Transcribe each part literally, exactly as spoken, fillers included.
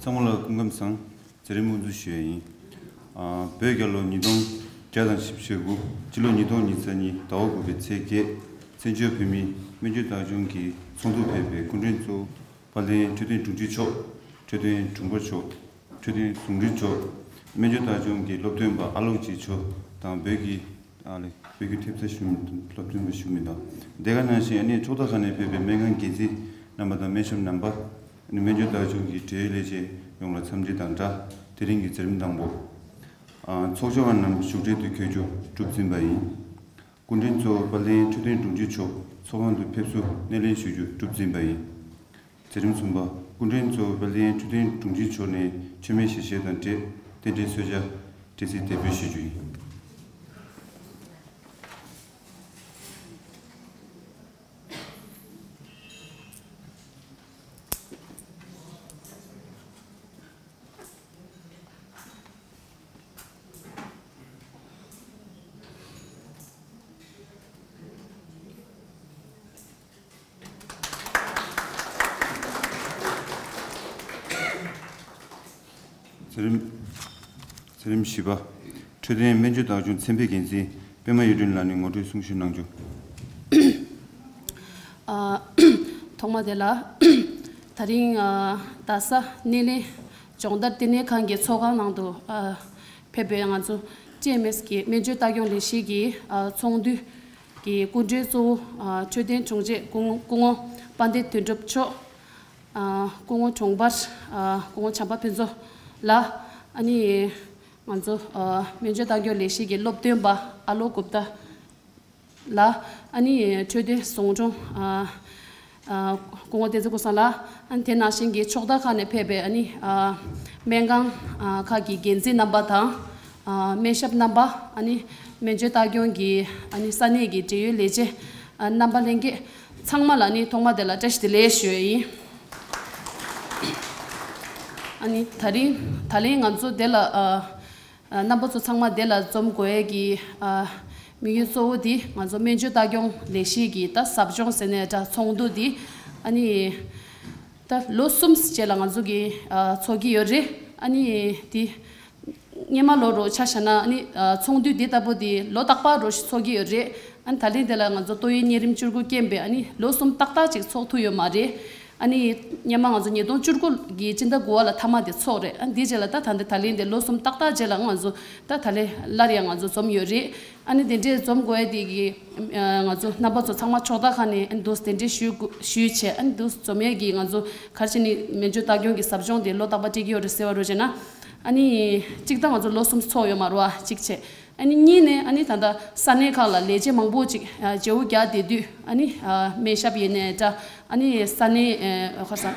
ཚང་མ་ལ་སྐུ་ཁམས་བཟང་། མཛད་རིམ་དབུ་འཛུགས་ཞུ་ཡ་ཡིན། ཨ། བོད་རྒྱལ་ལོ་ཉིས་སྟོང་བརྒྱ་དང་བཞི་བཅུ་ཞེ་དགུ། སྤྱི་ལོ་ཉིས་སྟོང་ཉི་ཤུ་རྩ་གཉིས་ཟླ་བ་དགུ་པའི་ཚེས་བརྒྱད། བཙན་བྱོལ་བོད་མིའི་སྨན་བཅོས་བདག་སྐྱོང་གི་ཚོགས་འདུར་ཕེབས་པའི་སྐུ་མགྲོན་གཙོ་བོ་དཔལ་ལྡན་འཕྲོད་བསྟེན་དྲུང་ཆེ་མཆོག་འཕྲོད་བསྟེན་དྲུང་འཕར་མཆོག་འཕྲོད་བསྟེན་ཟུང་འབྲེལ་མཆོག་སྨན་བཅོས་བདག་སྐྱོང་གི་སློབ་སྟོན་པ་ཨ་ལོག་ཅི་མཆོག་དང་། བོད་ཀྱི་ཨ་ལེ། བོད་ཀྱི་ཐེབས་རྩ་བཞུགས་མི་སློབ་སྟོན་པ་བཞུགས་མི་དང་། དེ་ག་ནང་བཞིན་ཨ་ནི་ཚོགས་བདག་ཁག་ནས་ཕེབས་པའི་སྨན་ཁང་འགན་འཛིན་རྣམ་པ་དང་སྨན་ཞབས་རྣམ་པ། ཨ་ནི་སྨན་བཅོས་བདག་སྐྱོང་གི་འབྲེལ་ཡོད་ལས་བྱེད་ཡོངས་ལ་འཚམས་འདྲི་དང་སྦྲགས། དེ་རིང་གི་མཛད་རིམ་དང་པོ། ཨ། ཚོགས་ཆུང་བ་རྣམས་བཞུགས་གྲལ་དུ་འཁོད་རྒྱུ་གྲུབ་ཟིན་པ་ཡིན། སྐུ་མགྲོན་གཙོ་བོ་དཔལ་ལྡན་འཕྲོད་བསྟེན་དྲུང་ཆེ་མཆོག་ཚོགས་ཁང་དུ་ཕེབས་བསུ་སྣེ་ལེན་ཞུ་རྒྱུ་གྲུབ་ཟིན་པ་ཡིན། མཛད་རིམ་གསུམ་པ། སྐུ་མགྲོན་གཙོ་བོ་དཔལ་ལྡན་འཕྲོད་བསྟེན་དྲུང་ཆེ་མཆོག་ནས་མཆོད་མེ་ཞལ་བཞེས་དང་འབྲེལ་རྟེན་འབྲེལ་གསོལ་ཇ་འབྲས་སིལ་འདེགས་འབུལ་ཞུ་རྒྱུ་ཡིན། མཛད་རིམ། མཛད་རིམ་བཞི་པ། འཕྲོད་བསྟེན་སྨན་བཅོས་བདག་སྐྱོང་ཚན་པའི་འགན་འཛིན་པད་མ་གཡུ་སྒྲོན་ལགས་ནས་ངོ་སྤྲོད་གསུང་བཤད་གནང་རྒྱུ། ཨ། ཐོག་མ་དེ་ལ། ད་རིང་ཨ། རྡ་ས་སྣེ་ལེན་སྦྱོང་བརྡར་ལྟེ་གནས་ཁང་གི་ཚོགས་ཁང་ནང་དུ། ཨ། ཕེབས་པའི་ང་ཚོ་ཊི་ཨེམ་ཨེས་ཀྱི་སྨན་བཅོས་ལྟ་སྐྱོང་ལས་གཞི་གི། ཨ། ཚོགས་འདུ་གི་སྐུ་མགྲོན་གཙོ་བོ། ཨ། འཕྲོད་བསྟེན་དྲུང་ཆེ་སྐུ་སྐུ་ངོ་དཔལ་ལྡན་དོན་གྲུབ་མཆོག་ཨ། སྐུ་ངོ་དྲུང་འཕར། ཨ། སྐུ་ངོ་བྱམས་པ་ཕུན་ཚོགས་ལགས། ཨ་ནི་ང་ཚོ། ཨ། སྨན་བཅོས་ལྟ་སྐྱོང་ལས་གཞི་གི་སློབ་སྟོན་པ་ཨ་ལོ་གུཔྟ་ལགས། ཨ་ནི་འཕྲོད་བསྟེན་ཟུང་དྲུང་། ཨ། ཨ། སྐུ་ངོ་བསྟན་འཛིན་ཀུན་བཟང་ལགས། ཨ་ནི་དེ་ནང་བཞིན་གྱི་ཕྱོགས་མཐའ་ཁག་ནས་ཕེབས་པའི། ཨ་ནི། ཨ། སྨན་ཁང་། ཨ། ཁག་གི་འགན་འཛིན་རྣམ་པ་དང་། ཨ། སྨན་ཞབས་རྣམ་པ། ཨ་ནི་སྨན་བཅོས་ལྟ་སྐྱོང་གི། ཨ་ནི་ས་གནས་ཀྱི་འབྲེལ་ཡོད་ལས་བྱེད། ཨ། རྣམ་པ་ལྷན་རྒྱས་ཚང་མ་ལ་ནི་ཐོག་མ་དེ་ལ་བཀྲ་ཤིས་བདེ་ལེགས་ཞུ་ཡ་ཡིན། ཨ་ནི་ད་རིང་། ད་ལན་ང་ཚོ་དེ་ལ། ཨ། ཨ། རྣམ་པ་ཚོ་ཚང་མ་དེ་ལ་འཛོམས་དགོས་ཡས་ཀྱི། ཨ། དམིགས་ཡུལ་གཙོ་བོ་དེ་ང་ཚོ་སྨན་བཅོས་ལྟ་སྐྱོང་ལས་གཞི་གི་ད་ཟབ་སྦྱོང་ཟེར་ནའི་འདྲ། ཚོགས་འདུ་དེ་ཨ་ནི་ད་ལོ་གསུམ་རྗེས་ལ་ང་ཚོ་གི། ཨ། ཚོགས་ཀྱི་ཡོད་རེད། ཨ་ནི་དེ་སྔོན་མ་ལོ་རུ་ཆ་བཞག་ན། ཨ་ནི། ཨ། ཚོགས་འདུ་འདི་ལྟ་བུ་དེ་ལོ་རྟག་པར་རུ་ཚོགས་ཀྱི་ཡོད་རེད། ཨ་ནི་ད་ལན་དེ་ལ་ང་ཚོ་ཏོག་དབྱིབས་གཉན་རིམས་བཅུ་དགུ་རྐྱེན་པས། ཨ་ནི་ལོ་གསུམ་ཏག་ཏག་ཅིག་ཚོགས་ཐུབ་ཡོད་མ་རེད། ཨ་ནི་སྔོན་མ་ང་ཚོ་ཉིས་སྟོང་བཅུ་དགུ་གི་སྤྱི་ཟླ་དགུ་པ་ལ་མཐའ་མ་དེ་ཚོགས་རེད། ཨ་ནི་དེའི་རྗེས་ལ་ད་ད་ལྟ་ད་ལན་དེ་ལོ་གསུམ་ཏག་ཏག་རྗེས་ལ་ང་ཚོ་ད་ད་ལན་སླར་ཡང་ང་ཚོ་འཛོམས་ཡོད་རེད། ཨ་ནི་དེ་འདྲའི་འཛོམས་དགོས་ཡ་དེ་གི། ཨ། ང་ཚོ་རྣམ་པ་ཚོ་ཚང་མ་ཕྱོགས་མཐའ་ཁག་ནས། ཨ་ནི་འདུག་སེ་དེ་འདྲའི་ཞུ་དགོས། ཞུས་བྱས། ཨ་ནི་འདུག་སེ་འཛོམས་ཡས་ཀྱི་ང་ཚོ་ག་རེ་བྱས་ནས་སྨན་བཅོས་ལྟ་སྐྱོང་གི་ཟབ་སྦྱོང་དེ་ལོ་རྟག་པར་སྤྲད་ཀྱི་ཡོད་རེད་ཟེར་བ་རུ་བྱས་ན། ཨ་ནི་གཅིག་ད་ང་ཚོ་ལོ་གསུམ་ཚོགས་ཡོད་མ་རེད་པ། གཅིག་བྱས། ཨ་ནི་གཉིས་ནས། ཨ་ནི་ད་ལྟ་ས་གནས་ཁག་ལ་ལས་བྱེད་མང་པོ་ཅིག། ཨ། བརྗེ་པོ་རྒྱག་བསྡད་དུས། ཨ་ནི། ཨ། སྨན་ཞབས་ཡིན་ནའི་འདྲ། ཨ་ནི་ས་གནས། ཨ། ག་རེ་ཟ།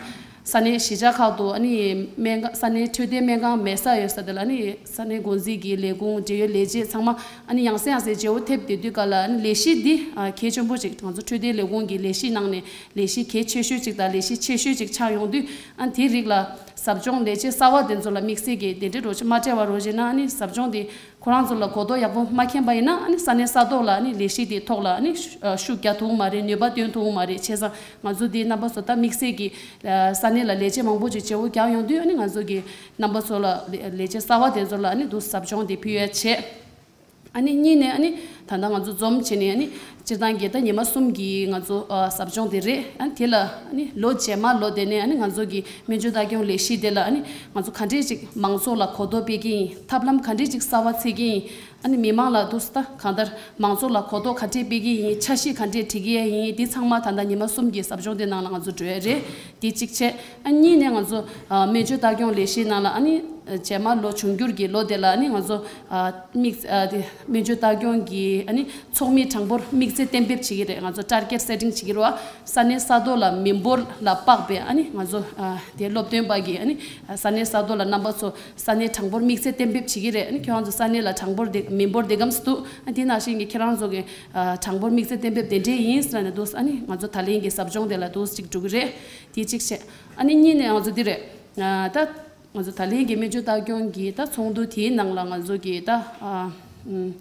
ས་གནས་གཞིས་ཆགས་ཁག་ཏུ། ཨ་ནི་སྨན་ཁང་། ས་གནས་འཕྲོད་བསྟེན་སྨན་ཁང་མེད་ས་ཡོད་ས་དེ་ལ། ཨ་ནི་ས་གནས་འགོ་འཛིན་གྱི་ལས་ཁུངས། འབྲེལ་ཡོད་ལས་བྱེད་ཚང་མ། ཨ་ནི་ཡང་སེ་ཡང་སེ་བརྗེ་པོ་ཐེབས་བསྡད་དུས་སྐབས་ལ། ཨ་ནི་ལས་གཞི་འདི། ཨ། གལ་ཆེན་པོ་ཅིག། ང་ཚོ་འཕྲོད་བསྟེན་ལས་ཁུངས་ཀྱི་ལས་གཞི་ནང་ནས་ལས་གཞི་གལ་ཆེ་ཤོས་ཅིག་དང་ལས་གཞི་ཆེ་ཤོས་ཅིག་ཆགས་ཡོང་དུས། ཨ་ནི་དེའི་རིགས་ལ་ཟབ་སྦྱོང་ལས་བྱེད་གསར་པ་དེ་ཚོ་ལ་དམིགས་བསལ་གྱི་དེ་འདྲའི་རོགས་མ་སྤྲད་པ་རོགས་བྱས་ན། ཨ་ནི་ཟབ་སྦྱོང་དེ་ཁོ་རང་ཚོ་ལ་གོ་རྟོགས་ཡག་པོ་མ་ཁེངས་པ་ཡིན་ན། ཨ་ནི་ས་གནས་ས་ཐོག་ལ། ཨ་ནི་ལས་གཞི་དེའི་ཐོག་ལ། ཨ་ནི་ཤུགས་རྒྱག་ཐུབ་མ་རེད། ནུས་པ་བཏོན་ཐུབ་མ་རེད། བྱས་ཙང་ང་ཚོ་དེའི་རྣམ་པ་ཚོ་ད་དམིགས་བསལ་གྱི། ཨ། ས་གནས་ལ་ལས་བྱེད་མང་པོ་ཅིག་བརྗེ་པོ་རྒྱག་ཡོང་དུས། ཨ་ནི་ང་ཚོ་གི་རྣམ་པ་ཚོ་ལ། ལས་བྱེད་གསར་པ་དེ་ཚོ་ལ། ཨ་ནི་འདུག་ཟབ་སྦྱོང་དེ་ཕུལ་ཡ་བྱས། ཨ་ནི་གཉིས་ནས། ཨ་ནི་ད་ལྟ་ང་ཚོ་འཛོམས་བྱས་ནས། ཨ་ནི་སྤྱིར་བཏང་གི་ད་ཉི་མ་གསུམ་གྱི་ང་ཚོ། ཨ། ཟབ་སྦྱོང་དེ་རེད། ཨ་ནི་དེ་ལ། ཨ་ནི་ལོ་རྗེས་མ་ལོ་དེ་ནས། ཨ་ནི་ང་ཚོ་གི་སྨན་བཅོས་ལྟ་སྐྱོང་ལས་གཞི་དེ་ལ། ཨ་ནི་ང་ཚོ་ག་འདྲས་ཅིག་མང་ཚོགས་ལ་གོ་རྟོགས་སྤེལ་གྱི་ཡིན། ཐབས་ལམ་ག་འདྲས་ཅིག་གསར་པ་འཚོལ་གྱི་ཡིན། ཨ་ནི་མི་མང་ལ་འདུག་སེ་ད་གང་ལྟར་མང་ཚོགས་ལ་གོ་རྟོགས་ག་འདྲས་སྤེལ་གྱི་ཡིན། འཆར་གཞི་ག་འདྲས་སྒྲིག་གི་ཡིན། འདི་ཚང་མ་ད་ལྟ་ཉི་མ་གསུམ་གྱི་ཟབ་སྦྱོང་དེ་ནང་ལ་ང་ཚོ་འགྲོ་ཡ་རེད། དེ་གཅིག་བྱས། ཨ། གཉིས་ནས་ང་ཚོ། ཨ། སྨན་བཅོས་ལྟ་སྐྱོང་ལས་གཞིའི་ནང་ལ། ཨ་ནི་རྗེས་མ་ལོ་འབྱུང་འགྱུར་གྱི་ལོ་དེ་ལ། ཨ་ནི་ང་ཚོ། ཨ། དམིགས། ཨ། དེ་སྨན་བཅོས་ལྟ་སྐྱོང་གི། ཨ་ནི་ཚོགས་མིའི་གྲངས་འབོར་དམིགས་ཚད་གཏན་འབེབས་བྱེད་ཀྱི་རེད། ང་ཚོ་target setting བྱེད་ཀྱི་རེད་པ། ས་གནས་ས་ཐོག་ལ་མི་འབོར་ལ་དཔག་པའི། ཨ་ནི་ང་ཚོ། ཨ། དེ་སློབ་སྟོན་པ་གི། ཨ་ནི་ས་གནས་ས་ཐོག་ལ་རྣམ་པ་ཚོ་ས་གནས་གྲངས་འབོར་དམིགས་ཚད་གཏན་འབེབས་བྱེད་ཀྱི་རེད། ཨ་ནི་ཁྱེད་རང་ཚོ་ས་གནས་ལ་གྲངས་འབོར་དེ། མི་འབོར་དེ་ག་ཙམ་འདུག། ཨ། དེ་ནང་བཞིན་གྱི་ཁྱེད་རང་ཚོ་གི། ཨ། གྲངས་འབོར་དམིགས་ཚད་གཏན་འབེབས་དེ་འདྲས་ཡིན་ཟེར་ནས་འདུག། ཨ་ནི་ང་ཚོ་ད་ལན་གྱི་ཟབ་སྦྱོང་དེ་ལ་འདུག་སེ་ཅིག་འགྲོ་གི་རེད། དེ་གཅིག་བྱས། ཨ་ནི་གཉིས་ནས་ང་ཚོ་འདི་རེད། ཨ། ད་ང་ཚོ་ད་ལན་གྱི་སྨན་བཅོས་ལྟ་སྐྱོང་གི་ད་ཚོགས་འདུ་དེའི་ནང་ལ་ང་ཚོ་གི་ད། ཨ། ཨུམ།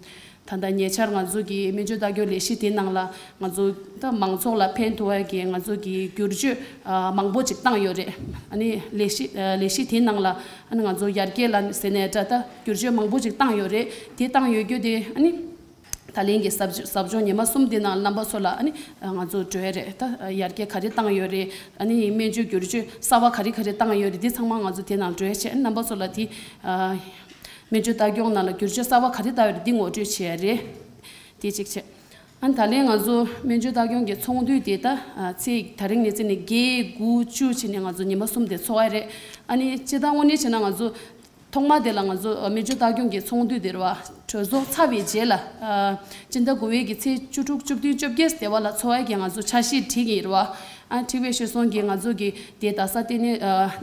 ད་ལྟ་ཉེ་ཆར་ང་ཚོ་གི་སྨན་བཅོས་ལྟ་སྐྱོང་ལས་གཞི་དེའི་ནང་ལ་ང་ཚོ་ད་མང་ཚོགས་ལ་ཕན་ཐོགས་ཡ་གི་ང་ཚོ་གི་བསྒྱུར་བཅོས་ཨ་མང་པོ་ཅིག་བཏང་ཡོད་རེད། ཨ་ནི་ལས་གཞི་ཨ་ལས་གཞི་དེའི་ནང་ལ་ཨ་ནི་ང་ཚོ་ཡར་རྒྱས་ལ་ཟེར་ནས་འདྲ་ད་བསྒྱུར་བཅོས་མང་པོ་ཅིག་བཏང་ཡོད་རེད། དེ་བཏང་ཡོད་རྒྱུ་དེ་ཨ་ནི་ད་ལན་གྱི་ཟབ་ཟབ་སྦྱོང་ཉི་མ་གསུམ་དེ་ནང་རྣམ་པ་ཚོ་ལ་ཨ་ནི་ང་ཚོ་འགྲོ་ཡ་རེད། ད་ཡར་རྒྱས་ག་རེ་བཏང་ཡོད་རེད། ཨ་ནི་སྨན་བཅོས་བསྒྱུར་བཅོས་གསར་བ་ག་རེ་ག་རེ་བཏང་ཡོད་རེད། དེ་ཚང་མ་ང་ཚོ་དེ་ནང་འགྲོ་ཡ་བྱས། ཨ་ནི་རྣམ་པ་ཚོ་ལ་དེ་ཨ་སྨན་བཅོས་ལྟ་སྐྱོང་ནང་ལ་བསྒྱུར་བཅོས་གསར་བ་ག་རེ་བཏང་ཡོད་རེད། འདི་ངོ་སྤྲོད་བྱེད་ཡ་རེད། དེ་གཅིག་བྱས། ཨ་ནི་ད་ལན་ང་ཚོ་སྨན་བཅོས་ལྟ་སྐྱོང་གི་ཚོགས་འདུ་དེ་ད་ཨ་ཚེས་ད་རིང་ནས་བརྩིས་ནས་བརྒྱད་དགུ་བཅུ་བྱས་ནས་ང་ཚོ་ཉི་མ་གསུམ་དེ་ཚོགས་ཡ་རེད། ཨ་ནི་སྤྱིར་བཏང་དངོས་གནས་བྱས་ན་ང་ཚོ་ཐོག་མ་དེ་ལ་ང་ཚོ་ཨ་སྨན་བཅོས་ལྟ་སྐྱོང་གི་ཚོགས་འདུ་དེ་རེད་བ། གྲོས་ཚོགས་ཚར་བའི་རྗེས་ལ་ཨ་སྤྱི་ཟླ་དགུ་པའི་གི་ཚེས་བཅུ་དྲུག་བཅུ་བདུན་བཅོ་བརྒྱད་དེ་བ་ལ་ཚོགས་ཡ་གི་ང་ཚོ་འཆར་གཞི་བསྒྲིགས་ཡིན་རེད་བ། ཨ་བསྒྲིགས་པའི་ཤོད་སོང་གི་ང་ཚོ་གི་དེ་ད་ས་ལྟེ་གནས་ཨ་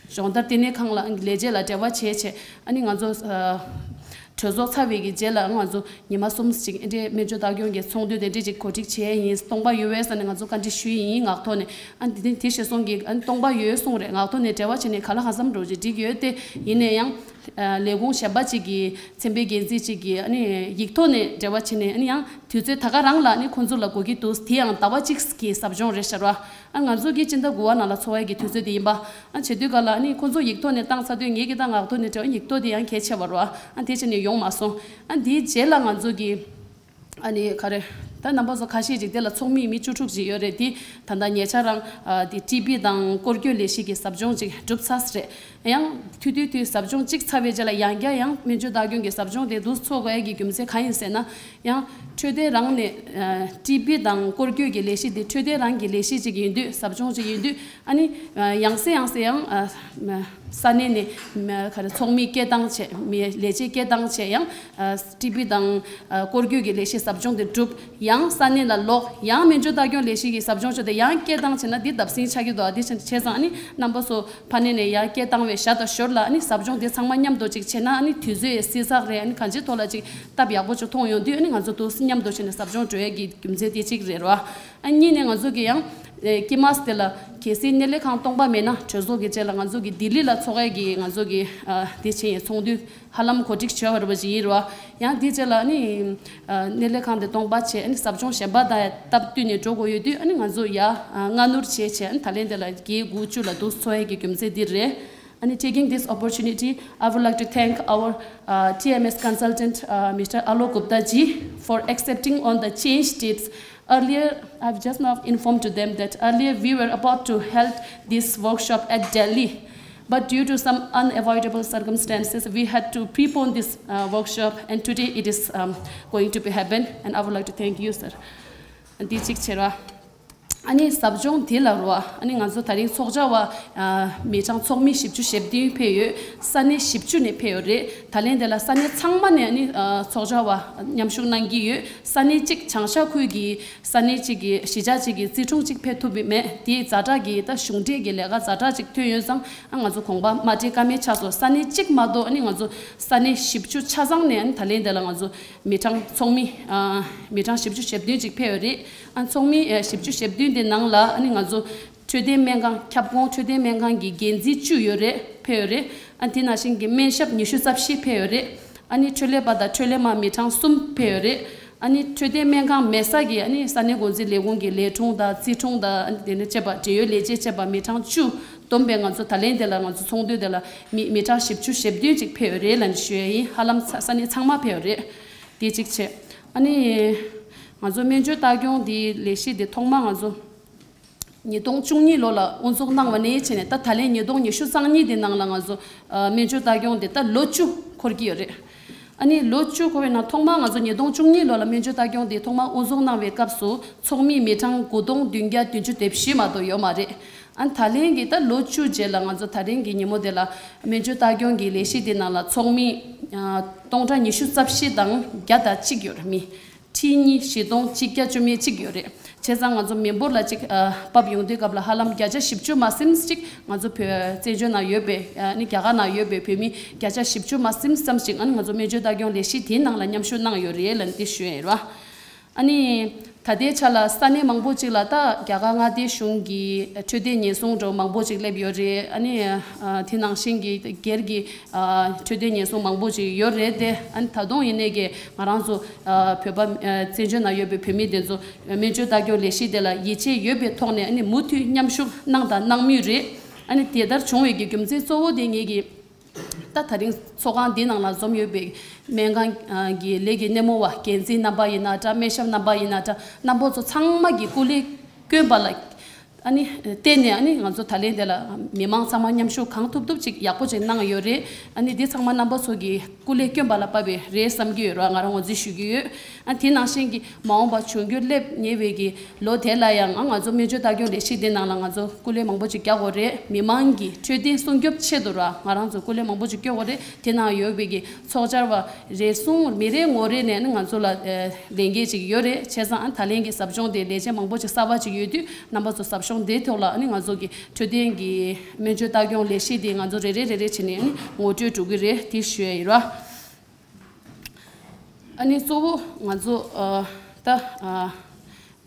སྦྱོང་བརྡར་ལྟེ་གནས་ཁང་ལ་ལས་བྱེད་ལ་འབྲེལ་བ་བྱས་བྱས། ཨ་ནི་ང་ཚོ་ཨ་གྲོས་ཚོགས་ཚར་བའི་གི་རྗེས་ལ་ང་ཚོ་ཉི་མ་གསུམ་ཅིག་ཨེ་འདྲའི་སྨན་བཅོས་ལྟ་སྐྱོང་གི་ཚོགས་འདུ་དེ་འདྲ་ཅིག་གོ་སྒྲིག་བྱས་ཡིན། སྟོང་པ་ཡོད་པས་ཟེར་ནས་ང་ཚོ་བཀའ་འདྲི་ཞུས་ཡིན་ངག་ཐོག་ནས། ཨ་ནི་དེ་དེ་བྱས་སོང་གི་ཨ་ནི་སྟོང་པ་ཡོད་གསུངས་རེད། ངག་ཐོག་ནས་འབྲེལ་བ་བྱས་ནས་ག་ལ་གང་འཚམ་འགྲོ་ཅིག་འགྲིག་ཡོད་དེ། ཡིན་ན་ཡང་ཨ་ལས་ཁུངས་གཞན་པ་ཅིག་གི་ཚན་པའི་འགན་འཛིན་ཅིག་གིས་ཨ་ནི་ཡིག་ཐོག་ནས་འབྲེལ་བ་བྱས་ནས། ཨ་ནི་ཡང་དུས་ཚོད་ད་ག་རང་ལ་ཨ་ནི་ཁོང་ཚོ་ལ་དགོས་ཀྱི་འདུག་དེ་ཡང་ཟླ་བ་གཅིག་གི་ཟབ་སྦྱོང་རེད་ཤག་ར། ཨ་ང་ཚོ་གི་སྤྱི་ཟླ་དགུ་པ་ནང་ལ་ཚོགས་ཡས་ཀྱི་དུས་ཚོད་དེ་ཡིན་པ། ཨ་བྱེད་དུས་ག་ལ་ཨ་ནི་ཁོང་ཚོ་ཡིག་ཐོག་ནས་བཏང་ཚར་དུས་ངེད་ཀྱི་ད་ངག་ཐོག་ནས་འབྲེལ་བ་ཡིག་ཐོག་དེ་ཡང་གལ་ཆེ་བ་རེད་བ། ཨ་དེ་བྱས་ནས་ཡོང་མ་སོང་། ཨ་དེའི་རྗེས་ལ་ང་ཚོ་གི་ཨ་ནི་ག་རེ། ད་རྣམ་པ་ཚོ་ཁ་ཤས་ཅིག་དེ་ལ་ཚོགས་མི་མི་བཅུ་དྲུག་ཅིག་ཡོད་རེད། དེ་ད་ལྟ་ཉེ་ཆར་རང་ཨ་དེ་ཊི་བི་དང་སྐོར་སྐྱོད་ལས་གཞི་གི་ཟབ་སྦྱོང་ཅིག་གྲུབ་ཚར་རེད། ཡང་ཐུང་ཐུང་ཐུང་ཟབ་སྦྱོང་གཅིག་ཚར་བའི་རྗེས་ལ་ཡང་བསྐྱར་ཡང་སྨན་བཅོས་ལྟ་སྐྱོང་གི་ཟབ་སྦྱོང་དེ་འདུག་ཚོགས་དགོས་ཡ་གི་རྒྱུ་མཚན་གང་ཡིན་ཟེར་ན། ཡང་འཕྲོད་བསྟེན་རང་ནས་ཨ་ཊི་བི་དང་སྐོར་སྐྱོད་ཀྱི་ལས་གཞི་དེ་འཕྲོད་བསྟེན་རང་གི་ལས་གཞི་ཅིག་ཡིན་དུས། ཟབ་སྦྱོང་ཅིག་ཡིན་དུས། ཨ་ནི་ཨ་ཡང་སེ་ཡང་སེ་ཡང་ཨ་ས་གནས་ནས་ཨ་ག་རེ་ཚོགས་མི་སྐད་བཏང་བྱས། མི་ལས་བྱེད་སྐད་བཏང་བྱས། ཡང་ཨ་ཊི་བི་དང་ཨ་སྐོར་སྐྱོད་ཀྱི་ལས་གཞི་ཟབ་སྦྱོང་དེ་གྲུབ། ཡང་ས་གནས་ལ་ལོག་ཡང་སྨན་བཅོས་ལྟ་སྐྱོང་ལས་གཞི་གི་ཟབ་སྦྱོང་ཅིག་དེ་ཡང་སྐད་བཏང་བྱས་ན་འདི་བརྡབ་གསིག་ཆགས་ཀྱི་འདུག་ཨ་དེ་བྱས་ཙང་ཨ་ནི་རྣམ་པ་ཚོ་ཕ་ནས་ནས་ཡར་སྐད་བཏང་བའི་ཞར་དང་ཞོར་ལ་ཨ་ནི་ཟབ་སྦྱོང་དེ་ཚང་མ་མཉམ་དུ་ཅིག་བྱས་ན་ཨ་ནི་དུས་ཚོད་བསྲེ་ས་རེད། ཨ་ནི་གང་ཅིའི་ཐོག་ལ་ཅིག་སྟབས་ཡག་པོ་ཅིག་མཐོང་ཡོང་དུས། ཨ་ནི་ང་ཚོ་དུ་མཉམ་དུ་བྱས་ནས་ཟབ་སྦྱོང་འགྲོ་ཡས་ཀྱི་རྒྱུ་མཚན་དེ་གཅིག་རེད་རོ། ཨ་གཉིས་ནས་ང་ཚོ་གི་ཡང་ཨེ་དཀྱིལ་མ་དེ་ལ་གལ་སྲིད་སྣེ་ལེན་ཁང་སྟོང་པ་མེད་ན་གྲོས་ཚོགས་ཀྱི་རྗེས་ལ་ང་ཚོ་གི་ལྡི་ལི་ལ་ཚོགས་ཡས་ཀྱི་ང་ཚོ་གི་ཨ་དེ་བྱས་ཡས་ཚོགས་འདུ་ཧ་ལམ་གོ་སྒྲིག་བྱས་པ་རེད་པ་ཅིག་ཡིན་རོ། ཡང་དེ་རྗེས་ལ་ཨ་ནི་ཨ་སྣེ་ལེན་ཁང་དེ་སྟོང་པ་བྱས། ཨ་ནི་ཟབ་སྦྱོང་གཞན་པ་དང་སྟབས་བསྟུན་ནས་འགྲོ་དགོས་ཡོད་དུས། ཨ་ནི་ང་ཚོ་ཡ་ཨ་སྔ་སྣུར་བྱས་བྱས། ཨ་ནི་ད་ལན་དེ་ལ་བརྒྱད་དགུ་བཅུ་ལ་འདུག་ཚོགས་ཡས་ཀྱི་རྒྱུ་མཚན་འདི་རེད། And taking this opportunity, I would like to thank our uh, T M S consultant, uh, Mister Alok Gupta ji, for accepting on the change dates. Earlier, I've just now informed to them that earlier we were about to held this workshop at Delhi, but due to some unavoidable circumstances, we had to prepone this uh, workshop, and today it is um, going to be happened. And I would like to thank you, sir. And this is Chera. ཨ་ནི་ཟབ་སྦྱོང་དེ་ལ་རོ། ཨ་ནི་ང་ཚོ་ད་རིང་ཚོགས་བཅར་བ་ཨ་མི་གྲངས་ཚོགས་མི་བཞི་བཅུ་ཞེ་བདུན་ཕེབས་ཡོད། ས་གནས་བཞི་བཅུ་ནས་ཕེབས་ཡོད་རེད། ད་ལན་དེ་ལ་ས་གནས་ཚང་མ་ནས་ཨ་ནི་ཨ་ཚོགས་བཅར་བ་མཉམ་ཞུགས་གནང་གི་ཡོད། ས་གནས་གཅིག་བྱང་ཤར་ཁུལ་གྱི་ས་གནས་གཅིག་གི་གཞིས་ཆགས་གཅིག་གི་རྩིས་དྲུང་གཅིག་ཕེབས་ཐུབ་པ་མེད། དེའི་ཛ་དྲག་གི་ད་གཞུང་འབྲེལ་གྱི་ལས་ཀ་ཛ་དྲག་ཅིག་ཐོན་ཡོད་ཙང་། ཨ་ང་ཚོ་དགོངས་པ་མ་ཁྲེལ་ཀ་མེད་ཆགས་སོང་། ས་གནས་གཅིག་མ་གཏོགས་ཨ་ནི་ང་ཚོ་ས་གནས་བཞི་བཅུ་ཆ་ཚང་ནས་ཨ་ནི་ད་ལན་དེ་ལ་ང་ཚོ་མི་གྲངས་ཚོགས་མི་ཨ་མི་གྲངས་བཞི་བཅུ་ཞེ་བདུན་ཅིག་ཕེབས་ཡོད་རེད། ཨ་ཚོགས་མི་ཨ་བཞི་བཅུ་ཞེ་བདུན་དེ་ནང་ལ་ཨ་ནི་ང་ཚོ་འཕྲོད་བསྟེན་སྨན་ཁང་། ཁྱབ་ཁོངས་འཕྲོད་བསྟེན་སྨན་ཁང་གི་འགན་འཛིན་བཅུ་ཡོད་རེད། ཕེབས་ཡོད་རེད། ཨ་དེ་ནང་བཞིན་གྱི་སྨན་ཞབས་ཉི་ཤུ་རྩ་བཞི་ཕེབས་ཡོད་རེད། ཨ་ནི་འཕྲོད་ལས་པ་དང་འཕྲོད་ལས་མ་མི་གྲངས་གསུམ་ཕེབས་ཡོད་རེད། ཨ་ནི་འཕྲོད་བསྟེན་སྨན་ཁང་མེད་ས་གི་ཨ་ནི་ས་གནས་འགོ་འཛིན་ལས་ཁུངས་ཀྱི་ལས་དྲུང་དང་རྩིས་དྲུང་དང་། ཨ་ནི་དེ་ནས་བཅས་པ་འབྲེལ་ཡོད་ལས་བྱེད་བཅས་པ་མི་གྲངས་བཅུ་བསྡོམས་པས་ང་ཚོ་ད་ལན་དེ་ལ་ང་ཚོ་ཚོགས་འདུ་དེ་ལ་མི་མི་གྲངས་བཞི་བཅུ་ཞེ་བདུན་ཅིག་ཕེབས་ཡོད་རེད་ལབ་ནས་ཞུ་ཡ་ཡིན། ཧ་ལམ་ས་ས་གནས་ཚང་མ་ཕེབས་ཡོད་རེད། དེ་གཅིག་བྱས། ཨ་ནི་ང་ཚོ་སྨན་བཅོས་ལྟ་སྐྱོང་དེའི་ལས་གཞི་དེ་ཐོག་མ་ང་ཚོ་ཉིས་སྟོང་བཅུ་གཉིས་ལོ་ལ་དབུ་འཛུགས་གནང་བ་ནས་བྱས་ནས། ད་ད་ལན་ཉིས་སྟོང་ཉི་ཤུ་རྩ་གཉིས་དེ་ནང་ལ་ང་ཚོ་ཨ་སྨན་བཅོས་ལྟ་སྐྱོང་དེ་ད་ལོ་བཅུ་འཁོར་གྱི་ཡོད་རེད། ཨ་ནི་ལོ་བཅུ་འཁོར་བའི་ནང་ཐོག་མར་ང་ཚོ་ཉིས་སྟོང་བཅུ་གཉིས་ལོ་ལ་སྨན་བཅོས་ལྟ་སྐྱོང་དེ་ཐོག་མར་དབུ་འཛུགས་གནང་བའི་སྐབས་སུ་ཚོགས་མི་མི་གྲངས་དགུ་སྟོང་བདུན་བརྒྱ་བདུན་ཅུ་དོན་བཞི་མ་གཏོགས་ཡོད་མ་རེད། ཨ་ནི་ད་ལན་གྱི་ད་ལོ་བཅུ་རྗེས་ལ་ང་ཚོ་ད་རིང་གི་ཉིན་མོ་དེ་ལ་སྨན་བཅོས་ལྟ་སྐྱོང་གི་ལས་གཞི་དེ་ནང་ལ་ཚོགས་མི་ཨ་སྟོང་ཕྲག་ཉི་ཤུ་རྩ་བཞི་དང་བརྒྱ་དང་གཅིག་ཡོད་རེད། མི་ཁྲི་གཉིས་བཞི་སྟོང་གཅིག་བརྒྱ་བཅུ་མེད་གཅིག་ཡོད་རེད། བྱས་ཙང་ང་ཚོ་མི་འབོར་ལ་ཅིག་ཨ་ཕབ་ཡོང་དུས་སྐབས་ལ་ཧ་ལམ་བརྒྱ་ཆ་བཞི་བཅུ་མ་ཟིན་ཅིག་ང་ཚོ་བོད་བཙན་བྱོལ་ནང་ཡོད་པའི་ཨ་ནི་རྒྱ་གར་ནང་ཡོད་པའི་བོད་མི་བརྒྱ་ཆ་བཞི་བཅུ་མ་ཟིན་ཙམ་ཅིག་ཨ་ནི་ང་ཚོ་སྨན་བཅོས་ལྟ་སྐྱོང་ལས་གཞི་དེའི་ནང་ལ་མཉམ་ཞུགས་གནང་ཡོད་རེད་ལབ་ནས་དེ་ཞུ་ཡ་ཡིན་ར། ཨ་ནི་ ད་ལྟའི་ཆ་ལ་ས་གནས་མང་པོ་ཅིག་ལ་ད་རྒྱ་གར་མངའ་སྡེ་གཞུང་གི་འཕྲོད་བསྟེན་ཉེན་སྲུང་འདྲ་བོ་མང་པོ་ཅིག་སླེབས་ཡོད་རེད། ཨ་ནི་དེ་ནང་བཞིན་གྱི་སྒེར་གྱི་འཕྲོད་བསྟེན་ཉེན་སྲུང་མང་པོ་ཅིག་ཡོད་རེད་དེ། ཨ་ནི་ད་དུང་ཡིན་ནའི་གི་ང་རང་ཚོ་བོད་པ་བཙན་བྱོལ་ནང་ཡོད་པའི་བོད་མི་དེ་ཚོ་སྨན་བཅོས་ལྟ་སྐྱོང་ལས་གཞི་དེ་ལ་ཡིད་ཆེས་ཡོད་པའི་ཐོག་ནས་ཨ་ནི་མུ་མཐུད་མཉམ་ཞུགས་གནང་དང་གནང་མུས་རེད། ཨ་ནི་དེ་ལྟར་བྱུང་བའི་གི་རྒྱུ་མཚན་གཙོ་བོ་དེ་ངེད་ཀྱི་ད་ད་རིང་ཚོགས་ཁང་འདི་ནང་ལ་འཛོམས་ཡོད་པའི་སྨན་ཁང་གི་ལས་ཀྱི་སྣེ་མོ་བ་འགན་འཛིན་རྣམ་པ་ཡིན་ན་འདྲ། སྨན་ཞབས་རྣམ་པ་ཡིན་ན་འདྲ། རྣམ་པ་ཚོ་ཚང་མ་གི་སྐུ་ལས་བསྐྱོན་པ་ལ་ཨ་ནི་བརྟེན་ནས་ཨ་ནི་ང་ཚོ་ད་ལན་དེ་ལ་མི་མང་ཚང་མ་མཉམ་ཞུགས་གང་ཐུབ་ཐུབ་ཅིག་ཡག་པོ་ཅིག་གནང་ཡོད་རེད། ཨ་ནི་འདི་ཚང་མ་རྣམ་པ་ཚོ་གི་སྐུ་ལས་བསྐྱོན་པ་ལ་བབས་པའི་རེད་བསམ་གྱི་ཡོད་ར། ང་རང་ངོས་འཛིན་ཞུ་གི་ཡོད། ཨ་དེ་ནང་བཞིན་གྱི་མ་འོངས་པ་འབྱུང་འགྱུར་སླེབས་ཉེ་བའི་གི་ལོ་དེ་ལ་ཡང་ང་ཚོ་སྨན་བཅོས་ལྟ་སྐྱོང་ལས་གཞི་དེ་ནང་ལ་ང་ཚོ་སྐུ་ལས་མང་པོ་ཅིག་རྒྱག་དགོས་རེད། མི་མང་གི་འཕྲོད་བསྟེན་སྲུང་སྐྱོབ་ཆེད་དུ་ར་ང་རང་ཚོ་སྐུ་ལས་མང་པོ་ཅིག་སྐྱོན་དགོས་རེད། དེ་ནང་ཡོད་པའི་གི་ཚོགས་བཅར་བ་རེ་ཟུང་མི་རེ་ངོ་རེ་ནས་ནི་ང་ཚོ་ལ་ལས་འགན་ཅིག་ཡོད་རེད། བྱས་ཙང་ཨ་ད་ལན་གྱི་ཟབ་སྦྱོང་དེ་ལས་བྱེད་མང་པོ་ཅིག་གསར་པ་ཅིག་ཡོད་དུས་རྣམ་པ་ཚོ་ཟབ་སྦྱོང་དེའི་ཐོག་ལ་ཨ་ནི་ང་ཚོ་གི་འཕྲོད་བསྟེན་གྱི་སྨན་བཅོས་ལྟ་སྐྱོང་ལས་གཞི་དེ་ང་ཚོ་རེ་རེ་རེ་རེ་བྱས་ནས་ཨ་ནི་ངོ་སྤྲོད་འགྲོ་གི་རེད། དེ་ཞུ་ཡ་ཡིན་ར། ཨ་ནི་གཙོ་བོ་ང་ཚོ་ཨ་ད་ཨ་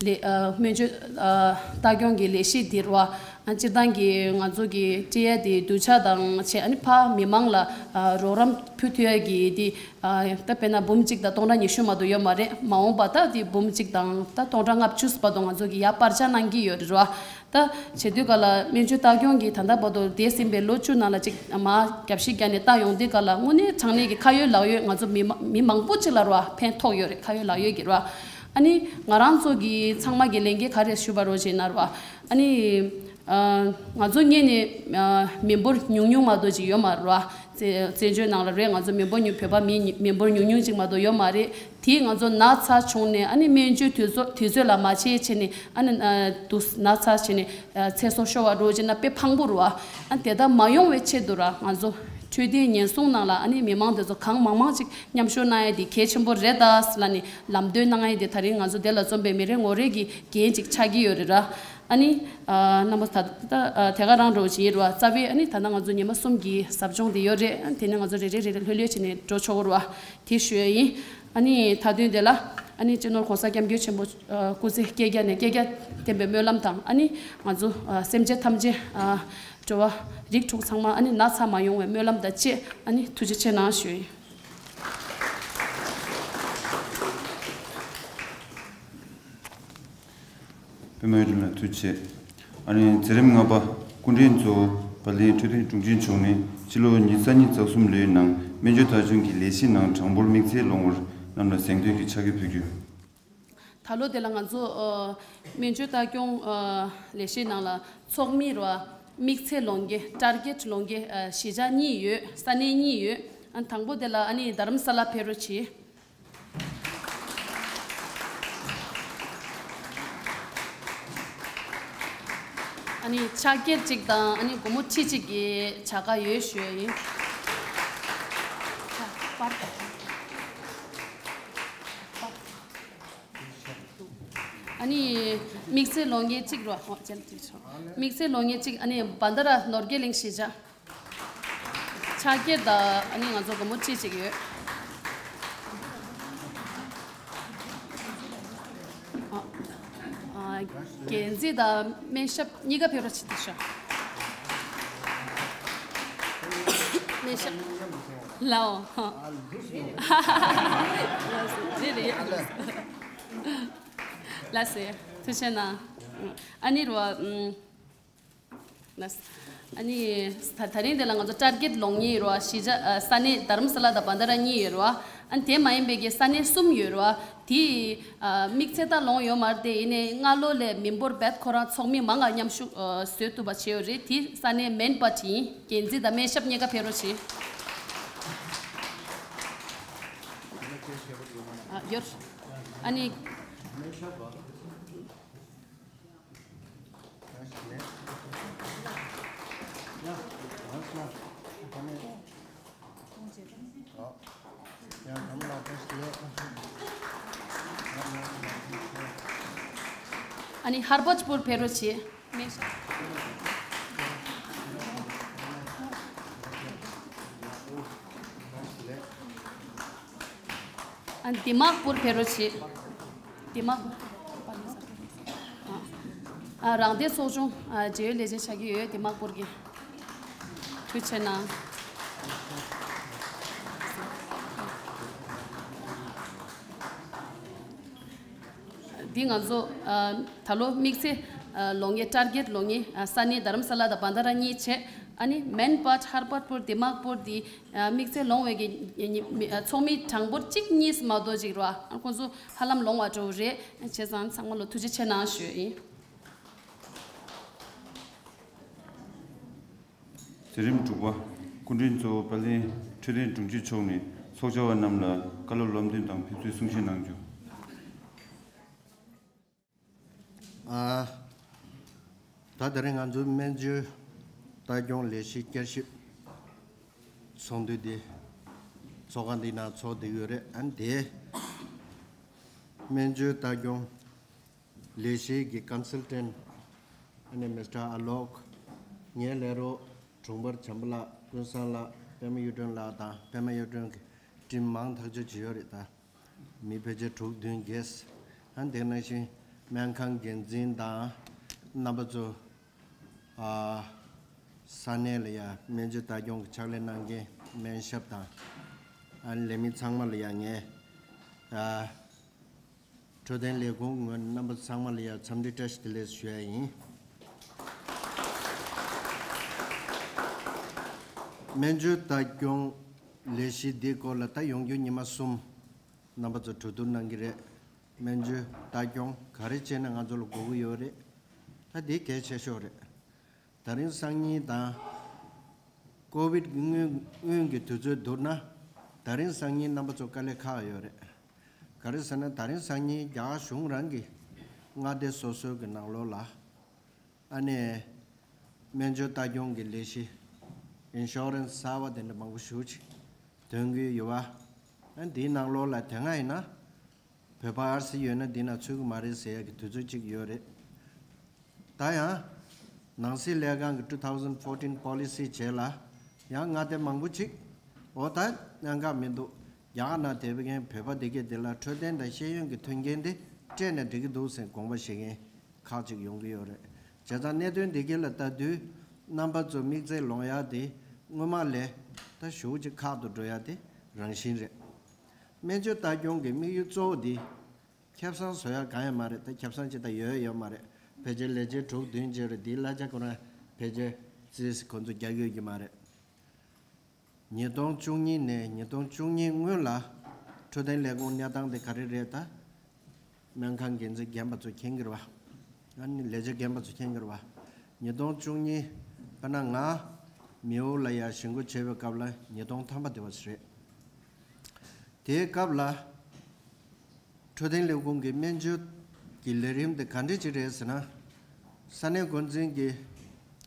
ལས་ཨ་སྨན་བཅོས་ཨ་ལྟ་སྐྱོང་གི་ལས་གཞི་འདི་རུ་ཨ་སྤྱིར་བཏང་གི་ང་ཚོ་གི་སྤྲད་ཡ་དེ་སྡུད་ཆ་དང་བྱས། ཨ་ནི་ཕ་མི་མང་ལ་ཨ་རོགས་རམ་ཕུལ་ཐུབ་ཡ་གི་དེ་ཨ་ད་དཔེར་ན་འབུམ་གཅིག་དང་སྟོང་ཕྲག་ཉི་ཤུ་མ་གཏོགས་ཡོད་མ་རེད། མ་འོངས་པ་ད་དེ་འབུམ་གཅིག་དང་ད་སྟོང་ཕྲག་ལྔ་བཅུ་བར་དུ་ང་ཚོ་གི་ཡར་སྤར་ཆ་གནང་གི་ཡོད་རེད་ར། ད་བྱེད་དུས་ག་ལ་སྨན་བཅོས་ལྟ་སྐྱོང་གི་ད་ལྟ་བར་དུ་འདས་ཟིན་པའི་ལོ་བཅུ་ནང་ལ་ཅིག་མར་རྒྱབ་བཤིག་བརྒྱབ་ནས་ལྟ་ཡོང་དུས་ག་ལ་དངོས་གནས་དྲང་གནས་ཀྱི་ཁ་ཡོད་ལག་ཡོད་ང་ཚོ་མི་མ་མི་མང་པོ་ཅིག་ལ་རུ་བ་ཕན་ཐོགས་ཡོད་རེད། ཁ་ཡོད་ལག་ཡོད་ཀྱི་རུ་བ། ཨ་ནི་ང་རང་ཚོ་གི་ཚང་མ་གི་ལས་འགན་ག་རེ་ཞུ་བ་རོགས་བྱས་ན་རུ་བ། ཨ་ནི་ཨ་ང་ཚོ་སྔོན་ནས་ཨ་མི་འབོར་ཉུང་ཉུང་མ་གཏོགས་ཅིག་ཡོད་མ་རེད་རུ་བ། བཙན་བཙན་བྱོལ་ནང་ལ་རེད། ང་ཚོ་མི་འབོར་ཉུང་བོད་པ་མི་མི་འབོར་ཉུང་ཉུང་ཅིག་མ་གཏོགས་ཡོད་མ་རེད། དེས་ང་ཚོ་ན་ཚ་བྱུང་ནས་ཨ་ནི་སྨན་བཅོས་དུས་ཚོད་དུས་ཚོད་ལ་མ་བྱས་བྱས་ནས་ཨ་ནི་ཨ་དུ་ན་ཚ་བྱས་ནས་ཨ་ཚེ་སྲོག་ཤོར་བ་རོགས་བྱས་ན་དཔེ་ཕངས་པོ་རུ་བ། ཨ་དེ་ལྟར་མ་ཡོང་བའི་ཆེད་དུ་ར་ང་ཚོ་འཕྲོད་བསྟེན་ཉེན་སྲུང་ནང་ལ་ཨ་ནི་མི་མང་དེ་ཚོ་གང་མང་མང་ཅིག་མཉམ་ཞུགས་གནང་ཡ་དེ་གལ་ཆེན་པོ་རེད་ད་ལ་ནི་ལམ་སྟོན་གནང་ཡ་དེ་ད་རིང་ང་ཚོ་དེ་ལ་འཛོམས་པའི་མི་རེ་ངོ་རེ་གི་འགན་ཅིག་ཆགས་ཀྱི་ཡོད་རེད་ར། ཨ་ནི་ཨ་རྣམ་པ་ད་ད་ཨ་དེ་ག་རང་རོགས་བྱེད་རུ་བ། རྩ་བའི་ཨ་ནི་ད་ལྟ་ང་ཚོ་ཉི་མ་གསུམ་གྱི་ཟབ་སྦྱོང་དེ་ཡོད་རེད། ཨ་ནི་དེ་ནས་ང་ཚོ་རེ་རེ་རེ་རེ་ལྷོད་ལྷོད་བྱས་ནས་འགྲོ་ཆོག་རུ་བ། དེ་ཞུ་ཡ་ཡིན། ཨ་ནི་མཐའ་དོན་དེ་ལ་ཨ་ནི་སྤྱི་ནོར་༸གོང་ས་༸སྐྱབས་མགོན་ཆེན་པོ་ཨ་སྐུ་ཚེ་བསྐལ་བརྒྱ་ནས་བསྐལ་བརྒྱ་བརྟན་པའི་སྨོན་ལམ་དང་། ཨ་ནི་ང་ཚོ་ཨ་སེམས་ཅན་ཐམས་ཅད་ཨ་འགྲོ་བ་རིགས་དྲུག་ཚང་མ་ཨ་ནི་ན་ཚ་མ་ཡོང་བའི་སྨོན་ལམ་དང་བཅས་ཨ་ནི་ཐུགས་རྗེ་ཆེ་གནང་ཞུ་ཡ་ཡིན། པད་མ་བརྒྱུད་ལ་ཐུགས་རྗེ་ཆེ། ཨ་ནི་མཛད་རིམ་ལྔ་པ་སྐུ་ཕྲེང་གཙོ་བོ་དཔལ་ལྡན་འཕྲོད་བསྟེན་དྲུང་ཆེ་མཆོག་ནས་སྤྱི་ལོ་ཉིས་རྩ་གཉིས་རྩ་གསུམ་ལོའི་ནང་སྨན་བཅོས་ལྟ་སྐྱོང་གི་ལས་གཞི་ནང་གྲངས་འབོར་དམིགས་བསལ་ལོངས་བར་རྣམས་ལ་གཟེངས་བསྟོད་ཀྱི་ཕྱག་འཁྱེར་ཕུལ་རྒྱུ། ད་ལོ་དེ་ལ་ང་ཚོ་ཨ་སྨན་བཅོས་ལྟ་སྐྱོང་ཨ་ལས་གཞི་ནང་ལ་ཚོགས་མི་ར་དམིགས་བསལ་ལོངས་ཀྱི་ཊར་གེཊ་ལོངས་ཀྱི་ཨ་གཞིས་ཆགས་གཉིས་ཡོད། ས་གནས་གཉིས་ཡོད། ཨ་དང་པོ་དེ་ལ་ཨ་ནི་རྡ་རམ་ས་ལ་ཕེབས་རོགས་གྱིས། ཨ་ནི་ཕྱག་འཁྱེར་གཅིག་དང་ཨ་ནི་སྒོར་མོ་ཁྲི་གཅིག་གི་བྱ་དགའ་ཡོད་ཞུ་ཡ་ཡིན། ཨ་ནི་དམིགས་བསལ་ལོངས་སྤྱོད་གཅིག་རོ། ཨོ་ཅན་གཅིག་ཆོག་དམིགས་བསལ་ལོངས་སྤྱོད་གཅིག་ཨ་ནི་བྷན་དྷ་ར་ནོར་རྒྱས་གླིང་གཞིས་ཆགས། ཕྱག་འཁྱེར་དང་ཨ་ནི་ང་ཚོ་སྒོར་མོ་ཁྲི་གཅིག་ཡོད། ཨ་ཨ་འགན་འཛིན་དང་སྨན་ཞབས་གཉིས་ཀ་ཕེབས་རོགས་བྱེད་དེ་ཤོག་སྨན་ཞབས་ལའོ། ལགས་སོ། རེད་རེད། ལགས་སོ། ཐུགས་རྗེ་གནང་། ཨ་ནི་རོ། ཨ་ནི་ད་ད་རིང་འདི་ལ་ང་ཚོ་ཊར་གེཊ་ལོངས་མཁན་རོ། གཞིས་ཆགས་ས་གནས་རྡ་རམ་ས་ལ་དང་བྷན་དྷ་ར་གཉིས་ཡོད་རོ། ཨ་ནི་དེ་མ་ཡིན་པའི་གི་ས་གནས་གསུམ་ཡོད་རོ། དེ་དམིགས་བསལ་ད་ལོངས་ཡོད་མ་རེད་དེ། ཡིན་ནའི་སྔ་ལོ་ལས་མི་འབོར་རྦད་ཁོ་རང་ཚོགས་མི་མང་ང་མཉམ་ཞུགས་བཟོས་ཐུབ་པ་བྱས་ཡོད་རེད། དེ་ས་གནས་མན་པ་དེ་ཡིན། འགན་འཛིན་དང་སྨན་ཞབས་གཉིས་ཀ་ཕེབས་རོགས་བྱེད། ཨ་ཡོད། ཨ་ནི། ཨ་ནི་ཧར་བོ་ཆི་པུར་ཕེབས་རོགས་བྱེད། ཨ་ནི་དི་མ་པུར་ཕེབས་རོགས་བྱེད། དི་མ་པུར། རང་བདེན་ཚོགས་ཆུང་འབྲེལ་ཡོད་ལས་བྱེད་ཆགས་ཀྱི་ཡོད། དི་མག་པུར་གྱི། ཐུགས་རྗེ་གནང་། འདི་ང་ཚོ་ད་ལོ་དམིགས་བསལ་ལོ་ལྔའི་ཊར་གེཊ་ལོ་ལྔའི་ས་གནས་རྡ་རམ་ས་ལ་དང་བན་དྷ་ར་གཉིས་བྱས། ཨ་ནི་མན་པཱཊ་ཧར་པར་པུར་དི་མག་པུར་འདི་དམིགས་བསལ་ལོང་བའི་གི་ཚོགས་མི་གྲངས་འབོར་གཅིག་གཉིས་མ་གཏོགས་ཅིག་རེད་བ། ཁོང་ཚོ་ཧ་ལམ་ལོང་བ་འགྲོ་རེད། བྱས་ཙང་ཚང་མ་ལ་ཐུགས་རྗེ་ཆེ་གནང་ཞུ་ཡིན། མཛད་རིམ་དྲུག་པ། སྐུ་མགྲོན་གཙོ་བོ་དཔལ་ལྡན་འཕྲོད་བསྟེན་དྲུང་ཆེ་མཆོག་ནས་ཚོགས་བཅར་བ་རྣམས་ལ་བཀའ་སློབ་སློབ་སྟོན་དང་ཕེབས་བསུའི་གསུང་བཤད་གནང་རྒྱུ། ཨ། ད་དེ་རིང་ང་ཚོའི་སྨན་བཅོས་ལྟ་སྐྱོང་ལས་གཞི་བསྐྱར་ཞིབ་ཚོགས་འདུ་འདི་ཚོགས་ཁང་འདི་ནང་ཚོགས་བསྡད་ཡོད་རེད། ཨ་ནི་དེ་སྨན་བཅོས་ལྟ་སྐྱོང་ལས་གཞིའི་གི་ཀོན་སལ་ཊན་ཨ་ནི་མི་སི་ཊར་ཨ་ལོག་ངའི་ལས་རོགས་དྲུང་འཕར་བྱམས་པ་ལགས། ཀུན་བཟང་ལགས། པད་མ་གཡུ་སྒྲོན་ལགས་དང་པད་མ་གཡུ་སྒྲོན་གྱི་ཊིམ་མང་ཐག་ཆོད་ཅིག་ཡོད་རེད། ད་མི་ཕལ་ཆེར་དྲུག་བདུན་བརྒྱད། ཨ་དེ་ནང་བཞིན་སྨན་ཁང་འགན་འཛིན་དང་རྣམ་པ་ཚོ། ཨ། ས་གནས་ལ་ཡ་སྨན་བཅོས་ལྟ་སྐྱོང་གི་ཕྱག་ལས་གནང་མཁན་སྨན་ཞབས་དང་། ཨ་ལས་མི་ཚང་མ་ལ་ཡ་ངས། ཨ། འཕྲོད་བསྟེན་ལས་ཁུངས་ངོས་ནས་རྣམ་པ་ཚང་མ་ལ་ཡ་འཚམས་འདྲི་བཀྲ་ཤིས་བདེ་ལེགས་ཞུ་ཡ་ཡིན། སྨན་བཅོས་ལྟ་སྐྱོང་ལས་གཞི་འདིའི་སྐོར་ལ་ད་ཡོང་རྒྱུ་ཉི་མ་གསུམ་རྣམ་པ་ཚོ་གྲོས་བསྡུར་གནང་གི་རེད། སྨན་བཅོས་ལྟ་སྐྱོང་ག་རེ་བྱས་ན་ང་ཚོ་ལ་དགོས་ཀྱི་ཡོད་རེད། ད་འདི་གལ་ཆེ་ཤོས་རེད། ད་རིང་སང་ཉིན་དང་། ཀོ་བིད་སྔོན་སྔོན་གྱི་དུས་ཚོད་བསྡུར་ན། ད་རིང་སང་ཉིན་རྣམ་པ་ཚོ་དཀའ་ལས་ཁག་ཡོད་རེད། ག་རེ་ཟེར་ན་ད་རིང་སང་ཉིན་རྒྱ་གར་གཞུང་རང་གི་མངའ་སྡེ་སོ་སོའི་གི་ནང་ལོགས་ལ། ཨ་ནི། སྨན་བཅོས་ལྟ་སྐྱོང་གི་ལས་གཞི། ཨིན་ཤོ་རན་སི་གསར་པ་དེ་འདྲ་མང་པོ་ཞེ་པོ་ཅིག་འདོན་གྱི་ཡོད་པ། ཨ་འདིའི་ནང་ལོགས་ལ་དེ་སྔ་ཡིན་ན། བོད་པ་ཨར་སི་ཡོད་ན་འདི་ན་ཚུད་ཀྱི་མ་རེད་ཟེར་ཡ་གི་དུས་ཚོད་ཅིག་ཡོད་རེད། ད་ཡང་། ནང་སྲིད་ལས་ཁང་གི་two thousand fourteen policy བྱས་ལ། ཡང་མངའ་སྡེ་མང་པོ་ཅིག་འོ་ད་གནད་འགག་མི་འདུག་རྒྱ་གར་ནང་བསྡད་པའི་མཁན་བོད་པ་འདི་གས་འདི་ལ་འཕྲོད་བསྟེན་དང་ཤེས་ཡོན་གྱི་མཐུན་རྐྱེན་དེ་སྤྲད་ན་འགྲིག་གི་འདུག་ཟེར་དགོངས་པ་བཞེས་མཁན་ཁག་ཅིག་ཡོང་གི་ཡོད་རེད། བྱས་ཙང་གནད་དོན་འདི་གས་ལ་ལྟ་དུས་རྣམ་པ་ཚོ་དམིགས་བརྩེ་ལོང་ཡག་དེ་སྔོན་མ་ལས་ད་ཞེ་པོ་ཅིག་ཁག་ཏུ་འགྲོ་ཡག་དེ་རང་བཞིན་རེད། སྨན་བཅོས་ལྟ་སྐྱོང་གི་དམིགས་ཡུལ་གཙོ་བོ་དེ། ཁེ་བཟང་བཟོ་ཡག་གང་ཡང་མ་རེད། ད་ཁེ་བཟང་ཅི་ལྟར་ཡོད་ཡོད་མ་རེད། ཕལ་ཆེར་ལས་བྱེད་དྲུག་བདུན་ཅིག་རེད། དེའི་གླ་ཆ་ཁོ་རང་ཕལ་ཆེར་རྩིས་ཁོ་ཚོ་རྒྱག་ཡོད་ཀྱི་མ་རེད། ཉིས་སྟོང་བཅུ་གཉིས་ནས་ཉིས་སྟོང་བཅུ་གཉིས་སྔོན་ལ་འཕྲོད་བསྟེན་ལས་ཁུངས་གནས་སྟངས་དེ་ག་རེ་རེད། ད་སྨན་ཁང་འགན་འཛིན་རྒན་པ་ཚོ་མཁྱེན་གྱི་རེད་པ། ཨ་ནི་ལས་བྱེད་རྒན་པ་ཚོ་མཁྱེན་གྱི་རེད་པ། ཉིས་སྟོང་བཅུ་གཉིས་དཔེར་ན་ང་མེའོ་ལ་ཡར་གཞིས་འགོ་བྱས་པའི་སྐབས་ལ་ཉིས་སྟོང་ཐམ་པ་དེ་བ་ཞིག་རེད། དེའི་སྐབས་ལ། འཕྲོད་བསྟེན་ལས་ཁུངས་ཀྱི་སྨན་བཅོས་ཀྱི་ལས་རིམ་དེ་ག་འདྲ་ཅིག་རེད་ཟེར་ན། ས་གནས་འགོ་འཛིན་གྱིས་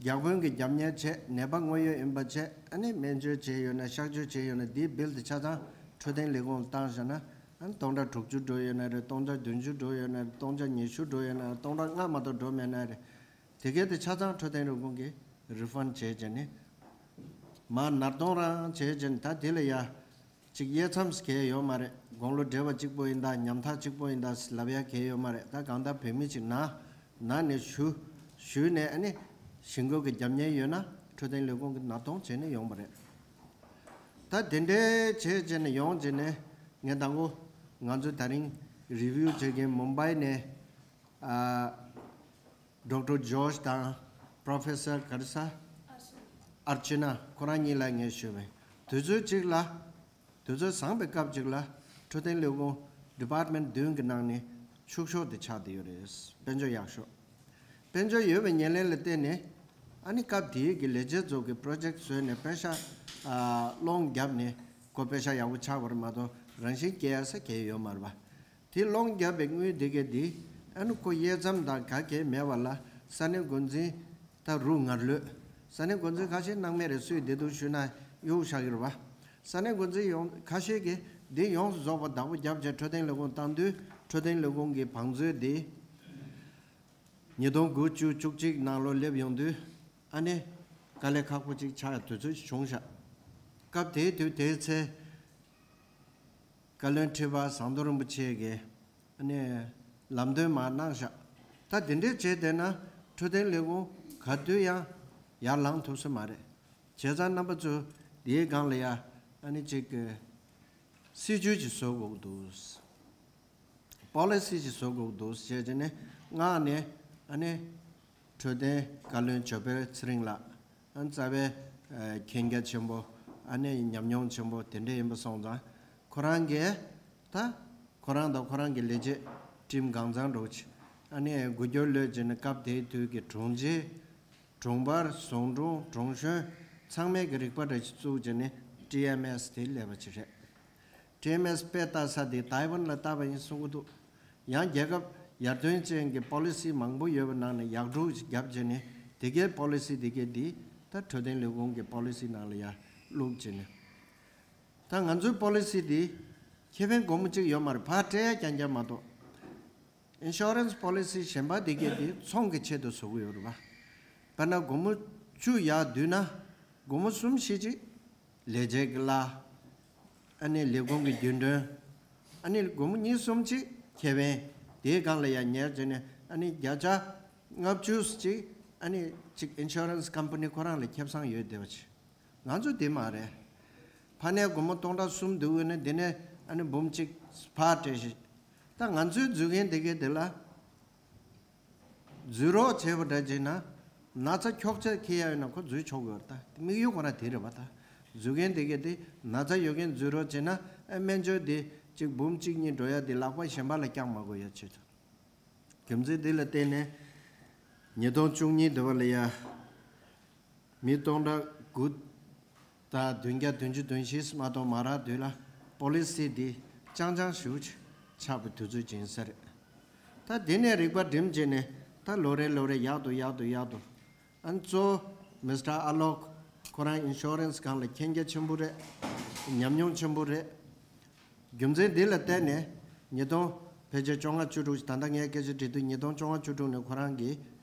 རྒྱག་དཔོན་གྱི་རྒྱབ་གཉེར་བྱས། ནད་པ་དངོས་ཡོད་ཡིན་པ་བྱས། ཨ་ནི་སྨན་བཅོས་བྱས་ཡོད་ན་གཤག་བཅོས་བྱས་ཡོད་ན་དེའི་བིལ་དེ་ཆ་ཚང་འཕྲོད་བསྟེན་ལས་ཁུངས་ལ་བཏང་བཞག་ན། ཨ་ནི་སྟོང་ཕྲག་དྲུག་ཅུ་འགྲོ་ཡོད་ན་རེད། སྟོང་ཕྲག་བདུན་ཅུ་འགྲོ་ཡོད་ན་རེད། སྟོང་ཕྲག་ཉི་ཤུ་འགྲོ་ཡོད་ན་རེད། སྟོང་ཕྲག་ལྔ་མ་གཏོགས་འགྲོ་མེད་ན་རེད། དེ་གས་དེ་ཆ་ཚང་འཕྲོད་བསྟེན་ལས་ཁུངས་ཀྱིས་རི་ཕན་བྱས་བྱས་ནས། མར་ནར་གཏོང་རང་བྱས་བྱས་ནས། ད་དེ་ལ་ཡ། གཅིག་དབྱེ་མཚམས་གས་ཡོད་མ་རེད། དགུང་ལོ་བགྲེས་པ་གཅིག་པོ་ཡིན་ད། ཉམ་ཐག་གཅིག་པོ་ཡིན་ད་ལབ་ཡ་གས་ཡོད་མ་རེད། ད་གང་ལྟར་བོད་མི་གཅིག་ན་ན་ནས་ཞུ་ཞུས་ནས། ཨ་ནི་གཞིས་འགོ་གི་རྒྱབ་གཉེར་ཡོད་ན་འཕྲོད་བསྟེན་ལས་ཁུངས་ཀྱི་ནར་གཏོང་བྱས་ནས་ཡོང་བ་རེད། ད་དེ་འདྲའི་བྱས་བྱས་ནས་ཡོང་བྱས་ནས། ངས་དང་པོ་ང་ཚོ་ད་རིང་རི་བིའུ་བྱེད་མཁན་མུམ་བྷའི་ནས། ཨ། ཌོག་ཊར་ཇོརྗ་དང་པྲོ་ཕེ་སར་ག་རེ་ཟེར། ཨར་ཅི་ན། ཁོ་རང་གཉིས་ལ་ངས་ཞུས་པས། དུས་ཚོད་གཅིག་ལ། དུས་ཚོད་བཟང་པའི་སྐབས་གཅིག་ལ་འཕྲོད་བསྟེན་ལས་ཁུངས་ཌི་པར་ཊི་མེན་ཊི་བདུན་གྱི་ནང་ནས་ཕྱུག་ཤོས་དེ་ཆགས་བསྡད་ཡོད་རེད། དཔལ་འབྱོར་ཡག་ཤོས། དཔལ་འབྱོར་ཡོད་པའི་ཉེར་ལེན་ལ་བརྟེན་ནས། ཨ་ནི་སྐབས་དེའི་གི་ལས་བྱེད་ཚོ་གི་པྲོ་ཇེཀ་བཟོས་ནས་པེ་ཤག་ཨ། སློང་བརྒྱབ་ནས། ཁོ་པེ་ཤག་ཡག་པོ་ཆགས་པ་རེད་མ་གཏོགས་རང་བཞིན་སྐྱེ་ཡ་ས་གས་ཡོད་མ་རེད་པ། དེ་སློང་བརྒྱབ་པའི་དངུལ་དེ་གས་དེ། ཨ་ནི་ཁོ་དབྱེ་མཚམས་དང་ག་གས་མེད་པ་ལ། ས་གནས་འགོ་འཛིན་ད་རུ་ངར་ལོས། ས་གནས་འགོ་འཛིན་ཁ་ཤས་སྣང་མེད་རེད། སུས་བདེ་སྡུག་ཞུས་ན་གཡུག་བཞག་གི་རེད་པ། ས་གནས་འགོ་འཛིན་ཡོངས་ཁ་ཤས་ཀྱིས་འདི་ཡོངས་སུ་རྫོགས་པ་བདག་པོ་བརྒྱབ་བྱས་འཕྲོད་བསྟེན་ལས་ཁུངས་བཏང་དུས། འཕྲོད་བསྟེན་ལས་ཁུངས་ཀྱི་བང་མཛོད་དེ་ཉིས་སྟོང་དགུ་བཅུ་བཅུ་གཅིག་ནང་ལོགས་སླེབས་ཡོང་དུས། ཨ་ནི་དཀའ་ལས་ཁག་པོ་ཅིག་ཆགས་ཡ་དུས་ཚོད་བྱུང་ཤག་སྐབས་དེའི་དུས་དེའི་ཚེ། བཀའ་བློན་ཁྲི་པ་ཟམ་གདོང་རིན་པོ་ཆེ་གིས་ཨ་ནི་ལམ་སྟོན་མར་གནང་ཤག་ད་དེ་འདྲས་བྱས་བསྡད་ན། འཕྲོད་བསྟེན་ལས་ཁུངས་ག་དུས་ཡང་ཡར་ལངས་ཐུབ་ས་མ་རེད། བྱས་ཙང་རྣམ་པ་ཚོས་འདིའི་སྒང་ལ་ཡ་ཨ་ནི་གཅིག་གི་སྲིད་ཇུས་ཅིག་བཟོ་དགོས་ཀྱི་འདུག་པོ་ལི་སི་ཅིག་བཟོ་དགོས་ཀྱི་འདུག་ཟེར་བྱས་ནས་མངགས་ནས། ཨ་ནི་འཕྲོད་བསྟེན་བཀའ་བློན་ཇོ་བལ་ཚེ་རིང་ལགས། ཨ་ནི་རྩ་བའི་ཨ་མཁྱེན་རྒྱ་ཆེན་པོ། ཨ་ནི་ཉམས་མྱོང་ཆེན་པོ་དེ་འདྲ་ཡིན་པ་སོང་ཙང་། ཁོ་རང་གིས་ད་ཁོ་རང་དང་ཁོ་རང་གི་ལས་བྱེད་ཁྲིམས་གང་ཚང་འགྲོ་ཆེ། ཨ་ནི་དགུ་སྐྱོར་ལོས་བྱས་ནས་སྐབས་དེའི་དུས་ཀྱི་དྲུང་ཆེ། གྲོང་པར། ཟུང་དྲུང་། དྲུང་གཞོན་ཚང་མས་ཀྱི་རིག་པ་འདྲ་ཞིག་བཙུགས་བྱས་ནས་ཊི་ཨེམ་ཨེས་དེ་སླེབས་པ་ཅིག་རེད། ཊི་ཨེམ་ཨེས་དཔེ་ལྟ་ས་དེ་ཐའེ་ཝན་ལ་བལྟས་པ་ཡིན་གསུང་གི་འདུག་ཡང་རྒྱལ་ཁབ་ཡར་ཐོན་ཅན་གྱི་པོ་ལི་སི་མང་པོ་ཡོད་པའི་ནང་ནས་ཡག་སྒྲུག་ཅིག་བརྒྱབ་བྱས་ནས་དེ་གའི་པོ་ལི་སི་དེ་གའི་དེ་ད་འཕྲོད་བསྟེན་ལས་ཁུངས་ཀྱི་པོ་ལི་སི་ནང་ལ་ཡར་བླུགས་བྱས་ནས། ད་ང་ཚོའི་པོ་ལི་སི་དེ་ཁེ་ཕན་སྒོར་མོ་གཅིག་ཡོད་མ་རེད། ཕར་སྤྲད་ཡ་རྐྱང་རྐྱང་མ་གཏོགས། ཨིན་ཤོ་རན་སི་པོ་ལི་སི་གཞན་པ་དེ་གས་དེ་ཚོང་གི་ཆེད་དུ་བཟོ་གི་ཡོད་རེད་པ། དཔེར་ན་སྒོར་མོ་བཅུ་ཡར་བསྡུས་ན་སྒོར་མོ་གསུམ་བཞི་ཅིག་ལས་བྱེད་ཀྱི་གླ། ཨ་ནི་ལས་ཁུངས་ཀྱི་རྒྱུན་གྲོན། ཨ་ནི་སྒོར་མོ་གཉིས་གསུམ་ཅིག་ཁེ་ཕན་དེའི་སྒང་ལ་ཡར་ཉར་བྱས་ནས། ཨ་ནི་བརྒྱ་ཆ་ལྔ་བཅུ་ཅིག་ཨ་ནི་ཅིག་ཨིན་ཤོ་རན་སི་ཀམ་པ་ནི་ཁོ་རང་ལ་ཁེ་བཟང་ཡོད་བསྡད་པ་ཅིག་ང་ཚོ་དེ་མ་རེད། ཕ་ནས་སྒོར་མོ་སྟོང་ཕྲག་གསུམ་བསྡུས་ཡོད་ན་དེ་ནས་ཨ་ནི་འབུམ་གཅིག་ཕར་སྤྲད་ཤིག་ད་ང་ཚོའི་འཛུལ་མཁན་དེ་གས་དེ་ལ་འཛུལ་རོགས་བྱས་པ་འདྲ་བྱས་ན། ན་ཚ་འཁྱོག་ཚད་འཁྱེར་ཡ་ཡོད་ན་ཁོ་འཛུལ་ཆོག་གི་ཡོད་རེད། ད་དམིགས་ཡུལ་ཁོ་རང་དེ་རེད་པ། ད་འཛུལ་མཁན་དེ་གས་དེ་ན་ཚ་ཡོད་མཁན་འཛུལ་རོགས་བྱས་ན། ཨ་སྨན་བཅོས་དེ་གཅིག་འབུམ་གཅིག་གཉིས་འགྲོ་ཡ་དེ་ལག་པ་གཞན་པ་ལ་བརྐྱང་མ་དགོས་ཡ་ཆེད་དུ། རྒྱུ་མཚན་འདི་ལ་བརྟེན་ནས་ཉིས་སྟོང་བཅུ་གཉིས་དེ་བ་ལ་ཡ་མི་སྟོང་ཕྲག་དགུ་དང་བདུན་བརྒྱ་བདུན་ཅུ་དོན་བཞི་མ་གཏོགས་མ་རག་དུས་ལ་པོ་ལི་སི་འདི་རྐྱང་རྐྱང་ཞེ་པོ་ཆགས་པའི་དུས་ཚོད་ཅིག་ཡིན་ས་རེད། ད་དེ་ནས་རིག་པ་སྒྲིམ་བྱས་ནས་ད་ལོ་རེ་ལོ་རེ་ཡག་ཏུ་ཡག་ཏུ་ཡག་ཏུ། ཨ་ནི་གཙོ་བོ་མི་སི་ཊར་ཨ་ལོག་ཁོ་རང་ཨིན་ཤོ་རན་སི་སྒང་ལ་མཁྱེན་རྒྱ་ཆེན་པོ་རེད། ཉམས་མྱོང་ཆེན་པོ་རེད། རྒྱུ་མཚན་འདི་ལ་བརྟེན་ནས་ཉིས་སྟོང་ཕལ་ཆེར་བཅོ་ལྔ་བཅུ་དྲུག་ད་ལྟ་ངས་སྐད་ཆ་དྲིས་དུས་ཉིས་སྟོང་བཅོ་ལྔ་བཅུ་དྲུག་ནས་ཁོ་རང་གིས་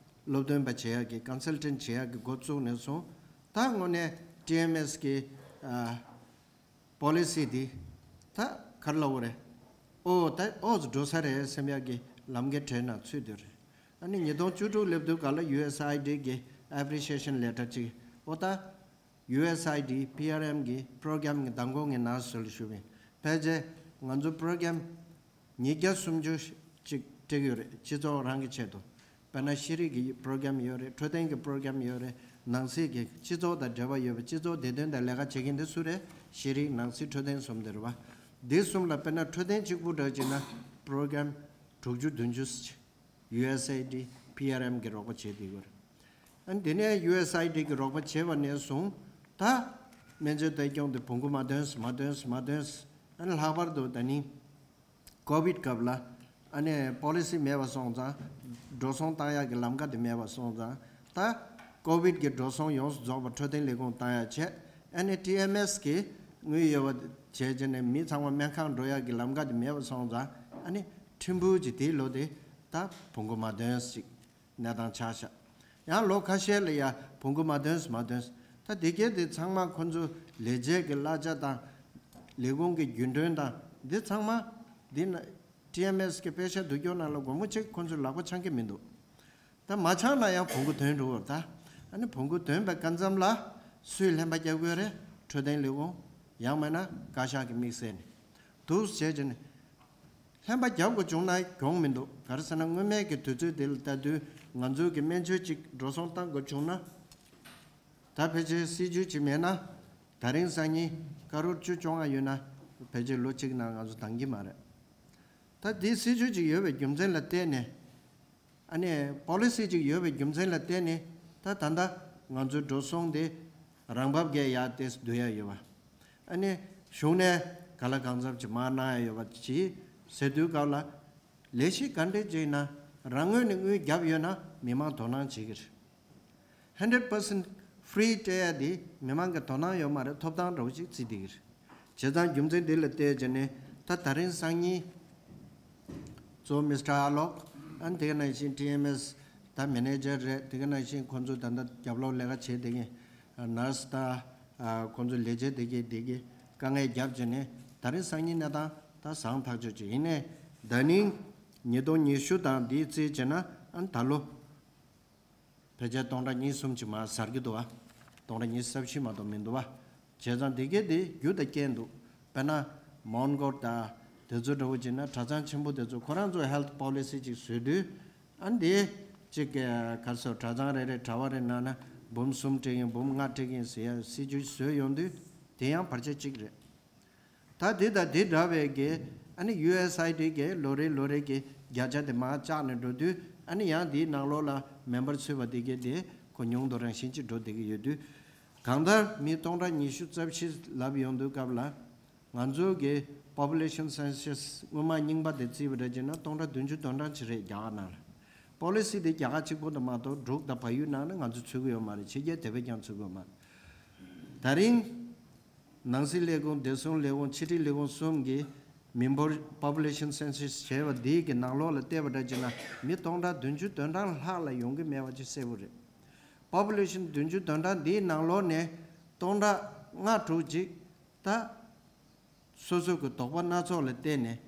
སློབ་སྟོན་པ་བྱེད་ཡག་གི་ཀོན་སལ་ཊན་བྱེད་ཡག་གི་འགོ་བཙུགས་ནས་བཟུང་། ད་དངོས་གནས་ཊི་ཨེམ་ཨེས་ཀྱི་ཨ་པོ་ལི་སི་འདི་ད་ག་རེ་ལབ་དགོས་རེད། ཨོ་ད་ཨོ་ཙི་འགྲོ་ས་རེད་བསམ་ཡག་གི་ལམ་ཁའི་གྲས་ནང་ཚུད་དེ་རེད། ཨ་ནི་ཉིས་སྟོང་བཅུ་དྲུག་སླེབས་དུས་སྒང་ལ་ཡུ་ཨེས་ཨའི་ཌི་གི་ཨེ་པི་རི་ཤི་ཨེ་ཤན་ལེ་ཊར་ཅིག་ཨོ་ད་ཡུ་ཨེས་ཨའི་ཌི་པི་ཨར་ཨེམ་གི་པོ་རོ་གྷི་རམ་གི་མདང་དགོང་ངས་ནར་སི་ཚོ་ལ་ཞུས་པ་ཡིན། ཕལ་ཆེར་ང་ཚོ་པོ་རོ་གྷི་རམ་ཉིས་བརྒྱ་སུམ་ཅུ་ཅིག་སྤྲད་ཀྱི་ཡོད་རེད། སྤྱི་ཚོགས་རང་གི་ཆེད་དུ། དཔེར་ན་ཤེས་རིག་གི་པོ་རོ་གྷི་རམ་ཡོད་རེད། འཕྲོད་བསྟེན་གྱི་པོ་རོ་གྷི་རམ་ཡོད་རེད། ནང་སྲིད་ཀྱི་སྤྱི་ཚོགས་དང་འབྲེལ་བ་ཡོད་པའི་སྤྱི་ཚོགས་བདེ་དོན་དང་ལས་ཀ་བྱེད་མཁན་དེ་སུ་རེད། ཤེས་རིག་ནང་སྲིད་འཕྲོད་བསྟེན་གསུམ་དེ་རེད་པ། འདི་གསུམ་ལ་དཔེར་ན་འཕྲོད་བསྟེན་གཅིག་པུ་འདྲ་བྱས་ན་པོ་རོ་གྷི་རམ་དྲུག་ཅུ་བདུན་ཅུ་ཅིག་ཡུ་ཨེས་ཨའི་ཌི་པི་ཨར་ཨེམ་གི་རོགས་པ་བྱེད་བསྡད་ཡོད་རེད། ཨ་ནི་དེ་ནས་ཡུ་ཨེས་ཨའི་ཌི་གི་རོགས་པ་བྱས་པ་ནས་བཟུང་ད་སྨན་བཅོས་ལྟ་སྐྱོང་དེ་བོང་གུ་མ་ཐོན་མ་ཐོན་མ་ཐོན། ཨ་ནི་ལྷག་པར་དུ་ད་ནི་ཀོ་བིད་སྐབས་ལ་ཨ་ནི་པོ་ལི་སི་མེད་པ་སོང་ཙང་། འགྲོ་སོང་བཏང་ཡག་གི་ལམ་ཁ་དེ་མེད་པ་སོང་ཙང་། ད་ཀོ་བིད་ཀྱི་འགྲོ་སོང་ཡོངས་སུ་རྫོགས་པ་འཕྲོད་བསྟེན་ལས་ཁུངས་བཏང་ཡག་བྱས། ཨ་ནི་ཊི་ཨེམ་ཨེས་གི་དངུལ་ཡོད་པ་བྱས་བྱས་ནས་མི་ཚང་མ་སྨན་ཁང་འགྲོ་ཡག་གི་ལམ་ཁ་དེ་མེད་པ་སོང་ཙང་། ཨ་ནི་ཕྲན་བུ་ཅིག་དེའི་ལོ་དེ་ད་བོང་གུ་མ་ཐོན་ཞིག་གནས་སྟངས་ཆགས་ཤག་ཡང་ལོ་ཁ་ཤས་ལ་ཡ་བོང་གུ་མ་ཐོན་མ་ཐོན། ད་དེ་གས་དེ་ཚང་མ་ཁོ་ཚོ་ལས་བྱེད་ཀྱི་གླ་ཆ་དང་། ལས་ཁུངས་ཀྱི་རྒྱུན་གྲོན་དང་འདི་ཚང་མ་འདི་ན་ཊི་ཨེམ་ཨེས་ཀྱི་པེ་ཤ་བསྡུ་སྐྱོར་ནང་ལ་སྒོར་མོ་གཅིག་ཁོ་ཚོའི་ལག་པ་འཆང་གི་མི་འདུག་ད་མ་འཆང་ན་ཡང་བོང་གུ་ཐོན་འགྲོ་བར། ད་ཨ་ནི་བོང་གུ་ཐོན་པའི་སྐབས་མཚམས་ལ་སུས་ལྷན་པ་རྒྱག་དགོས་རེད། འཕྲོད་བསྟེན་ལས་ཁུངས། ཡང་མིན་ན་བཀའ་ཤག་གི་དམིགས་བསལ་ནས་འདུག་བྱས་བྱས་ནས། ལྷན་པ་རྒྱག་དགོས་བྱུང་ན་གྱོང་མི་འདུག་ག་རེ་ཟེར་ན་སྔོན་མའི་གི་དུས་ཚོད་དེ་ལ་ལྟ་དུས་ང་ཚོའི་གི་སྨན་བཅོས་ཅིག་འགྲོ་སོང་བཏང་དགོས་བྱུང་ན། ད་ཕལ་ཆེར་སྲིད་ཇུས་ཅིག་མེད་ན། ད་རིང་སང་ཉིན་ཀ་རོར་བཅུ་བཅོ་ལྔ་ཡོད་ན་ཕལ་ཆེར་ལོ་གཅིག་ནང་ང་ཚོ་འདང་གི་མ་རེད། ད་འདི་སྲིད་ཇུས་ཅིག་ཡོད་པའི་རྒྱུ་མཚན་ལ་བརྟེན་ནས། ཨ་ནི་པོ་ལི་སི་ཅིག་ཡོད་པའི་རྒྱུ་མཚན་ལ་བརྟེན་ནས་ད་ད་ལྟ་ང་ཚོའི་འགྲོ་སོང་དེ་རང་འབབ་གས་ཡར་ཏོག་ཙམ་བསྡུ་ཡ་ཡོད་པ། ཨ་ནི་གཞུང་ནས་ག་ལ་གང་འཚམ་ཅིག་མར་གནང་ཡ་ཡོད་པ་ཅིག་ཟེར་དུས་སྐབས་ལ། ལས་གཞི་ག་འདྲ་ཅིག་ཡིན་ན་རང་ངོས་ནས་དངུལ་བརྒྱབ་ཡོད་ན་མི་མང་དོ་སྣང་བྱེད་ཀྱི་རེད། ཧན་ཌེཌ་པར་སེན་ཊི་ཧྥི་རི་སྤྲད་ཡ་དེ་མི་མང་གི་དོ་སྣང་ཡོད་མ་རེད། ཐོབ་ཐང་འདྲ་བོ་ཅིག་བརྩི་བསྡད་ཀྱི་རེད། བྱས་ཙང་རྒྱུ་མཚན་འདི་ལ་བལྟས་བྱས་ནས་ད་ད་རིང་སང་ཉིན་གཙོ་བོ་མི་སི་ཊར་ཨ་ལོག་ཨ་ནི་དེ་ག་ནང་བཞིན་ཊི་ཨེམ་ཨེས་ད་མེ་ནེ་ཇར་རེད། དེ་ག་ནང་བཞིན་ཁོང་ཚོ་ད་ལྟ་རྒྱབ་ལོགས་ལས་ཀ་བྱེད་བསྡད་མཁན་ནར་སི་དང་། ཨ་ཁོང་ཚོ་ལས་བྱེད་བསྡད་མཁན་དེ་གས་དཀའ་ངལ་བརྒྱབ་བྱས་ནས་ད་རིང་སང་ཉིན་གནས་སྟངས་ད་བཟང་ཐག་ཆོད་ཅིག་ཡིན་ནའི། ད་ནིང་ཉིས་སྟོང་ཉི་ཤུ་དང་འདི་རྩིས་བྱས་ན་ཨ་ནི་ད་ལོ། ཕལ་ཆེར་སྟོང་ཕྲག་གཉིས་གསུམ་ཅིག་མར་ཟར་གྱི་འདུག་བ། སྟོང་ཕྲག་ཉི་ཤུ་རྩ་བཞི་མ་གཏོགས་མི་འདུག་བ། བྱས་ཙང་དེ་གས་དེ་རྒྱུ་དང་རྐྱེན་འདུག་དཔེར་ན་མོན་གྷོ་དང་དེ་ཚོ་འདྲ་བོ་བྱས་ན་གྲྭ་ཚང་ཆེན་པོ་དེ་ཚོ་ཁོ་རང་ཚོ་ཧེལ་ཐི་པོ་ལི་སི་ཅིག་བཟོས་དུས། ཨ་འདི་ཅིག་ག་རེ་ཟེར། གྲྭ་ཚང་རེ་རེ་གྲྭ་པ་རེ་ནང་ན་འབུམ་གསུམ་སྤྲད་ཀྱིན་འབུམ་ལྔ་སྤྲད་ཀྱིན་ཟེར་ཡ་སྲིད་ཇུས་བཟོས་ཡོང་དུས། དེ་ཡང་བར་ཆད་གཅིག་རེད། ད་འདི་དང་འདི་འདྲ་བའི་གི་ཨ་ནི་ཡུ་ཨེས་ཨའི་ཌི་གི་ལོ་རེ་ལོ་རེ་གི་བརྒྱ་ཆ་དེ་མར་བཅག་ནས་འགྲོ་དུས། ཨ་ནི་ཡང་འདིའི་ནང་ལོགས་ལ་མེམ་བར་ཚུད་པ་དེ་གས་དེ་ཁོ་ཉུང་དུ་རང་བཞིན་གྱིས་འགྲོ་བསྡད་ཀྱི་ཡོད་དུས། གང་ལྟར་མི་སྟོང་ཕྲག་ཉི་ཤུ་རྩ་བཞི་ལབ་ཡོང་དུས་སྐབས་ལ། ང་ཚོ་གི་པོ་པུ་ལེ་ཤན་སེན་སས་སྔོན་མ་རྙིང་པ་དེ་བརྩིས་པ་འདྲ་བྱས་ན་སྟོང་ཕྲག་བདུན་ཅུ་དོན་གྲངས་ཅིག་རེད་རྒྱ་གར་ནང་ལ། པོ་ལི་སི་དེ་རྒྱ་གར་གཅིག་པོ་དང་མ་གཏོགས་འབྲུག་དང་བལ་ཡུལ་ནང་ན་ང་ཚོ་ཚུད་ཀྱི་ཡོད་མ་རེད། ཕྱི་རྒྱལ་དེ་བས་ཀྱང་ཚུད་ཀྱི་ཡོད་མ་རེད། ད་རིང་ནང་སྲིད་ལས་ཁུངས། བདེ་སྲུང་ལས་ཁུངས། ཕྱི་དྲིལ་ལས་ཁུངས་གསུམ་གྱིས་མི་འབོར་པོ་པུ་ལེ་ཤན་སེན་སས་བྱས་པ་འདི་གི་ནང་ལོགས་ལ་བལྟས་པ་འདྲ་བྱས་ན་མི་སྟོང་ཕྲག་བདུན་ཅུ་དོན་གྲངས་ལྷག་ལ་ཡོང་གི་མེད་པ་ཅིག་གསལ་པོ་རེད། པོ་པུ་ལེ་ཤན་བདུན་ཅུ་དོན་གྲངས་འདིའི་ནང་ལོགས་ནས་སྟོང་ཕྲག་ལྔ་དྲུག་ཅིག་ད་སོ་སོ་གི་དོགས་པ་སྣ་ཚོགས་ལ་བརྟེན་ནས།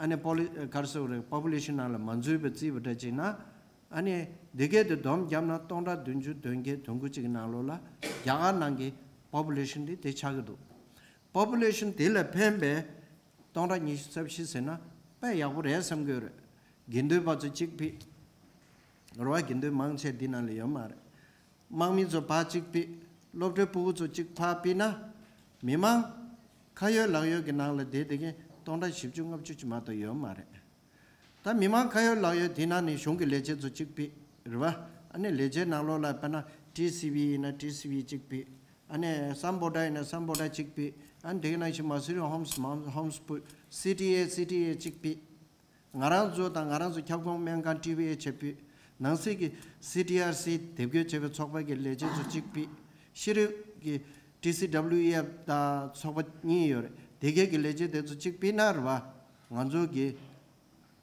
ཨ་ནི་པོ་ལི་ག་རེ་ཟེར་དགོས་རེད། པོ་པུ་ལེ་ཤན་ནང་ལ་མ་འཛུལ་བའི་རྩིས་པ་འདྲ་བྱས་ན། ཨ་ནི་འདི་གས་དེ་བསྡོམས་བརྒྱབ་ན་སྟོང་ཕྲག་བདུན་ཅུ་དོན་བརྒྱད་དོན་དགུ་ཅིག་གི་ནང་ལོགས་ལ་རྒྱ་གར་ནང་གི་པོ་པུ་ལེ་ཤན་དེ་དེ་ཆགས་ཀྱི་འདུག་པོ་པུ་ལེ་ཤན་དེ་ལ་ཕན་པའི་སྟོང་ཕྲག་ཉི་ཤུ་རྩ་བཞི་ཟེར་ན་དཔེ་ཡག་པོ་རེད་བསམ་གྱི་ཡོད་རེད། དགེ་འདུན་པ་ཚོ་གཅིག་ཕུད། རེད་བ། དགེ་འདུན་མང་ཆེ་འདི་ནང་ལ་ཡོད་མ་རེད། དམག་མི་ཚོ་ཕར་གཅིག་ཕུད། སློབ་གྲྭའི་ཕྲུ་གུ་ཚོ་གཅིག་ཕར་ཕུད་ན། མི་མང་ཁ་ཡོད་ལག་ཡོད་ཀྱི་ནང་ལ་བསྡད་བསྡད་མཁན་སྟོང་ཕྲག་བཞི་བཅུ་ལྔ་བཅུ་ཅིག་མ་གཏོགས་ཡོད་མ་རེད། ད་མི་མང་ཁ་ཡོད་ལག་ཡོད་དེ་ནང་ནས་གཞུང་གི་ལས་བྱེད་ཚོ་གཅིག་ཕུད། རེད་བ། ཨ་ནི་ལས་བྱེད་ནང་ལོགས་ལ་དཔེར་ན་ཊི་སི་ཝི་ཡིན་ན་ཊི་སི་ཝི་གཅིག་ཕུད། ཨ་ནི་སམ་བྷོ་ཊ་ཡིན་ན་སམ་བྷོ་ཊ་གཅིག་ཕུད། ཨ་ནི་དེ་ག་ནང་བཞིན་མ་སུ་རི་ཧོམ་སི་མ་ཧོམ་སི་ཕུད། སི་ཊི་ཨེ་སི་ཊི་ཨེ་གཅིག་ཕུད། ང་རང་ཚོ་དང་ང་རང་ཚོ་ཁྱབ་ཁོངས་སྨན་ཁང་ཊི་བི་ཨེ་ཆེ་ཕུད། ནང་སྲིད་ཀྱི་སི་ཊི་ཨར་སི་དེབ་སྐྱེལ་བྱེད་པའི་ཚོགས་པ་གི་ལས་བྱེད་ཚོ་གཅིག་ཕུད། ཤེས་རིག་གི་ཊི་སི་ཌབ་ལིའུ་ཨེཕ་དང་ཚོགས་པ་གཉིས་ཡོད་རེད། དེ་གའི་གི་ལས་བྱེད་དེ་ཚོ་གཅིག་ཕུད་ན་རེད་བ། ང་ཚོ་གི་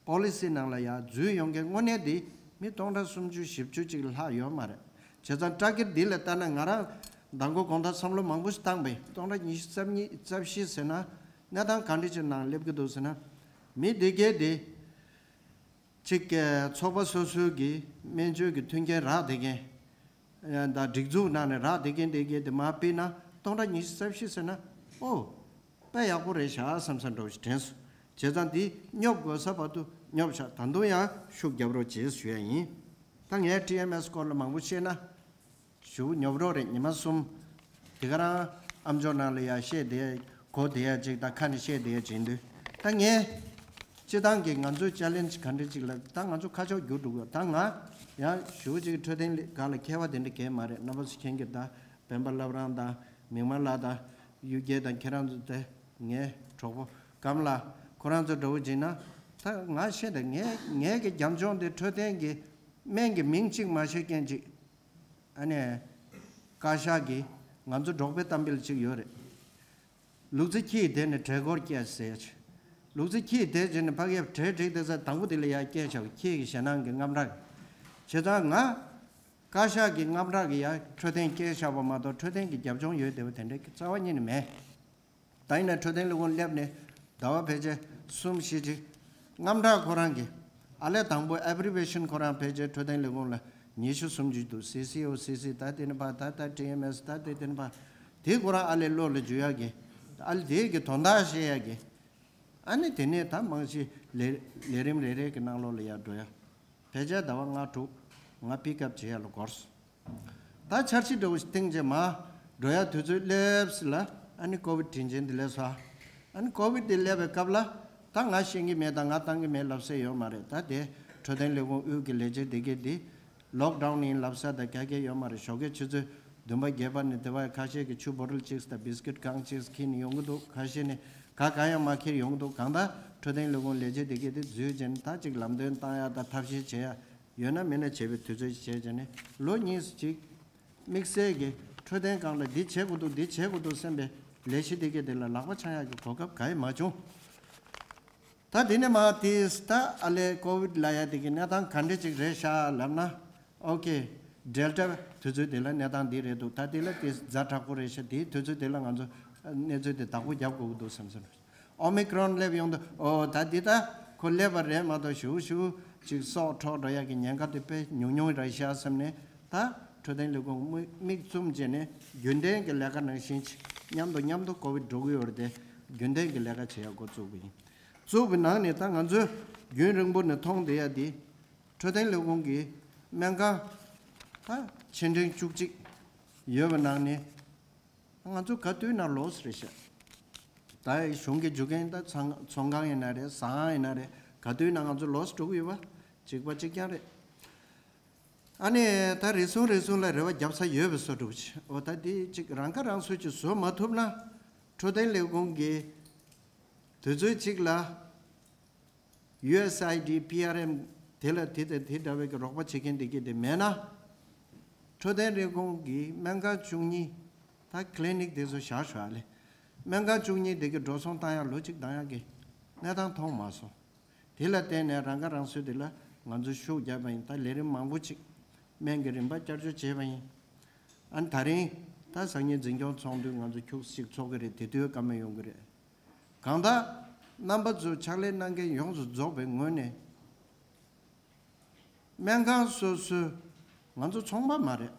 པོ་ལི་སི་ནང་ལ་ཡར་འཛུལ་ཡོང་མཁན་དངོས་གནས་དེ་མི་སྟོང་ཕྲག་སུམ་ཅུ་བཞི་བཅུ་ཅིག་ལྷག་ཡོད་མ་རེད། བྱས་ཙང་ཊར་གེཊ་འདི་ལ་ལྟ་ན་ང་རང་མདང་དགོང་དགོང་དག་བསམ་བློ་མང་པོ་ཞིག་བཏང་པས་སྟོང་ཕྲག་ཉི་ཤུ་རྩ་གཉིས་རྩ་བཞི་ཟེར་ན་གནས་སྟངས་ག་འདྲ་ཅིག་ནང་སླེབས་ཀྱི་འདུག་ཟེར་ན། མི་འདི་གས་དེ་གཅིག་གི་ཚོགས་པ་སོ་སོའི་གི་སྨན་བཅོས་ཀྱི་མཐུན་རྐྱེན་རག་བསྡད་མཁན་དང་སྒྲིག་འཛུགས་ནང་ནས་རག་བསྡད་མཁན་དེ་གས་དེ་མར་ཕུད་ན་སྟོང་ཕྲག་ཉི་ཤུ་རྩ་བཞི་ཟེར་ན། ཨོ། དཔེ་ཡག་པོ་རེད་ཤག་བསམ་བསམ་འདྲ་བོ་ཞིག་དྲན་སོང་། བྱས་ཙང་འདི་སྙོབ་དགོས་ས་བར་དུ་སྙོབ་ཤག་ད་དུང་ཡང་ཤུགས་རྒྱབ་རོགས་བྱེད་ཞུ་ཡ་ཡིན། ད་ངས་ཊི་ཨེམ་ཨེས་སྐོར་ལ་མང་པོ་བཤད་ན། ཞུ་ཉོབ་རོགས་རེད། ཉི་མ་གསུམ། དེ་ག་རང་ཨམ་ཅོག་ནང་ལ་ཡ་བཤད་བསྡད་ཡ་གོ་བསྡད་ཡ་ཅིག་དང་ཁ་ནས་བཤད་བསྡད་ཡ་ཅིག་ཡིན་དུས། ད་ངས་སྤྱི་བཏང་གི་ང་ཚོའི་ཅེ་ལེན་ཇི་ག་འདྲ་ཅིག་ལ་ད་ང་ཚོ་ཁ་ཕྱོགས་བསྒྱུར་འགྲོ་དགོས། ད་ང་ཡང་ཞུ་ཅིག་འཕྲོད་བསྟེན་སྒང་ལ་མཁས་པ་དེ་འདྲ་གས་མ་རེད། རྣམ་པ་ཚོ་མཁྱེན་གྱི། ད་སྤེན་པ་བླ་བྲང་དང་མིག་དམར་ལགས་དང་གཡུ་རྒྱལ་དང་ཁྱེད་རང་ཚོ་དེ་ངའི་གྲོགས་པོ་ཀམ་ལགས་ཁོ་རང་ཚོ་འདྲ་བོ་བྱས་ན། ད་ང་བཤད་ད་ངའི་ངའི་གི་རྒྱབ་ལྗོངས་དེ་འཕྲོད་བསྟེན་གྱི་སྨན་གྱི་མིང་གཅིག་མ་ཤེས་མཁན་ཅིག་ཨ་ནི། བཀའ་ཤག་གིས་ང་ཚོ་འབྲོག་པའི་གཏམ་དཔེ་ཅིག་ཡོད་རེད། ལུག་རྫི་ཁྱི་ཡི་དེད་ནས་གྲལ་འགོར་སྐྱེལ་ཟེར། ལུག་རྫི་ཁྱི་ཡི་དེད་བྱས་ནས་ཕ་གིའི་གྲལ་བསྒྲིགས་དེ་ཚ་དང་པོ་དེ་ལ་ཡར་སྐྱེལ་བྱ་བ་ཁྱི་ཡི་ཞེད་སྣང་གི་དངངས་སྐྲག་བྱས་ཙང་ང་བཀའ་ཤག་གི་དངངས་སྐྲག་གི་ཡར་འཕྲོད་བསྟེན་སྐྱེལ་བཞག་པ་མ་གཏོགས་འཕྲོད་བསྟེན་གྱི་རྒྱབ་ལྗོངས་ཡོད་བསྡད་པ་དེ་འདྲའི་རྩ་བ་ཉིད་ནས་མེད། ད་ཡིན་ན་འཕྲོད་བསྟེན་ལས་ཁུངས་སླེབས་ནས་ཟླ་བ་ཕལ་ཆེར་གསུམ་བཞི་ཅིག་དངངས་སྐྲག་ཁོ་རང་གི་ཨ་ལས་དང་པོ་ཨེབ་རི་བེ་ཤན་ཁོ་རང་ཕལ་ཆེར་འཕྲོད་བསྟེན་ལས་ཁུངས་ལ་ཉི་ཤུ་སུམ་ཅུ་འདུག་སི་སི་ཨོ་སི་སི་ད་དེ་ནས་ཕར་ད་ད་ཊི་ཨེམ་ཨེས་ད་དེ་དེ་ནས་ཕར་དེ་ཁོ་རང་ཨ་ལས་བློ་ལ་འཇུ་ཡག་གི་ཨ་ལས་དེ་གི་དོན་དག་ཤེས་ཡག་གི་ཨ་ནི་དེ་ནས་ད་རྨང་གཞི་ལས་ལས་རིམ་རེ་རེ་གི་ནང་ལོགས་ལ་ཡར་འགྲོ་ཡ། ཕལ་ཆེར་ཟླ་བ་ལྔ་དྲུག་ང་པིག་ཨབ་བྱེད་ཡ་ལ་འགོར་སོང་། ད་འཆར་གཞི་འདྲ་བོ་ཞིག་བཏིང་རྗེས་མར་འགྲོ་ཡ་དུས་ཚོད་སླེབས་ཟིན་ལ་ཨ་ནི་ཀོ་ཝིད་དྲིན་ཆེན་དེ་སླེབས་སོང་། ཨ་ནི་ཀོ་ཝིད་དེ་སླེབས་པའི་སྐབས་ལ་ད་ང་ཤེས་ཀྱི་མེད་དང་ང་བཏང་གི་མེད་ལབ་ས་ཡོད་མ་རེད། ད་དེ་འཕྲོད་བསྟེན་ལས་ཁུངས་དབུས་ཀྱི་ལས་བྱེད་དེ་གས་དེ་ལོག་ཌའུན་ཡིན་ལབ་ས་དང་ག་གེ་ཡོད་མ་རེད། ཞོགས་ཀས་ཆུ་ཚོད་བདུན་པ་བརྒྱད་པ་ནས་དེ་བར་ཁ་ཤས་ཀྱིས་ཆུ་བོ་ཊལ་གཅིག་དང་བིས་ཀིཊ་གང་གཅིག་ཁྱེར་ནས་ཡོང་གི་འདུག་ཁ་ཤས་ནས་ག་ག་ཡང་མ་ཁྱེར་ཡོང་གི་འདུག་གང་ལྟར་འཕྲོད་བསྟེན་ལས་ཁུངས་ལས་བྱེད་དེ་གས་དེ་འཛུལ་བྱས་ནས་ད་ཅིག་ལམ་སྟོན་བཏང་ཡ་དང་ཐབས་ཤེས་བྱེད་ཡ་ཡོད་ན་མེད་ན་བྱེད་པའི་དུས་ཚོད་ཅིག་བྱས་བྱས་ནས་ལོ་གཉིས་སུ་གཅིག་དམིགས་བསལ་གྱི་འཕྲོད་བསྟེན་སྒང་ལ་འདི་བྱེད་དགོས་འདུག་འདི་བྱེད་དགོས་འདུག་བསམ་པའི་ལས་གཞི་དེ་གས་དེ་ལ་ལག་པ་འཆང་ཡག་གི་གོ་སྐབས་ག་ཡེ་མ་བྱུང་། ད་དེ་ནས་མར་དེས་ད་ཨ་ལས་ཀོ་ཝིད་ལབ་ཡ་དེ་གི་གནས་སྟངས་ག་འདྲ་ཅིག་རེད་ཤག་ལབ་ན། ཨོ་ཁེ། ཌེལ་ཊ་དུས་ཚོད་དེ་ལ་གནས་སྟངས་འདི་རེད་འདུག་ད་དེ་ལ་དེ་ཛ་དྲག་པོ་རེད་ཤག་དེའི་དུས་ཚོད་དེ་ལ་ང་ཚོ་གནས་ཚུལ་དེ་བདག་པོ་རྒྱབ་དགོས་ཀྱི་འདུག་བསམ་སོང་། ཨོ་མི་ཀྲོན་སླེབས་ཡོང་དུས་ཨོ་ད་འདི་ད་ཁོ་སླེབས་པ་རེད་མ་གཏོགས་ཞུ་ཞུ་ཅིག་སྲོག་འཕྲོག་འགྲོ་ཡ་གི་ཉེན་ཁ་དེ་དཔེ་ཉུང་ཉུང་རེད་ཤག་བསམ་ནས་ ད་འཕྲོད་བསྟེན་ལས་ཁུངས་དམིགས་དམིགས་བཙུམ་བྱས་ནས་རྒྱུན་ལྡན་གྱི་ལས་ཀ་ནང་བཞིན་ཅིག་མཉམ་དུ་མཉམ་དུ་ཀོ་བིཌ་འགྲོ་གི་ཡོད་རེད་དེ། རྒྱུན་ལྡན་གྱི་ལས་ཀ་བྱེད་ཡག་འགོ་བཙུགས་པ་ཡིན། བཙུགས་པའི་ནང་ནས་ད་ང་ཚོས་རྒྱུན་རིང་པོ་ནས་མཐོང་བསྡད་ཡ་དེ། འཕྲོད་བསྟེན་ལས་ཁུངས་ཀྱི་སྨན་ཁང་ད་ཆེ་འབྲིང་བཅུ་གཅིག་ཡོད་པའི་ནང་ནས། ང་ཚོ་ག་དུས་ན་ལོས་རེད་ཤག་ད་གཞུང་གི་རྒྱུ་རྐྱེན་ད་ཚང་ཚོང་ཁང་ཡིན་ན་རེད། ཟ་ཁང་ཡིན་ན་རེད། ག་དུས་ན་ང་ཚོ་ལོས་འགྲོ་གི་ཡོད་པ་གཅིག་པ་གཅིག་རྐྱང་རེད། ཨ་ནི་ད་རེ་ཟུང་རེ་ཟུང་ལ་རེ་བ་རྒྱབ་ས་ཡོད་པའི་བཟོ་འདྲ་ཅིག་འོ་ད་འདི་ཅིག་རང་ཁ་རང་གསོ་ཅིག་བཟོ་མ་ཐུབ་ན། འཕྲོད་བསྟེན་ལས་ཁུངས་ཀྱི་དུས་ཚོད་གཅིག་ལ་ཡུ་ཨེས་ཨའི་ཌི་པི་ཨར་ཨེམ་དེ་ལ་དེ་དང་དེ་འདྲ་བའི་གི་རོགས་པ་བྱེད་མཁན་དེ་གི་དེ་མེད་ན། འཕྲོད་བསྟེན་ལས་ཁུངས་ཀྱི་སྨན་ཁང་བཅུ་གཉིས། ད་ཀི་ལི་ནིག་དེ་ཚོ་བཞག་ཤོག་ཨ་ལེ། སྨན་ཁང་བཅུ་གཉིས་དེ་གི་འགྲོ་སོང་བཏང་ཡག་ལོ་གཅིག་བཏང་ཡག་གི་གནས་སྟངས་མཐོང་མ་སོང་། དེ་ལ་བརྟེན་ནས་རང་ཁ་རང་གསོ་དེ་ལ་ང་ཚོས་ཤུགས་བརྒྱབ་པ་ཡིན། ད་ལས་རིམ་མང་པོ་ཅིག་སྨན་གྱི་རིམ་པ་བསྐྱར་བཅོས་བྱས་པ་ཡིན། ཨ་ནི་ད་རིང་ད་སང་ཉིན་འཛིན་སྐྱོང་ཚོགས་འདུ་ང་ཚོ་ཁྱུག་ཅིག་ཚོགས་ཀྱི་རེད། དེ་དུས་བཀའ་མོལ་ཡོང་གི་རེད། གང་ལྟར་རྣམ་པ་ཚོས་ཕྱག་ལས་གནང་མཁན་ཡོངས་སུ་རྫོགས་པའི་ངོས་ནས། སྨན་ཁང་སོ་སོའི་ང་ཚོ་ཚོང་པ་མ་རེད།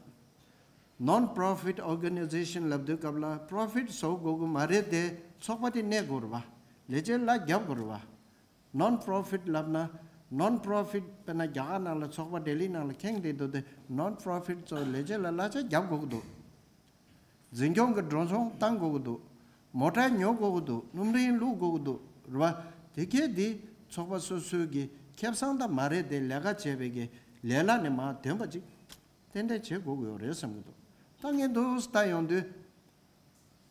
Non-profit organization ལབ་དུས་སྐབས་ལ་པོ་རོ་ཕིཊ་བཟོ་དགོས་ཀྱི་མ་རེད་དེ། ཚོགས་པ་དེ་གནས་དགོས་རེད་བ། ལས་བྱེད་ལ་རྒྱབ་དགོས་རེད་བ། Non-profit ལབ་ན། Non-profit དཔེར་ན་རྒྱ་གར་ནང་ལ་ཚོགས་པ་ལྡི་ལི་ནང་ལ་ཁེངས་བསྡད་འདུག་དེ། Non-profit ཚོ་ལས་བྱེད་ལ་གླ་ཆ་རྒྱབ་དགོས་ཀྱི་འདུག་འཛིན་སྐྱོང་གི་འགྲོ་སོང་བཏང་དགོས་ཀྱི་འདུག་མོ་ཊ་ཉོ་དགོས་ཀྱི་འདུག་སྣུམ་རིན་བླུག་དགོས་ཀྱི་འདུག་རེད་བ། དེ་གས་འདི་ཚོགས་པ་སོ་སོའི་གི་ཁེ་བཟང་ད་མ་རེད་དེ། ལས་ཀ་བྱས་པའི་གི་ལས་གླ་ནས་མར་འདོན་པ་ཅིག་ཏན་ཏན་བྱེད་དགོས་ཀྱི་ཡོད་རེད་བསམ་གྱི་འདུག་ད་ངས་འདུག་ལྟ་ཡོང་དུས།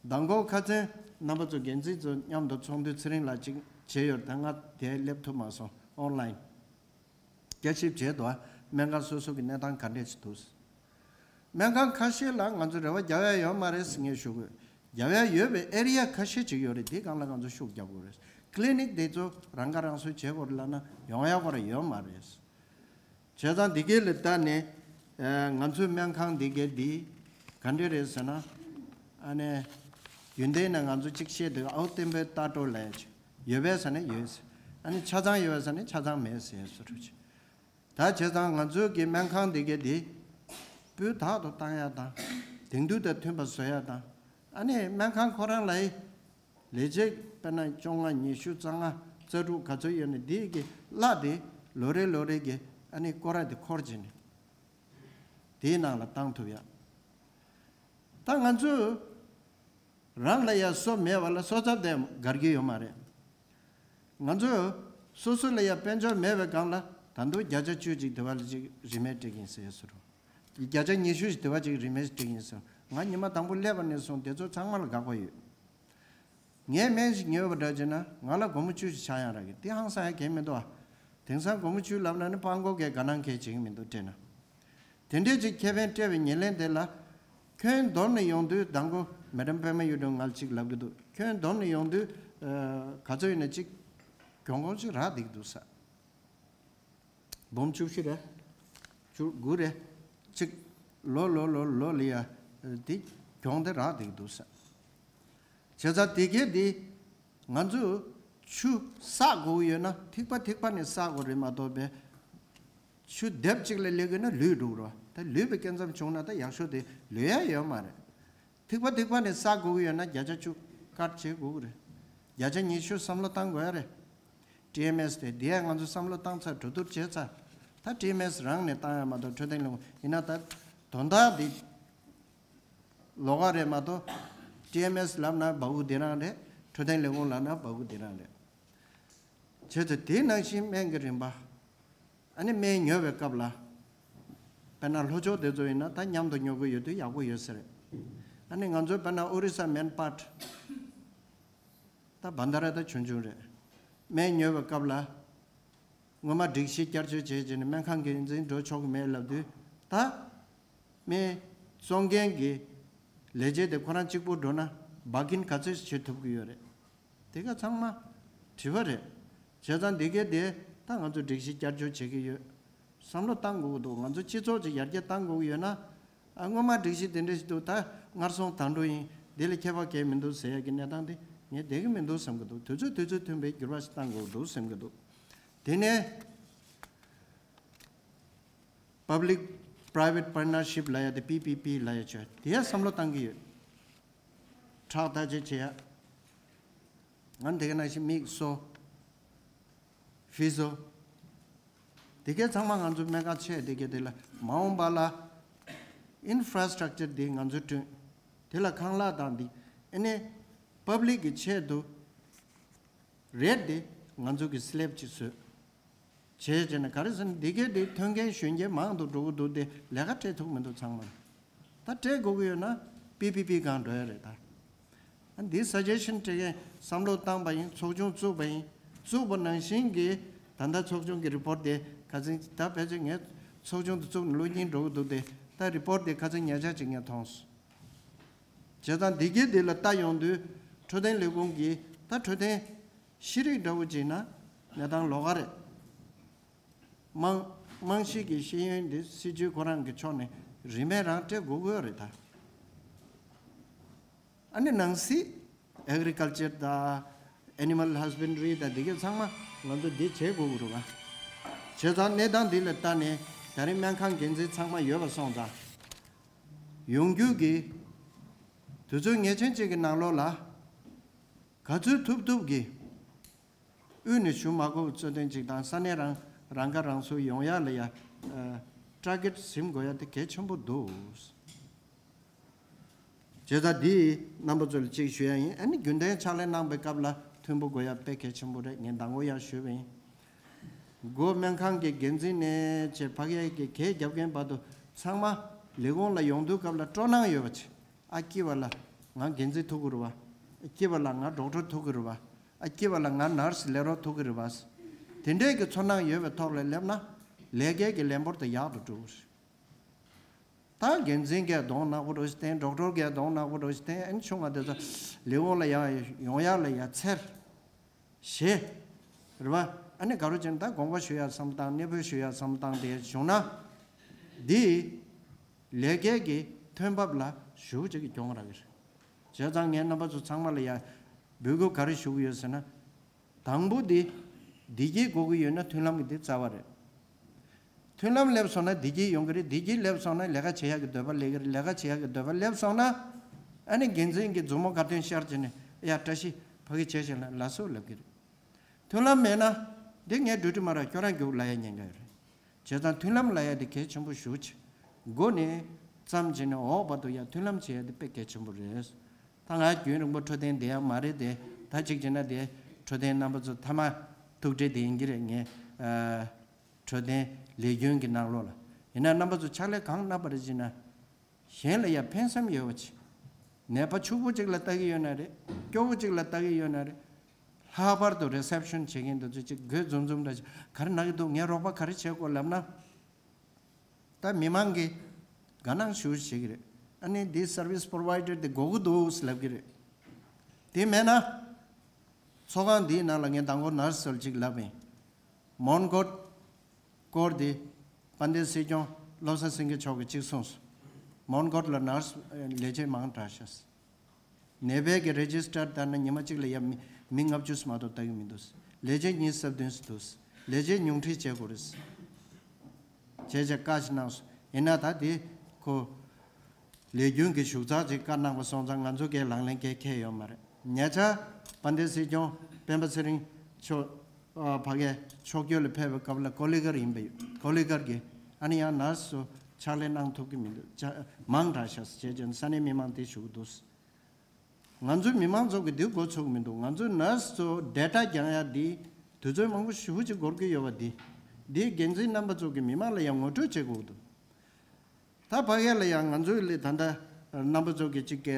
མདང་དགོང་ཁ་སང་རྣམ་པ་ཚོ་འགན་འཛིན་ཚོ་མཉམ་དུ་ཚོགས་འདུ་ཚེ་རིང་ལགས་ཅིག་བྱས་ཡོད་རེད། ད་ང་དེ་སླེབས་ཐུབ་མ་སོང་། ཨོན་ལའིན་བསྐྱར་ཞིབ་བྱས་འདུག་སྨན་ཁང་སོ་སོ་གི་གནས་སྟངས་ག་འདྲས་ཅིག་འདུག་སྨན་ཁང་ཁ་ཤས་ལ་ང་ཚོ་རེ་བ་རྒྱག་ཡ་ཡོད་མ་རེད་ཟེར་ངས་ཞུ་དགོས། རྒྱག་ཡ་ཡོད་པའི་ཨེ་རི་ཡ་ཁ་ཤས་ཅིག་ཡོད་རེད། དེའི་སྒང་ལ་ང་ཚོ་ཤུགས་རྒྱག་དགོས་རེད། ཀི་ལི་ནིག་དེ་ཚོ་རང་ཁ་རང་གསོ་བྱེད་དགོས་རེད་ལབ་ན་ཡོང་ཡ་ཁོ་རང་ཡོད་མ་རེད། བྱས་ཙང་འདི་གའི་ལ་ལྟ་ནས། ཨ། ང་ཚོའི་སྨན་ཁང་འདི་གའི་འདི་ག་འདྲས་རེད་ཟེར་ན། ཨ་ནི་རྒྱུན་ལྡན་ནས་ང་ཚོ་གཅིག་བཤད་དུས་ཨའོ་བརྟན་པོའི་ལྟ་སྤྲོ་ལས་ཡོད་པས་ཟེར་ན་ཡོད་ཟེར། ཨ་ནི་ཆ་ཚང་ཡོད་པས་ཟེར་ན་ཆ་ཚང་མེད་ཟེར་སོ་རུ་ཆེ། ད་བྱས་ཙང་ང་ཚོའི་གི་སྨན་ཁང་འདི་གའི་འདི་སྤུས་དག་ཏུ་བཏང་ཡག་དང་། དེང་དུས་དང་མཐུན་པ་བཟོ་ཡག་དང་། ཨ་ནི་སྨན་ཁང་ཁོ་རང་ལ་ཡི་ལས་བྱེད་དཔེར་ན་བཅོ་ལྔ་ཉི་ཤུ་རྩ་ལྔ་རྩ་དྲུག་ག་ཚོད་ཡོད་ན་དེའི་གི་གླ་དེ་ལོ་རེ་ལོ་རེ་གི་ཨ་ནི་སྐོར་ར་དེ་འཁོར་བྱས་ནས་དེའི་ནང་ལ་བཏང་ཐུབ་ཡག་ད་ང་ཚོས་རང་ལ་ཡ་སོ་མེད་པ་ལ་སོ་ཚབ་དེ་དགར་གྱི་ཡོད་མ་རེད། ང་ཚོས་སོ་སོ་ལ་ཡ་དཔལ་འབྱོར་མེད་པའི་སྒང་ལ་ད་དུང་བརྒྱ་ཆ་བཅུ་ཅིག་དེ་བ་ལ་ཅིག་རིན་མེད་སྤྲད་ཀྱིན་ཟེར་སོ་རུ། བརྒྱ་ཆ་ཉི་ཤུ་ཞིག་དེ་བ་ཅིག་རིན་མེད་སྤྲད་ཀྱིན་ཟེར། ང་ཉི་མ་དང་པོ་སླེབས་པ་ནས་བཟུང་དེ་ཚོ་ཚང་མ་ལ་དགག་པ་ཡོད། ངས་སྨན་ཞིག་ཉོས་པ་འདྲ་བྱས་ན་ང་ལ་སྒོར་མོ་བཅུ་ཞིག་ཆག་ཡང་རག་གི། དེ་ཧང་སང་ཡ་གལ་མི་འདུག་ཨ། དེང་སང་སྒོར་མོ་བཅུ་ལབ་ན་ནི་སྤྲང་པོ་གས་དགའ་སྣང་གས་བྱེད་ཀྱི་མི་འདུག་སྤྲད་ན། དེ་འདྲས་ཅིག་ཁེ་ཕན་སྤྲད་པའི་ཉེར་ལེན་དེ་ལ། ཁྱོན་བསྡོམས་ནས་ཡོང་དུས་མདང་དགོང་མེ་ཌམ་པད་མ་གཡུ་སྒྲོན་ང་ལ་ཅིག་ལབ་ཀྱི་འདུག་ཁྱོན་བསྡོམས་ནས་ཡོང་དུས། ཨ། ག་ཚོད་ཡིན་ན་ཅིག་གྱོང་གུན་ཅིག་རག་བསྡད་ཀྱི་འདུག་ས། འབུམ་བཅུ་བཞི་རེད། བཅུ་དགུ་རེད། གཅིག་ལོ་ལོ་ལོ་ལོ་ལ་ཡ་དེ་གྱོང་དེ་རག་བསྡད་ཀྱི་འདུག་ས། བྱས་ཙང་དེ་གས་དེ་ང་ཚོས་ཆུ་བསགས་དགོས་ཀྱི་ཡོད་ན་ཐིགས་པ་ཐིགས་པ་ནས་བསགས་དགོས་རེད་མ་གཏོགས་པའི་ཆུ་ལྡེབ་གཅིག་ལ་སླེབས་ཀྱི་ན་ལུད་འགྲོ་གི་རེད་བ། ད་ལུད་པའི་སྐད་མཚམས་བྱུང་ན་ད་ཡག་ཤོས་དེ་ལུད་ཡ་ཡོད་མ་རེད། ཐིགས་པ་ཐིགས་པ་ནས་བསགས་དགོས་ཀྱི་ཡོད་ན་བརྒྱ་ཆ་བཅུ་ཀཊ་བྱེད་དགོས་ཀྱི་རེད། བརྒྱ་ཆ་ཉི་ཤུ་བསམ་བློ་བཏང་དགོས་ཡ་རེད། ཊི་ཨེམ་ཨེས་དེ་དེ་ཡང་ང་ཚོ་བསམ་བློ་བཏང་ཚར། གྲོས་བསྡུར་བྱས་ཚར། ད་ཊི་ཨེམ་ཨེས་རང་ནས་བཏང་ཡ་མ་གཏོགས་འཕྲོད་བསྟེན་ལས་ཁུངས་ཡིན་ན་ད་དོན་དག་འདི་ལོགས་ཀ་རེད་མ་གཏོགས། ཊི་ཨེམ་ཨེས་ལབ་ན་འབའ་ཁུག་འདི་རང་རེད། འཕྲོད་བསྟེན་ལས་ཁུངས་ལབ་ན་འབའ་ཁུག་འདི་རང་རེད། བྱས་ཙང་དེ་ནང་བཞིན་སྨན་གྱི་རིན་པ། ཨ་ནི་སྨན་ཉོ་བའི་སྐབས་ལ། དཔེར་ན་ལྷོ་ཕྱོགས་དེ་ཚོ་ཡིན་ན་ད་མཉམ་དུ་ཉོ་གི་ཡོད་དུས་ཡག་པོ་ཡོད་ས་རེད། ཨ་ནི་ང་ཚོ་དཔེར་ན་ཨོ་རི་ས་མན་པཱཊ། ད་བྷན་དྷ་ར་ད་ཆུང་ཆུང་རེད། སྨན་ཉོ་བའི་སྐབས་ལ། སྔོན་མ་སྒྲིག་གཞི་བསྐྱར་བཅོས་བྱས་བྱས་ནས་སྨན་ཁང་འགན་འཛིན་འགྲོ་ཆོག་གི་མེད་ལབ་དུས། ད་སྨན་བཙོང་མཁན་གྱི་ལས་བྱེད་དེ་ཁོ་རང་གཅིག་པུ་འགྲོ་ན་བྷར་གྷིན་ག་ཚོད་བྱེད་ཐུབ་ཀྱི་ཡོད་རེད། དེ་ག་ཚང་མ་དྲི་བ་རེད། བྱས་ཙང་འདི་གས་དེ་ད་ང་ཚོ་སྒྲིག་གཞི་བསྐྱར་བཅོས་བྱེད་ཀྱི་ཡོད། བསམ་བློ་བཏང་དགོས་ཀྱི་འདུག་ང་ཚོ་སྤྱི་ཚོགས་ཀྱི་ཡར་རྒྱས་བཏང་དགོས་ཀྱི་ཡོད་ན། ཨ། སྔོན་མ་སྒྲིག་གཞི་དེ་འདྲ་ཞིག་འདུག་ད་སྔར་སོང་ད་འགྲོ་ཡིན། འདི་ལ་ཁྱད་པར་གང་མི་འདུག་ཟེར་ཡ་གི་གནས་སྟངས་དེ་ངས་བསྡད་ཀྱི་མི་འདུག་བསམ་གྱི་འདུག་དུས་ཚོད་དུས་ཚོད་མཐུན་པའི་འགྱུར་བ་ཞིག་གཏང་དགོས་ཀྱི་འདུག་བསམ་གྱི་འདུག་དེ་ནས་པབ་ལིག་ private partnership ལབ་ཡ་དེ། པི་པི་པི་ལབ་ཡ་བྱས་དེ་ཡ་བསམ་བློ་བཏང་གི་ཡོད། ཁྲག་བརྟག་དཔྱད་བྱེད་ཡ། ང་དེ་ག་ནང་བཞིན་མིག་སོ། ཕི་སོ། དེ་གའི་ཚང་མ་ང་ཚོ་སྨན་ཁང་ཆེ་དེ་གའི་དེ་ལ་མ་འོངས་པ་ལ་ཨིན་ཕ་ར་སི་ཊག་ཅར་དེ་ང་ཚོས་བསྐྲུན། དེ་ལ་ཁང་གླ་དང་དེ་ཨ་ནི་པབ་ལིག་གི་ཆེད་དུ་རེད་དེ་ང་ཚོ་གི་སི་ལེབ་ཅིག་བཟོས། བྱས་བྱས་ན་ག་རེ་ཟེར་ན་འདི་གའི་དེ་ཐོན་མཁན་གཞོན་སྐྱེས་མང་དུ་འགྲོ་གི་འདུག་སྟེ་ལས་ཀ་སྤྲད་ཐུབ་མི་འདུག་ཚང་མ། ད་སྤྲད་དགོས་ཀྱི་ཡོད་ན་པི་པི་པི་སྒང་འགྲོ་ཡ་རེད་ད། ཨ་འདི་སཱ་ཇེ་ཤན་སྤྲད་མཁན་བསམ་བློ་བཏང་པ་ཡིན། ཚོགས་ཆུང་བཙུགས་པ་ཡིན། བཙུགས་པ་ནང་བཞིན་གྱི་ད་ལྟ་ཚོགས་ཆུང་གི་རི་པོར་ཊ་དེ་ཁ་སང་ད་ཕལ་ཆེར་ངས་ཚོགས་ཆུང་དེ་བཙུགས་ནས་ལོ་གཉིས་འགྲོ་གི་འདུག་སྟེ། ད་རི་པོར་ཊ་དེ་ཁ་སང་ཉེ་ཆར་ཅིག་ངས་མཐོང་སོང་། བྱས་ཙང་འདི་གའི་འདི་ལ་ལྟ་ཡོང་དུས་འཕྲོད་བསྟེན་ལས་ཁུངས་ཀྱིས་ད་འཕྲོད་བསྟེན་ཤེས་རིག་འདྲ་བོ་བྱས་ན་གནས་སྟངས་ལོགས་ཀ་རེད། རྨང་རྨང་གཞི་གི་ཤེས་ཡོན་འདི་སྲིད་ཇུས་ཁོ་རང་གི་ཕྱོགས་ནས་རིན་མེད་རང་སྤྲད་དགོས་ཀྱི་ཡོད་རེད་ད། ཨ་ནི་ནང་སྲིད་ཨེག་རི་ཀལ་ཅར་དང་ཨེ་ནི་མལ་ཧས་བེན་ཌི་རི་དང་འདི་གའི་ཚང་མ་ང་ཚོ་འདི་བྱེད་དགོས་ཀྱི་རེད་བ། བྱས་ཙང་གནས་སྟངས་འདི་ལ་ལྟ་ནས་ད་རིང་སྨན་ཁང་འགན་འཛིན་ཚང་མ་ཡོད་པ་སོང་ཙང་། ཡོང་རྒྱུ་གི་དུས་ཚོད་ངེས་ཅན་གཅིག་གི་ནང་ལོགས་ལ་ག་ཚོད་ཐུབ་ཐུབ་ཀྱིས་དབུས་ནས་ཞུ་མ་དགོས་པའི་རྩོད་དོན་གཅིག་དང་། ས་གནས་རང་རང་ཁ་རང་གསོ་ཡོང་ཡག་ལ་ཡ་ཊར་གེཊ་ཟིན་དགོས་ཡ་དེ་གལ་ཆེན་པོ་འདུག། བྱས་ཙང་འདི་རྣམ་པ་ཚོ་ལ་གཅིག་ཞུ་ཡ་ཡིན། ཨ་ནི་རྒྱུན་ལྡན་ཕྱག་ལས་གནང་པའི་སྐབས་ལ་མཐུན་པོ་དགོས་ཡ་དཔེ་གལ་ཆེན་པོ་རེད། ངས་མདང་དགོང་ཡང་ཞུས་པ་ཡིན། འགོ་སྨན་ཁང་གི་འགན་འཛིན་ནས་བྱས་ཕ་གིའི་གི་གད་རྒྱབ་མཁན་བར་དུ་ཚང་མ་ལས་ཁུངས་ལ་ཡོང་དུས་སྐབས་ལ་སྤྲོ་སྣང་ཡོད་པ་བྱེད། ཨ་སྐྱིད་པ་ལ་ང་འགན་འཛིན་ཐུག་གི་རེད་བ། ཨ་སྐྱིད་པ་ལ་ང་ཌོག་ཊར་ཐུག་གི་རེད་བ། ཨ་སྐྱིད་པ་ལ་ང་ནར་སི་ལས་རོགས་ཐུག་གི་རེད་བ། དེ་འདྲའི་གི་ཚོར་སྣང་ཡོད་པའི་ཐོག་ལ་སླེབས་ན་ལས་ཀའི་གི་ལས་འབོར་དེ་ཡག་ཏུ་འགྲོ་གི་རེད། ད་འགན་འཛིན་གྱིས་གདོང་ནག་པོ་འདྲ་ཞིག་བསྟན། ཌོག་ཊར་གྱིས་གདོང་ནག་པོ་འདྲ་ཞིག་བསྟན། ཨ་ནི་ཆུང་བ་དེ་ཚོ་ལས་ཁུངས་ལ་ཡང་ཡོང་ཡག་ལ་ཡ་འཚེར། ཞེས། རེད་བ། ཨ་ནི་ག་རེ་བྱས་ན་ད་དགོངས་པ་ཞུ་ཡག་བསམ་བློ་བཏང་། གནས་སྤོས་ཞུ་ཡག་བསམ་བློ་བཏང་སྟེ་བྱུང་ན། འདི་ལས་ཀའི་གི་ཐོན་འབབ་ལ་ཞེ་པོ་ཅིག་གི་གྱོང་རག་གི་རེད། བྱས་ཙང་ངས་རྣམ་པ་ཚོ་ཚང་མ་ལ་ཡ་འབོད་སྐུལ་ག་རེ་ཞུ་གི་ཡོད་ཟེར་ན། དང་པོ་དེ་བདེ་སྐྱིད་དགོས་ཀྱི་ཡོད་ན་མཐུན་ལམ་གྱི་དེ་རྩ་བ་རེད། མཐུན་ལམ་སླེབས་སོང་ན་བདེ་སྐྱིད་ཡོང་གི་རེད། བདེ་སྐྱིད་སླེབས་སོང་ན་ལས་ཀ་བྱེད་ཡག་གི་འདོད་པ་སླེབས་ཀྱི་རེད། ལས་ཀ་བྱེད་ཡག་གི་འདོད་པ་སླེབས་སོང་ན། ཨ་ནི་འགན་འཛིན་གྱི་མཛུབ་མོ་ག་དོན་ཤར་བྱས་ནས་ཡ་བཀྲ་ཤིས་ཕ་གི་བྱས་བྱས་ལ་ལ་སོ་ལབ་ཀྱི་རེད། མཐུན་ལམ་མེད་ན་འདི་ངས་འགྲོ་དུས་མ་ར་ཁྱོད་རང་རྒྱུགས་ལ་ཡ་ཉེན་ཁ་ཡོད་རེད། བྱས་ཙང་མཐུན་ལམ་ལ་ཡ་དེ་གལ་ཆེན་པོ་ཞེ་པོ་ཅིག། མགོ་ནས་བརྩམས་བྱས་ནས་འོག་བར་དུ་ཡ་མཐུན་ལམ་བྱེད་ཡ་དེ་དཔེ་གལ་ཆེན་པོ་རེད། ད་ང་རྒྱུན་རིང་པོ་འཕྲོད་བསྟེན་བསྡད་ཡ་མ་རེད་དེ། ད་གཅིག་བྱས་ན་དེ་འཕྲོད་བསྟེན་རྣམ་པ་ཚོ་མཐའ་མ་ཐུག་འཕྲད་དེ་ཡིན་གྱི་རེད། ངས་ཨ་འཕྲོད་བསྟེན་ལས་རྒྱུན་གྱི་ནང་ལོགས་ལ་ཡིན་ན་རྣམ་པ་ཚོ་ཕྱག་ལས་གང་གནང་བ་རེད་ཅེ་ན། གཞན་ལ་ཡ་ཕན་སེམས་ཡོད་པ་ཅིག། ནད་པ་ཕྱུག་པོ་ཅིག་ལ་ལྟ་གི་ཡོད་ན་རེད། སྐྱོ་བོ་ཅིག་ལ་ལྟ་གི་ཡོད་ན་རེད། ལྷག་པར་དུ་རི་སེབ་ཤན་བྱེད་མཁན་དེ་ཚོ་ཅིག་དགོད་འཛུམ་འཛུམ་འདྲ་ཅིག། ག་རེ་ན་གི་འདུག། ངས་རོགས་པ་ག་རེ་བྱེད་དགོས་ལབ་ན། ད་མི་མང་གིས་དགའ་སྣང་ཞེ་པོ་བྱེད་ཀྱི་རེད། ཨ་ནི་འདི་སར་བིས་པོ་རོ་ཝའི་ཌར་དེ་དགོས་ཀྱི་འདུག་ལབ་ཀྱི་རེད། དེ་མེད་ན། ཚོགས་ཁང་འདིའི་ནང་ལ་ངས་མདང་དགོང་ནར་སི་ཚོ་ལ་ཅིག་ལབ་ཡིན། མོན་གྷོ་སྐོར་དེ་དཔལ་ལྡན་སྲིད་སྐྱོང་བློ་བཟང་སེང་གེ་མཆོག་གིས་ཅིག་གསུངས་སོང་། མོན་གྷོ་ལ་ནར་སི་ལས་བྱེད་མང་དྲགས་ཤག། ནད་པའི་གི་རེ་ཇི་སི་ཊར་ལྟར་ན་ཉི་མ་གཅིག་ལ་ཡ་མི་མི་ལྔ་བཅུ་མ་གཏོགས་ལྟ་གི་མི་འདུག། ལས་བྱེད་ཉི་ཤུ་རྩ་བདུན་ཙམ་འདུག། ལས་བྱེད་ཉུང་འཕྲི་བྱེད་དགོས་རེད། བྱས་བྱས་བཀའ་ཞིག་གནང་སོང་། ཡིན་ན་ད་དེ་ཁོ་ལས་རྒྱུན་གྱི་ཞུགས་ཚགས་ཅིག་བཀའ་གནང་བ་སོང་ཙང་ང་ཚོ་གས་ལག་ལེན་གས་འཁེལ་ཡོད་མ་རེད། ཉེ་ཆར་དཔལ་ལྡན་སྲིད་སྐྱོང་སྤེན་པ་ཚེ་རིང་མཆོག་ཨ་ཕ་གིའི་ཕྱོགས་བསྐྱོད་ལ་ཕེབས་པའི་སྐབས་ལ་ཀོ་ལི་གྷལ་ཡིན་པ་ཡོད། ཀོ་ལི་གྷལ་གྱི་ཨ་ནི་ཡང་ནར་སི་ཚོ་ཕྱག་ལས་གནང་ཐུབ་ཀྱི་མི་འདུག། ཅ་མང་དྲགས་ཤག་བྱས་བྱས་ས་གནས་མི་མང་དེ་ཞུ་གི་འདུག། ང་ཚོའི་མི་མང་ཚོ་གི་འདི་མགོ་ཚོས་མི་འདུག། ང་ཚོའི་ནར་སི་ཚོ་ཌེ་ཊ་རྒྱག་ཡ་འདི་དུས་ཚོད་མང་པོ་ཞེ་པོ་ཅིག་འགོར་གྱི་ཡོད་པ་འདི། འདིའི་འགན་འཛིན་རྣམ་པ་ཚོ་གི་མི་མང་ལ་ཡང་ངོ་སྤྲོད་བྱེད་དགོས་འདུག། ད་ཕ་གི་ལ་ཡང་ང་ཚོའི་ལས་ད་ལྟ་རྣམ་པ་ཚོ་གི་ཅིག་ག་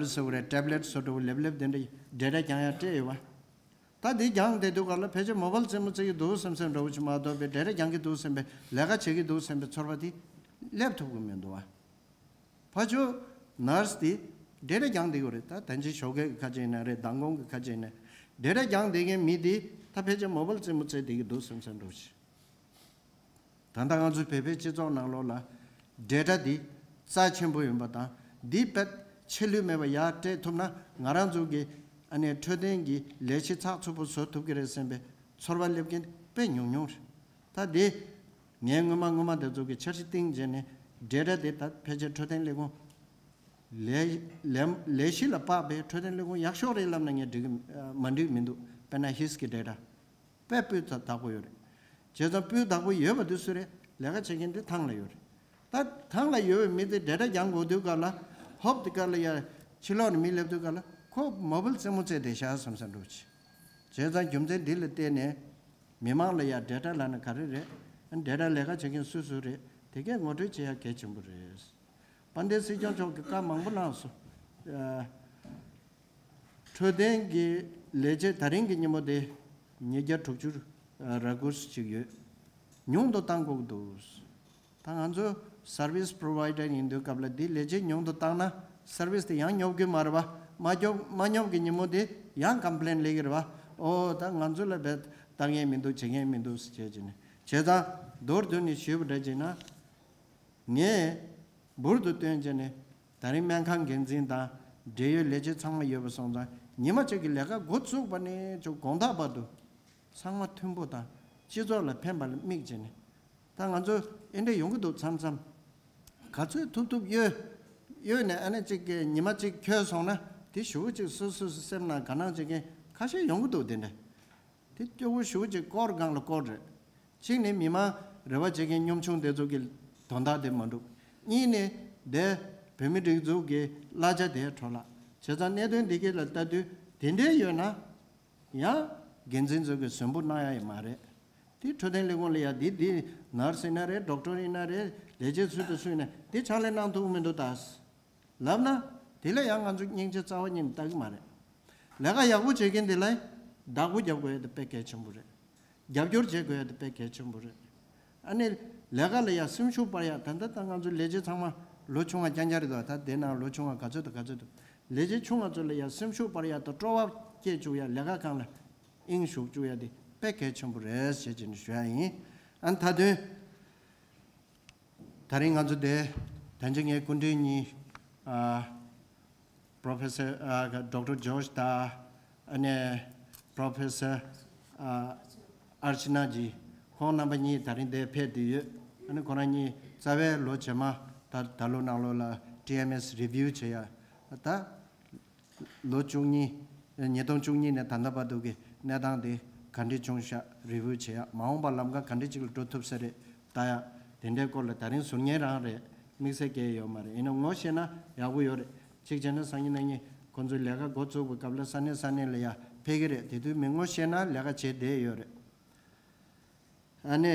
རེ་ཟེར་དགོས་རེད། ཊེབ་ལེཊ་བཟོ་འདྲ་བོ་ལེབ་ལེབ་དེ་འདྲ་ཌེ་ཊ་རྒྱག་ཡ་སྤྲད་ཡོད་པ། ད་འདི་རྒྱང་བསྡད་དུས་ག་ལ་ཕལ་ཆེར་མོ་བལ་རྩེད་མོ་རྩེ་གི་འདུག་བསམ་བསམ་འདྲ་བོ་ཅིག་མ་གཏོགས་པའི་ཌེ་ཊ་རྒྱང་གི་འདུག་བསམ་པའི་ལས་ཀ་བྱེད་ཀྱི་འདུག་བསམ་པའི་ཚོར་བ་དེ་སླེབས་ཐུབ་ཀྱི་མི་འདུག་བ། ཕ་ཆོས་ནར་སི་དེ་ཌེ་ཊ་རྒྱང་བསྡད་ཀྱི་རེད། ད་ད་ཅི་ཞོགས་ཀའི་ཁ་ཆེ་ཡིན་ན་རེད། མདང་དགོང་གི་ཁ་ཆེ་ཡིན་ན་ཌེ་ཊ་རྒྱང་བསྡད་མཁན་མི་དེ་ད་ཕལ་ཆེར་མོ་བལ་རྩེད་མོ་རྩེ་བསྡད་ཀྱི་འདུག་བསམ་བསམ་འདྲ་བོ་ཅིག། ད་ལྟ་ང་ཚོའི་བོད་པའི་སྤྱི་ཚོགས་ནང་ལོགས་ལ་ཌེ་ཊ་འདི་རྩ་ཆེན་པོ་ཡིན་པ་དང་། འདི་དཔེ་ཆད་ལུས་མེད་པ་ཡར་སྤྲད་ཐུབ་ན་ང་རང་ཚོ་གི་ཨ་ནི་འཕྲོད་བསྟེན་གྱི་ལས་གཞི་ཚགས་ཚུད་པོ་བཟོ་ཐུབ་ཀྱི་རེད་བསམ་པའི་ཚོར་བ་སླེབས་མཁན་དཔེ་ཉུང་ཉུང་རེད། ད་འདི་ ངས་སྔོན་མ་སྔོན་མ་དེ་ཚོ་གི་འཆར་གཞི་བཏིང་བྱས་ནས་data་དེ་ད་ཕལ་ཆེར་འཕྲོད་བསྟེན་ལས་ཁུངས་ལས་ལས་ལས་གཞི་ལ་དཔག་པའི་འཕྲོད་བསྟེན་ལས་ཁུངས་ཡག་ཤོས་རེད་ལབ་ན་ངས་འགྲིག་གི་མ་འགྲིག་མི་འདུག་དཔེར་ན་ཧིས་ཀྱི་data། དཔེ་སྤུས་དག་པོ་ཡོད་རེད། བྱས་ཙང་སྤུས་དག་པོ་ཡོད་པ་དེ་སུ་རེད། ལས་ཀ་བྱེད་མཁན་དེ་ཐང་ལ་ཡོད་རེད། ད་ཐང་ལ་ཡོད་པའི་མི་དེ་data་རྒྱག་དགོས་དུས་སྐབས་ལ་ཧོབ་དེ་སྐབས་ལ་ཡ་ཕྱི་ལོགས་ནས་མི་སླེབས་དུས་སྐབས་ལ་ཁོ་མོ་བལ་རྩེད་མོ་རྩེས་བསྡད་ཤག་བསམ་བསམ་འགྲོ་ཆེ། བྱས་ཙང་རྒྱུ་མཚན་འདི་ལ་བརྟེན་ནས་མི་མང་ལ་ཡ་data་ལབ་ན་ག་རེ་རེད། ཨ་data་ལས་ཀ་བྱེད་མཁན་སུ་སུ་རེད། དེ་གས་ངོ་སྤྲོད་བྱེད་ཡ་གལ་ཆེན་པོ་རེད། དཔལ་ལྡན་སྲིད་སྐྱོང་མཆོག་གིས་བཀའ་མང་པོ་གནང་སོང་། ཨ། འཕྲོད་བསྟེན་གྱི་ལས་བྱེད་ད་རིང་གི་ཉིན་མོ་དེ་ཉིས་བརྒྱ་དྲུག་ཅུ་རེ་དགུ་ཅིག་ཡོད། ཉུང་དུ་གཏང་དགོས་ཀྱི་འདུག་ད་ང་ཚོ་service provider་ཡིན་དུས་སྐབས་ལ་འདི་ལས་བྱེད་ཉུང་དུ་བཏང་ན་service་དེ་ཡང་ཉོབ་ཀྱི་མ་རེད་པ། མ་ཉོབ་མ་ཉོབ་ཀྱི་ཉིན་མོ་དེ་ཡང་complain་སླེབས་ཀྱི་རེད་པ། ཨོ་ད་ང་ཚོ་ལ་བས་ལྟ་མཁན་མི་འདུག་བྱེད་མཁན་མི་འདུག་ཟེར་བྱས་བྱས་ནས་བྱས་ཙང་མདོར་བསྡུས་ནས་ཞུས་པ་འདྲ་བྱས་ན། ངས་འབུར་དུ་བཏོན་བྱས་ནས་ད་རིང་སྨན་ཁང་འགན་འཛིན་དང་འབྲེལ་ཡོད་ལས་བྱེད་ཚང་མ་ཡོད་པ་སོང་ཙང་ཉི་མ་གཅིག་གི་ལས་ཀ་འགོ་བཙུགས་པ་ནས་ཅུང་དགོང་དག་བར་དུ་ཚང་མ་མཐུན་པོ་དང་སྤྱི་ཚོགས་ལ་ཕན་པ་ལ་དམིགས་བྱས་ནས། ད་ང་ཚོ་ཨེ་འདྲ་ཡོང་གི་འདུག་མཚམས་མཚམས་ག་ཚོད་ཐུབ་ཐུབ་གཡོལ་གཡོལ་ནས་ཨ་ནེ་གཅིག་གི་ཉི་མ་གཅིག་འཁྱོལ་སོང་ན་དེ་ཞུ་གཅིག་སོ་སོ་སོ་སེམས་ནང་དགའ་སྣང་བྱེད་མཁན་ཁ་ཤས་ཡོང་གི་འདུག་དེ་འདྲ། དེ་སྐྱོ་བོ་ཞེ་པོ་ཅིག་སྐོར་སྒང་ལ་སྐོར་རེད། གཅིག་ནི་མི་མང་རེ་བ་བྱེད་མཁན་གཉོམ་ཆུང་དེ་ཚོ་གི་དོན་དག་དེ་མ་འགྲུབ། གཉིས་ནི་དེ་བོད་མི་སྒྲིག་འཛུགས་ཀྱི་གླ་ཆ་དེ་འཕྲོ་བརླག་བྱས་ཙང་གནད་དོན་འདི་གས་ལ་ལྟ་དུས་དེ་འདྲའི་ཡོད་ན་ཡང་འགན་འཛིན་ཚོ་གིས་ཟོན་པོ་གནང་ཡ་ཡི་མ་རེད། དེ་འཕྲོད་བསྟེན་ལས་ཁུངས་ལ་ཡ་འདི་འདི་nurse་ཡིན་ན་རེད། doctor་ཡིན་ན་རེད། ལས་བྱེད་སུ་དང་སུ་ཡིན་ན་འདི་ཕྱག་ལས་གནང་ཐུབ་ཀྱི་མི་འདུག་ད། ལབ་ན། དེ་ལ་ཡང་ང་ཚོ་སྙིང་རྗེ་རྩ་བ་ཉིད་ནས་ལྟ་གི་མ་རེད། ལས་ཀ་ཡག་པོ་བྱེད་མཁན་དེ་ལ་བདག་པོ་རྒྱབ་དགོས་ཡ་དེ་དཔེ་གལ་ཆེན་པོ་རེད། རྒྱབ་སྐྱོར་བྱེད་དགོས་ཡ་དེ་དཔེ་གལ་ཆེན་པོ་རེད། ཨ་ནི། ལས་ཀ་ལ་ཡ་སེམས་ཤུགས་སྤར་ཡ་ད་ལྟ་ད་ང་ཚོ་ལས་བྱེད་ཚང་མ་ལོ་ཆུང་བ་རྐྱང་རྐྱང་རེད་དོ། ད་དེ་ནང་ལོ་ཆུང་བ་ག་ཚོད་དང་ག་ཚོད་འདུག་ལས་བྱེད་ཆུང་བ་ཚོ་ལ་ཡ་སེམས་ཤུགས་སྤར་ཡ་དང་སྤྲོ་བ་སྐྱེ་བཅུག་ཡ་ལས་ཀ་སྒང་ལ་དབྱིངས་ཞུགས་བཅུག་ཡ་དེ་དཔེ་གལ་ཆེན་པོ་རེད་ཟེར་བྱས་ནས་ཞུ་ཡ་ཡིན། ཨ་ནི་ད་དུང་། ད་རིང་ང་ཚོ་དེ་ད་ཅི་ངའི་སྐུ་མགྲོན་གཉིས་ཨ། Professor ཨ། Doctor George དང་ཨ་ནི་Professor ཨ། Archana ཇི། ཁོང་རྣམ་པ་གཉིས་ད་རིང་དེ་ཕེབས་བསྡད་ཡོད། ཨ་ནི་ཁོ་རང་གཉིས་རྩ་བའི་ལོ་རྗེས་མ་ད་ད་ལོ་ནང་ལོ་ལ་ཊི་ཨེམ་ཨེས་review བྱེད་ཡ་ད། ལོ་བཅུ་གཉིས། ཉིས་སྟོང་བཅུ་གཉིས་ནས་ད་ལྟ་བར་དུ་གི་གནས་སྟངས་དེ་ག་འདྲས་བྱུང་ཤག review བྱེད་ཡ། མ་འོངས་པ་ལམ་ཁ་ག་འདྲས་ཅིག་ལ་འགྲོ་ཐུབ་ས་རེད་ལྟ་ཡ། དེ་འདྲའི་སྐོར་ལ་ད་རིང་ཟུར་ཉན་རང་རེད། དམིགས་བསལ་གང་ཡང་ཡོད་མ་རེད། ཡིན་ན་ངོ་ཤེས་ན་ཡག་པོ་ཡོད་རེད། གཅིག་བྱས་ན་སང་ཉིན་གནངས་ཉིན་ཁོང་ཚོས་ལས་ཀ་འགོ་བཙུགས་པའི་སྐབས་ལ་ས་གནས་ས་གནས་ལ་ཡ་ཕེབས་ཀྱི་རེད། དེ་དུས་མི་ངོ་ཤེས་ན་ལས་ཀ་བྱེད་བསྡད་ཡོད་རེད། ཨ་ནི།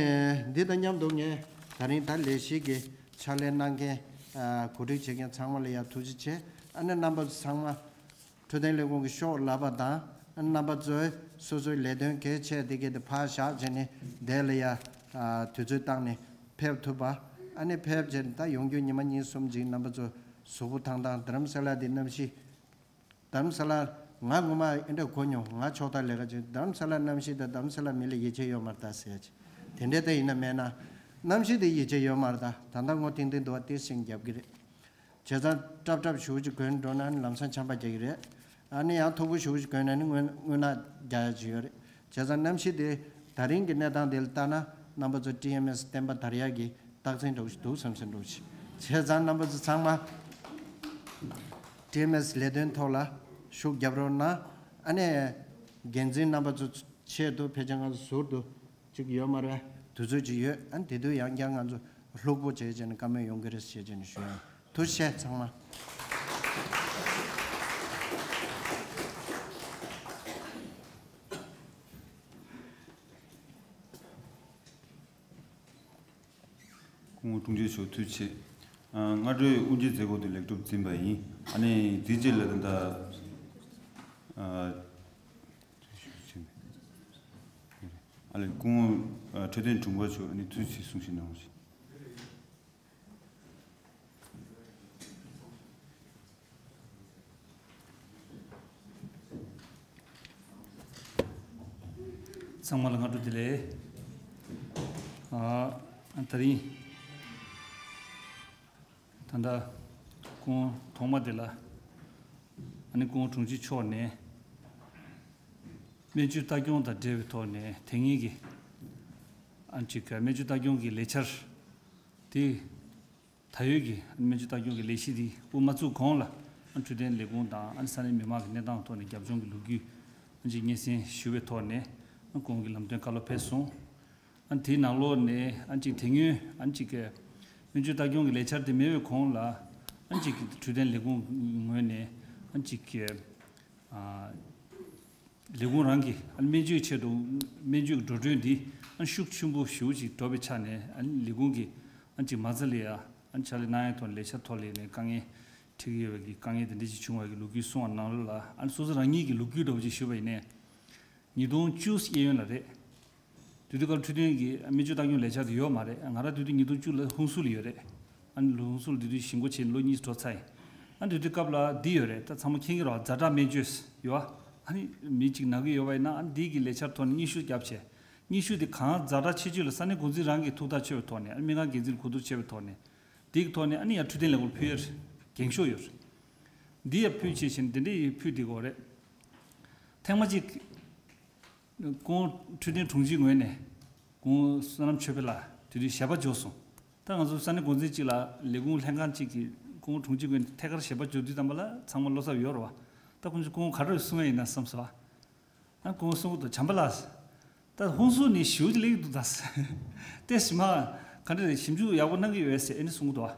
འདི་དང་མཉམ་དུ་ངས་ད་རིང་ད་ལས་གཞི་གི་ཕྱག་ལས་གནང་མཁན། ཨ། གོ་སྒྲིག་བྱེད་མཁན་ཚང་མ་ལ་ཡང་ཐུགས་རྗེ་ཆེ། ཨ་ནི་རྣམ་པ་ཚང་མ་འཕྲོད་བསྟེན་ལས་ཁུངས་ཀྱི་ཤོག་ལབ་པ་དང་། ཨ་ནི་རྣམ་པ་ཚོས་སོ་སོའི་ལས་དོན་གལ་ཆེ་དེ་གའི་དེ་ཕར་བཞག་བྱས་ནས་དེ་ལ་ཡང་། ཨ། དུས་ཚོད་བཏང་ནས་ཕེབས་ཐུབ་པ། ཨ་ནི་ཕེབས་བྱས་ད་ཡོང་རྒྱུ་ཉི་མ་གཉིས་གསུམ་ཅིག་རྣམ་པ་ཚོ་གཟུགས་པོ་ཐང་ཐང་རྡ་རམ་ས་ལ་དེ་གནམ་གཤིས། རྡ་རམ་ས་ལ། ང་ངོ་མ་ཨེ་འདྲ་གོ་མྱོང་། ང་ཕྱོགས་མཐའ་ལས་ཀ་བྱེད། རྡ་རམ་ས་ལ་གནམ་གཤིས་དང་རྡ་རམ་ས་ལ་མི་ལ་ཡིད་ཆེས་ཡོད་མ་རེད་ད་ཟེར་ཡ་ཅིག་དེ་འདྲ་ད་ཡིན་ན་མེད་ན། གནམ་གཤིས་དེ་ཡིད་ཆེས་ཡོད་མ་རེད་ད། ད་ལྟ་ངོ་ཐིང་ཐིང་འདུག་བ། ཏིས་ཤིང་རྒྱབ་ཀྱི་རེད། བྱས་ཙང་སྲབ་སྲབ་ཞུ་ཅིག་གོན་འགྲོ་ན་ནི་ལམ་སང་ཆམ་པ་རྒྱག་གི་རེད། ཨ་ནི་ཡང་མཐུག་པོ་ཞུ་ཅིག་གོན་ན་ནི་རྔུལ་རྔུལ་ནག་རྒྱག་ཡ་ཅིག་ཡོད་རེད། བྱས་ཙང་གནམ་གཤིས་དེ་ད་རིང་གི་གནས་སྟངས་དེ་ལ་ལྟ་ན་རྣམ་པ་ཚོ་ཊི་ཨེམ་ཨེས་བསྟན་པ་དར་ཡག་གི་རྟགས་མཚན་འདྲ་བོ་ཞིག་འདུག་བསམ་སེམས་འདྲ་བོ་ཞིག་བྱས་ཙང་རྣམ་པ་ཚོ་ཚང་མ་ཊི་ཨེམ་ཨེས་ལས་དོན་ཐོག་ལ་ཤུགས་རྒྱབ་རོགས་གནང་། ཨ་ནི་འགན་འཛིན་རྣམ་པ་ཚོ་ཆེད་དུ་ཕལ་ཆེར་ང་ཚོ་ཟུར་དུ་ཅིག་ཡོད་མ་རེད། དུས་ཚོད་ཅིག་ཡོད། ཨ་ནི་དེ་དུས་ཡང་བསྐྱར་ང་ཚོ་ལྷུག་པོ་བྱས་བྱས་ནས་བཀའ་མོལ་ཡོང་གི་རེད་ཞེས་བྱས་ནས་ཞུ་ཡ། ཐུགས་རྗེ་ཆེ་ཚང་མ། སྐུ་ངོ་དྲུང་ཆེ་མཆོག་ཐུགས་རྗེ་ཆེ། ཨ། སྔ་དྲོའི་དབུ་འབྱེད་མཛད་སྒོ་དེ་ལེགས་གྲུབ་ཟིན་པ་ཡིན། ཨ་ནི་དེའི་རྗེས་ལ་ད་ལྟ། ཨ། ཨ་ལས་སྐུ་ངོ་ཨ་འཕྲོད་བསྟེན་དྲུང་འཕར་མཆོག་ཨ་ནི་ཐུགས་རྗེ་ཆེ་གསུང་བཤད་གནང་རོགས་ཞུ། ཚང་མ་ལ་སྔ་དྲོ་བདེ་ལེགས། ཨ། དེ་རིང་ད་ལྟ་སྐུ་ངོ་ཐོག་མ་དེ་ལ་ཨ་ནི་སྐུ་ངོ་དྲུང་ཆེ་མཆོག་ནས་སྨན་བཅོས་ལྟ་སྐྱོང་དང་འབྲེལ་བའི་ཐོག་ནས་དེ་སྔའི་གི་ ཨ་ཅིག་སྨན་བཅོས་ལྟ་སྐྱོང་གི་ལས་འཆར་དེ། ད་ཡོད་ཀྱི་སྨན་བཅོས་ལྟ་སྐྱོང་གི་ལས་གཞི་འདི་དབུ་མ་བཙུགས་གོང་ལ་འཕྲོད་བསྟེན་ལས་ཁུངས་དང་ས་གནས་མི་མང་གི་གནས་སྟངས་ཐོག་ནས་རྒྱབ་ལྗོངས་ཀྱི་ལོ་རྒྱུས་ཅིག་སྙན་སེང་ཞུ་བའི་ཐོག་ནས་ཁོང་གི་ལམ་སྟོན་བཀའ་སློབ་ཕེབས་སོང་། དེའི་ནང་ལོགས་ནས་ཅིག་དེ་སྔོན་ཅིག་སྨན་བཅོས་ལྟ་སྐྱོང་གི་ལས་འཆར་དེ་མེད་པའི་གོང་ལ་ཅིག་འཕྲོད་བསྟེན་ལས་ཁུངས་ངོས་ནས་ཅིག་ལས་ཁུངས་རང་གི་སྨན་བཅོས་ཆེད་དུ་སྨན་བཅོས་ཀྱི་འགྲོ་གྲོན་འདི་ཤུགས་ཆེན་པོ་ཞེ་པོ་ཅིག་འགྲོ་བའི་ཆ་ནས་ལས་ཁུངས་ཀྱི་ཅིག་མ་རྩ་ལ་ཡ་ཕྱག་ལས་གནང་ཡའི་ཐོག་ནས་ལས་འཆར་ཐོག་ལ་ནས་དཀའ་ངལ་འཕྲད་ཀྱི་ཡོད་པའི་དཀའ་ངལ་དེ་འདྲ་ཅིག་བྱུང་བའི་ལོ་རྒྱུས་གསུངས་པ་ནང་ལོགས་ལ་སོ་སོ་རང་ཉིད་ཀྱི་ལོ་རྒྱུས་འདྲ་པོ་ཅིག་ཞུས་པ་ཡིན་ནའི། ཉིས་སྟོང་བཅུ་གཡས་གཡོན་ལ་རེད། དེ་དུས་སྐབས་འཕྲོད་བསྟེན་གྱི་སྨན་བཅོས་ལྟ་སྐྱོང་ལས་འཆར་དེ་ཡོད་མ་རེད། ང་རང་དེ་དུས་ཉིས་སྟོང་བཅུ་ལ་ཧུན་སུར་ལ་ཡོད་རེད། ཨ་ནི་ཧུན་སུར་དེ་དུས་ཞི་འགོ་བྱས་ནས་ལོ་གཉིས་འགྲོ་ཚར་ཡིན། ཨ་ནི་དེ་དུས་སྐབས་ལ་འདི་ཡོད་རེད། ད་ཚང་མ་མཁྱེན་གྱི་རེད་པ། ཛ་དྲག་སྨན་བཅོས་ཡོད་པ། ཨ་ནི་མི་གཅིག་ན་གི་ཡོད་པ་ཡིན་ན་ཨ་ནི་འདི་གི་ལས་འཆར་ཐོག་ནས་སྙན་ཞུ་བརྒྱབ་བྱས། སྙན་ཞུ་དེ་གང་ཛ་དྲག་ཆེ་ཆུང་ལ་ས་གནས་འགོ་འཛིན་རང་གིས་ཐུགས་ཐག་ཆོད་པའི་ཐོག་ནས། ཨ་ནི་སྨན་ཁང་འགན་འཛིན་གོ་བསྡུར་བྱས་པའི་ཐོག་ནས། འདི་གི་ཐོག་ནས་ཨ་ནི་ཡང་འཕྲོད་བསྟེན་ལས་ཁུངས་ལ་ཕུལ་ཡ་རེད། འགེངས་ཤོག་ཡོད་རེད། འདི་ཡ་ཕུལ་བྱས་བྱས་ནས་འདི་འདྲ་ཡི་ཕུལ་འདི་གོ་རེད། ཐེངས་མ་གཅིག་སྐུ་ངོ་འཕྲོད་བསྟེན་དྲུང་ཆེ་ངོས་ནས་སྐུ་ངོ་བསོད་ནམས་ཆོས་འཕེལ་ལགས་དེ་དུས་ཞལ་པར་འབྱོར་སོང་། ད་ང་ཚོ་ས་གནས་འགོ་འཛིན་གཅིག་ལ་ལས་ཁུངས་ལྷན་ཁང་གཅིག་གི་སྐུ་ངོ་དྲུང་ཆེ་ངོས་ནས་ཐད་ཀར་ཞལ་པར་འབྱོར་དུས་ཙམ་པ་ལ་ཚང་མ་བློ་འཚབ་ཡོད་རེད་པ། ད་ཁོང་ཚོས་སྐུ་ངོ་ག་རེ་གསུང་ཡ་ཡིན་ན་བསམ་སོང་ཨ། ཨ་ཁོང་གསུང་གི་འདུག་བྱམས་པ་ལགས། ད་ཧུན་སུར་ནས་ཞེ་པོ་ཅིག་སླེབས་ཀྱི་འདུག་ད། ཏོག་ཙམ་ག་འདྲ་རེད། ཞིབ་འཇུག་ཡག་པོ་གནང་གི་ཡོད་ཟེར་ཨ་ནི་གསུང་གི་འདུག་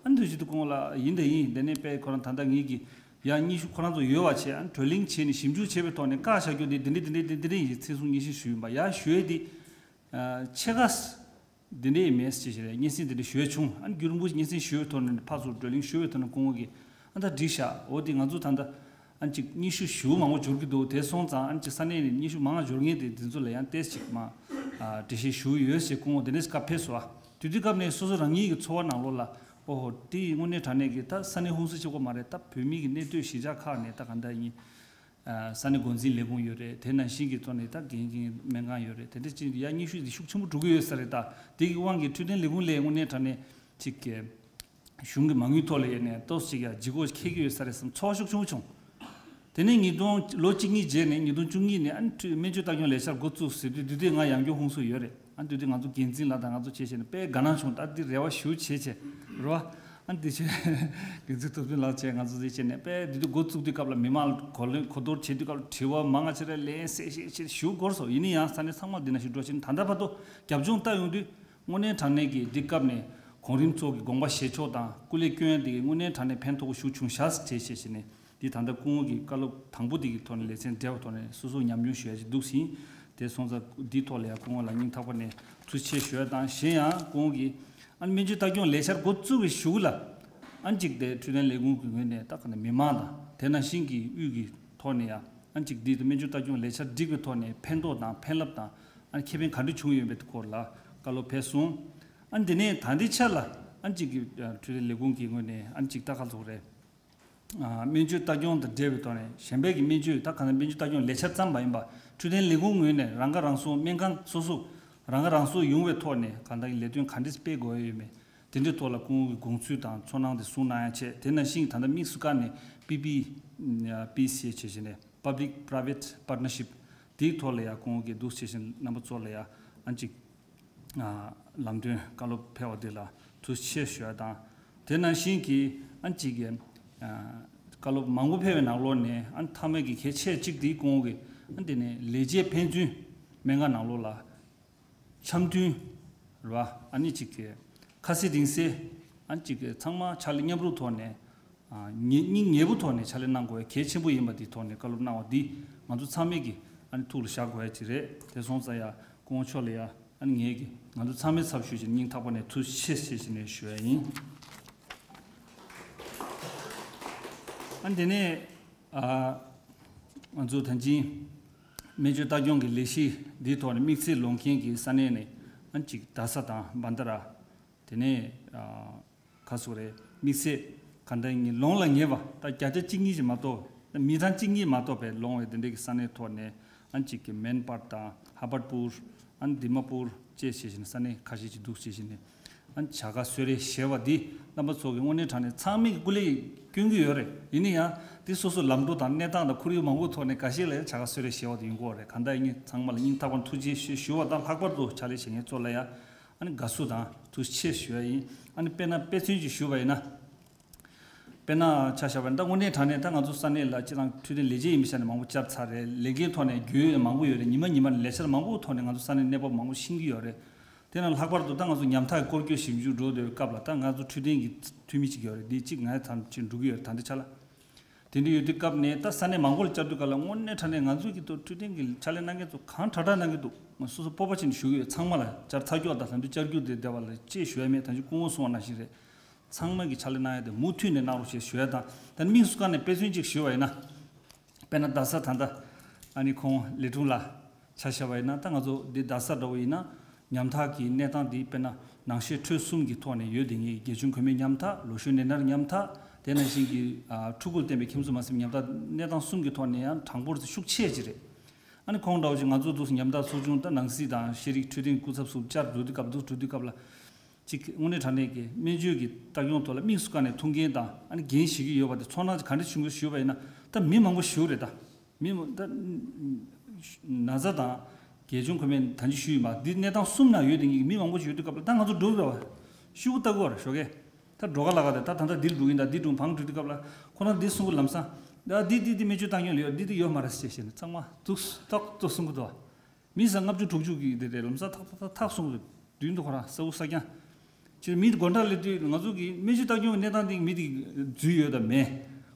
ཨ་ནི་དུས་ཅི་དུ་སྐུ་ངོ་ལགས་ཡིན་དང་ཡིན། དེ་ནས་དཔེ་ཁོ་རང་ད་ལྟ་ངེད་ཀྱི་ཡང་སྙན་ཞུ་ཁོ་རང་ཚོ་ཡོད་པ་བྱས། ཨ་ནི་བགྲོ་གླེང་བྱས་ནས་ཞིབ་འཇུག་བྱས་པའི་ཐོག་ནས་བཀག་བཞག་རྒྱུ་དེ་འདི་འདྲ་འདི་འདྲ་འདི་འདྲ་ཡིན་ཟེར་མཚན་གསུང་སྙན་ཞུ་ཞུས་ཡིན་པ། ཡར་ཞུ་ཡས་དེ་ཕྱེད་ཀ་འདི་འདྲ་ཡིན་མེད་ཅེས་བྱས་སྙན་སེང་འདི་འདྲ་ཞུ་ཡས་བྱུང་། ཨ་ནི་མགྱོགས་པོ་སྙན་སེང་ཞུ་བའི་ཐོག་ནས་ཕར་ཚུར་བགྲོ་གླེང་ཞུ་བའི་ཐོག་ནས་སྐུ་ངོ་གིས་ཨ་ད་འགྲིག་ཤག་འོ་དེ་ང་ཚོ་ད་ལྟ་ཨ་ནི་ཅིག་སྙན་ཞུ་ཞེ་པོ་མང་པོ་འབྱོར་གྱི་འདུག་དེ་སོང་ཙང་ཨ་ནི་ཅིག་ས་གནས་ནས་སྙན་ཞུ་མང་ང་འབྱོར་མཁན་དེ་དེ་ཚོ་ལ་ཡང་ཏོག་ཙམ་ཅིག་མར་ཨ་འགྲེལ་བཤད་ཞུ་གི་ཡོད་ཟེར་སྐུ་ངོ་དེ་འདྲ་ཞིག་བཀའ་ཕེབས་སོང་ཨ། དེ་དུས་སྐབས་ནས་སོ་སོ་རང་ཉིད་ཀྱི་ཚོར་བ་ནང་ལོགས་ལ་ཨོ་ཧོ་དེ་དངོས་གནས་དྲང་གནས་ཀྱི་ད་ས་གནས་ཧུན་སུར་གཅིག་པོ་མ་རེད། ད་བོད་མི་གི་གནས་སྡོད་གཞིས་ཆགས་ཁག་ནས་ད་ག་འདྲ་ཡིན། ས་གནས་འགོ་འཛིན་ལས་ཁུངས་ཡོད་རེད། དེ་ནང་བཞིན་གྱི་ཐོག་ནས་ད་འགན་འཁྱེར་སྨན་ཁང་ཡོད་རེད། དེ་འདྲ་ཅིག་ཡ་སྙན་ཞུ་འདི་ཤུགས་ཆེན་པོ་འགྲོ་གི་ཡོད་ས་རེད། ད་དེ་གི་དབང་གིས་འཕྲོད་བསྟེན་ལས་ཁུངས་ལས་དངོས་གནས་དྲང་གནས་ཅིག་གི་གཞུང་གི་མ་དངུལ་ཐོག་ལ་ཡོད་ནས་ཏོག་ཙམ་ཅིག་ཡ་ལྗིད་ཁོག་འཁྱེར་གྱི་ཡོད་ས་རེད་བསམ་ཚོར་བ་ཤུགས་ཆེན་པོ་བྱུང་། དེ་ནས་ཉིས་སྟོང་ལོ་གཅིག་གཉིས་རྗེས་ནས་ཉིས་སྟོང་བཅུ་གཉིས་ནས་ཨ་ནི་འཕྲོད་སྨན་བཅོས་ལྟ་སྐྱོང་ལས་འཆར་འགོ་བཙུགས་ཟེར་དུས་དེ་དུས་ང་ཡང་སྐྱར་ཧུན་སུར་ཡོད་རེད། ཨ་དེ་དུས་ང་ཚོ་འགན་འཛིན་ལགས་དང་ང་ཚོ་བྱས་བྱས་ནས་དཔེ་དགའ་སྣང་བྱུང་། ད་འདི་རེ་བ་ཞེ་པོ་བྱས་བྱས་རེད་པ། ཨ་འདི་བྱས་འགན་འཛིན་ཐུབ་བསྟན་ལགས་བྱས་ང་ཚོ་འདི་བྱས་ནས་དཔེ་འདི་དུས་འགོ་བཙུགས་དུས་སྐབས་ལ་མི་མང་ལ་གོ་ལོན་གོ་བསྡུར་བྱེད་དུས་སྐབས་ལ་དྲི་བ་མང་ང་ཆེ་རེ་ལན་གསལ་བཤད་བྱས་ཞེ་པོ་འགོར་སོང་། ཡིན་ན་ཡང་ས་གནས་ཚང་མ་འདི་ན་ཞིག་འགྲོ་བྱས་ནས་ད་ལྟ་བར་དུ་རྒྱབ་ལྗོངས་ལྟ་ཡོང་དུས་དངོས་གནས་དྲང་གནས་ཀྱི་འདི་སྐབས་ནས་གོང་རིམ་ཚོ་གི་དགོངས་པ་བཞེས་ཕྱོགས་དང་སྐུ་ལས་བསྐྱོན་འདི་དངོས་གནས་དྲང་གནས་ཕན་ཐོགས་པོ་ཞེ་པོ་བྱུང་ཤག་ཟེར་བྱས་བྱས་ནས། འདི་ད་ལྟ་སྐུ་ངོ་གི་བཀའ་སློབ་དང་པོ་འདི་གི་ཐོག་ནས་ལེ་ཚན་འབྲེལ་བའི་ཐོག་ནས་སོ་སོ་ཉམས་མྱོང་ཞུ་ཡ་ཅིག་འདུག་ཟིན། དེ་སོང་ཙང་འདིའི་ཐོག་ལ་ཡང་སྐུ་ངོ་ལ་སྙིང་ཐག་པ་ནས་ཐུགས་རྗེ་ཆེ་ཞུ་ཡ་དང་། གཞན་ཡང་སྐུ་ངོ་གིས་ཨ་ནི་སྨན་བཅོས་ལྟ་སྐྱོང་ལས་འཆར་འགོ་བཙུགས་པའི་གཞུག་ལ་ཨ་ནི་ཅིག་དེ་འཕྲོད་བསྟེན་ལས་ཁུངས་ཀྱི་ངོས་ནས་ད་ག་ནས་མི་མང་དང་དེ་ནང་བཞིན་གྱི་དབུས་ཀྱི་ཐོག་ནས་ཡང་ཨ་ནི་ཅིག་འདི་སྨན་བཅོས་ལྟ་སྐྱོང་ལས་འཆར་བསྒྲིགས་པའི་ཐོག་ནས་ཕན་ཐོགས་དང་ཕན་རླབས་དང་ཨ་ནི་ཁེ་ཕན་ག་འདྲ་བྱུང་ཡོད་མེད་སྐོར་ལ་བཀའ་སློབ་ཕེབས་སོང་། ཨ་ནི་དེ་ནས་ད་ལྟའི་ཆར་ལ་ཨ་ནི་ཅིག་གི་འཕྲོད་བསྟེན་ལས་ཁུངས་ཀྱི་ངོས་ནས་ཨ་ནི་ཅིག་ད་ག་ཚོད་རེད། སྨན་བཅོས་ལྟ་སྐྱོང་དང་འབྲེལ་བའི་ཐོག་ནས་གཞན་པའི་གི་སྨན་བཅོས་ད་ག་ནང་སྨན་བཅོས་ལྟ་སྐྱོང་ལས་འཆར་ཙམ་མ་ཡིན་པར་འཕྲོད་བསྟེན་ལས་ཁུངས་ངོས་ནས་རང་ཁ་རང་གསོ་སྨན་ཁང་སོ་སོ་རང་ཁ་རང་གསོ་ཡོང་བའི་ཐོག་ནས་གང་ལྟར་ལས་དོན་ག་འདྲས་སྤེལ་དགོས་ཡོད་མེད་དེ་འདྲའི་ཐོག་ལ་སྐུ་ངོ་གི་དགོངས་ཚུལ་དང་ཚོར་སྣང་དེ་གསུངས་གནང་ཡ་བྱས། དེ་ནང་བཞིན་ད་ལྟ་དམིགས་སུ་བཀར་ནས་པི་པི་པི་སི་ཞེས་བྱས་ནས་Public Private Partnership དེའི་ཐོག་ལ་ཡ་སྐུ་ངོ་གི་འདུག་བྱས་བཞིན་རྣམ་པ་ཚོ་ལ་ཡ་ཨ་ཅིག་ལམ་སྟོན་བཀའ་སློབ་ཕེབས་པ་འདི་ལ་ཐུགས་རྗེ་ཆེ་ཞུ་ཡ་དང་། དེ་ནང་བཞིན་གྱི་ཨ་ཅིག་གི་བཀའ་སློབ་མང་པོ་ཕེབས་པའི་ནང་ལོགས་ནས་ཨ་མཐའ་མའི་གི་གལ་ཆེ་གཅིག་འདི་སྐུ་ངོ་གི་ཨ་འདི་ནས་ལས་བྱེད་ཕན་ཚུན་སྨན་ཁང་ནང་ལོགས་ལ་འཆམ་མཐུན་རེད་བ། ཨ་ནི་ཅིག་གི་ཁ་གསལ་རིང་གསལ་ཨ་ཅིག་གི་ཚང་མ་ཕྱག་ལས་མཉམ་རུབ་ཐོག་ནས། ཨ་ཉེ་སྙིང་ཉེ་པོ་ཐོག་ནས་ཕྱག་ལས་གནང་དགོས་གལ་ཆེན་པོ་ཡིན་པ་འདི་ཐོག་ནས་བཀའ་སློབ་གནང་བ་འདི་ང་ཚོ་ཚང་མས་ཀྱི་ཨ་ནི་ཐུགས་ལ་བཞག་དགོས་ཡ་ཅིག་རེད། དེ་སོང་ཙང་ཡ་སྐུ་ངོ་མཆོག་ལ་ཡ་ཨ་ནི་ངས་ཀྱི་ང་ཚོ་ཚང་མའི་ཚབ་ཞུས་བྱས་སྙིང་ཐག་པ་ནས་ཐུགས་རྗེ་ཆེ་ཞེས་ནས་ཞུ་ཡ་ཡིན། ཨ་ནི་དེ་ནས་ཨ་ང་ཚོ་ད་ཅིང་སྨན་བཅོས་ལྟ་སྐྱོང་གི་ལས་གཞི་འདིའི་ཐོག་ནས་དམིགས་བསལ་ལོངས་མཁན་གྱི་ས་གནས་ནས་ཨ་ནི་གཅིག་རྡ་ས་དང་བན་ད་ར། དེ་ནས་ཨ་ག་སོགས་རེད། དམིགས་བསལ་ག་འདྲ་ཡིན་ལོངས་ལ་ངེས་པ་ད་བརྒྱ་ཆ་གཅིག་གཉིས་ཀྱིས་མ་གཏོགས་ད་མི་གྲངས་གཅིག་གཉིས་མ་གཏོགས་པའི་ལོངས་པའི་དེ་འདྲའི་གི་ས་གནས་ཐོག་ནས་ཨ་ནི་གཅིག་གི་མན་པར་དང་ཧ་བར་པུར་ཨ་ནི་དི་མ་པུར་བཅས་བྱས་བཞིན་ས་གནས་ཁ་ཤས་ཅིག་འདུག་བྱས་བཞིན་ནས་ ཨ་ནི་བྱ་དགའ་གསོལ་རས་ཞེས་པ་འདི་རྣམ་པ་ཚོ་གི་དངོས་གནས་དྲང་གནས་ཚང་མས་སྐུ་ལས་སྐྱོན་གྱི་ཡོད་རེད། ཡིན་ན་ཡང་འདི་སོ་སོ་ལམ་འགྲོ་དང་གནས་སྟངས་དང་ཁོར་ཡུག་མང་པོའི་ཐོག་ནས་འགའ་ཤས་ལ་ཡང་བྱ་དགའ་གསོལ་རས་ཞེས་པ་དེ་ཡོང་གི་ཡོད་རེད། གང་ལྟར་ཡིན་ཚང་མ་ལ་སྙིང་ཐག་པ་ནས་ཐུགས་རྗེ་ཆེ་ཞུ་བ་དང་། ལྷག་པར་དུ་ཕྱག་ལས་བྱེད་མཁན་ཚོ་ལ་ཡང་ཨ་ནི་དགའ་བསུ་དང་ཐུགས་རྗེ་ཆེ་ཞུ་ཡ་ཡིན། ཨ་ནི་དཔེར་ན་དཔེ་མཚོན་ཅིག་ཞུ་བ་ཡིན་ན། དཔེར་ན་ཆ་བཞག་པ་ཡིན་ན། ད་དངོས་གནས་དྲང་གནས་ད་ང་ཚོ་ས་གནས་ལ་སྤྱིར་བཏང་འཕྲོད་བསྟེན་ལས་བྱེད་ཡིན་པའི་ཆ་ནས་མང་པོ་བཅར་ཚར་རེད། ལས་འགན་ཐོག་ནས་རྒྱུས་ཡོད་མང་པོ་ཡོད་རེད། ཉི་མ་ཉི་མ་ནས་ལས་འཆར་མང་པོའི་ཐོག་ནས་ང་ཚོ་ས་གནས་གནས་བབ་མང་པོ་ཤེས་ཀྱི་ཡོད་རེད། དེ་ནང་ལྷག་པར་དུ་ད་ང་ཚོ་ཉམ་ཐག་གི་སྐོར་སྐྱོད་ཞིབ་འཇུག་འགྲོ་འདོད་སྐབས་ལ། ད་ང་ཚོ་འཕྲོད་བསྟེན་གྱི་འཐུས་མི་གཅིག་ཡོད་རེད། འདི་གཅིག་ང་ཐམས་ཅད་འགྲོ་གི་ཡོད་རེད། ད་འདི་ཆ་ལ། དེ་འདྲ་ཡོད་དུས་སྐབས་ནས་ད་ས་གནས་མང་པོ་ལ་བཅར་དུས་སྐབས་ལ་དངོས་གནས་དྲང་གནས་ང་ཚོ་གི་ཐོག་འཕྲོད་བསྟེན་གྱི་ཕྱག་ལས་གནང་མཁན་ཚོ་གང་དྲག་དྲག་གནང་གི་འདུག་ང་སོ་སོ་སྤོབས་པ་ཅན་ཞུ་གི་ཡོད། ཚང་མ་ལ་བཅར་ཚར་རྒྱུ་དང་། ད་དུང་བཅར་རྒྱུ་དེ་བསྡད་པ་ལ་ཅེས་ཞུ་ཡ་མེད། ད་ཅི་སྐུ་ངོ་གསུང་བ་ནང་བཞིན་རེད། ཚང་མ་གི་ཕྱག་ལས་གནང་ཡ་དེ་མུ་མཐུད་ནས་གནང་རོགས་ཞེས་ཞུ་ཡ་དང་། ད་དམིགས་སུ་བཀར་ནས་དཔེ་མཚོན་གཅིག་ཞུ་བ་ཡིན་ན། དཔེར་ན་རྡ་ས་ད་ལྟ་ཨ་ནི་ཁོང་ལས་དྲུང་ལགས་ཆ་བཞག་པ་ཡིན་ན། ད་ང་ཚོ་འདི་རྡ་ས་འདྲ་བོ་ཡིན་ན་ཉམ་ཐག་གི་གནས་སྟངས་འདི་དཔེར་ན་ནང་ཤེས་འཕྲོད་གསུམ་གྱི་ཐོག་ནས་ཡོད་དེ། ངེད་དགེ་སྦྱོང་གོང་མའི་ཉམ་ཐག་ལོ་གཞོན་ནད་མནར་ཉམ་ཐག་དེ་ནང་བཞིན་གྱི་ཨ་ཕྲུ་གུར་བརྟེན་པའི་ཁྱིམ་སྲུང་མ་ཟིན་ཉམ་ཐག་གནས་སྟངས་གསུམ་གྱི་ཐོག་ནས་ཡང་གྲངས་འབོར་དེ་ཤུགས་ཆེ་ཅིག་རེད། ཨ་ནི་ཁོང་འདྲ་བོ་ཅིག་ང་ཚོ་འདུག་ཉམ་ཐག་ཚོགས་ཆུང་ད་ནང་སྲིད་དང་ཤེས་རིག་འཕྲོད་བསྟེན་སྐུ་ཚབ་སུ་བཅར་འགྲོ་དུས་སྐབས་འདུག་འགྲོ་དུས་སྐབས་ལ། གཅིག་དངོས་གནས་དྲང་གནས་ཀྱི་སྨན་བཅོས་ཀྱི་ལྟ་སྐྱོང་ཐོག་ལ་དམིགས་སུ་བཀར་ནས་ཐུགས་འགན་དང་ཨ་ནི་འགན་བཞེས་ཀྱི་ཡོད་པ་དེ་ཚོར་སྣང་ག་འདྲ་བྱུང་གི་ཞུས་པ་ཡིན་ན། ད་མི་མང་པོ་ཞིག་རེད། ད་མི་མང་ད་ན་ཚ་དང་དགེ་སྦྱོང་གོང་མའི་ད་ཅི་ཞུས་ཡིན་པ་འདི་གནས་སྟངས་གསུམ་ནང་ཡོད་དེ་ངེད་ཀྱི་མི་མང་པོ་ཞིག་ཡོད་དུས་སྐབས་ལ། ད་ང་ཚོ་འགྲོ་དགོས་པ་ཤུ་གུ་ལྟ་དགོས་པ་རེད། ཞོགས་ཀས་ད་འགྲོ་ག་ལ་ག་དེ་ད་ད་ལྟ་འདིར་འགྲོ་གིན། ད་འདི་འགྲོ་བང་འགྲོ་དུས་སྐབས་ལ་ཁོ་རང་འདི་གསུང་གི་ལམ་སང་། ད་འདི་འདི་འདི་སྨན་བཅོས་བཏང་མྱོང་ལ་ཡོད། འདི་འདི་ཡོད་མ་རེད་ཟེར་བྱས་ནས་ཚང་མ་འདུག་ཏོག་ཏོག་གསུང་གི་འདུག་མི་ས་ལྔ་བཅུ་དྲུག་ཅུ་གི་དེ་རེད། ལམ་སང་ཐག་ཐག་ཐག་ཐག་སོང་གི་འདུག་མདུན་དུ་ཁོ་རང་ས་འུ་ས་རྐྱང་། ཕྱིར་མི་དགོང་དག་སླེབས་དུས་ང་ཚོ་གི་སྨན་བཅོས་ལྟ་སྐྱོང་གི་གནས་སྟངས་དེ་མི་དེ་འཛུལ་ཡོད་དམ་མེད།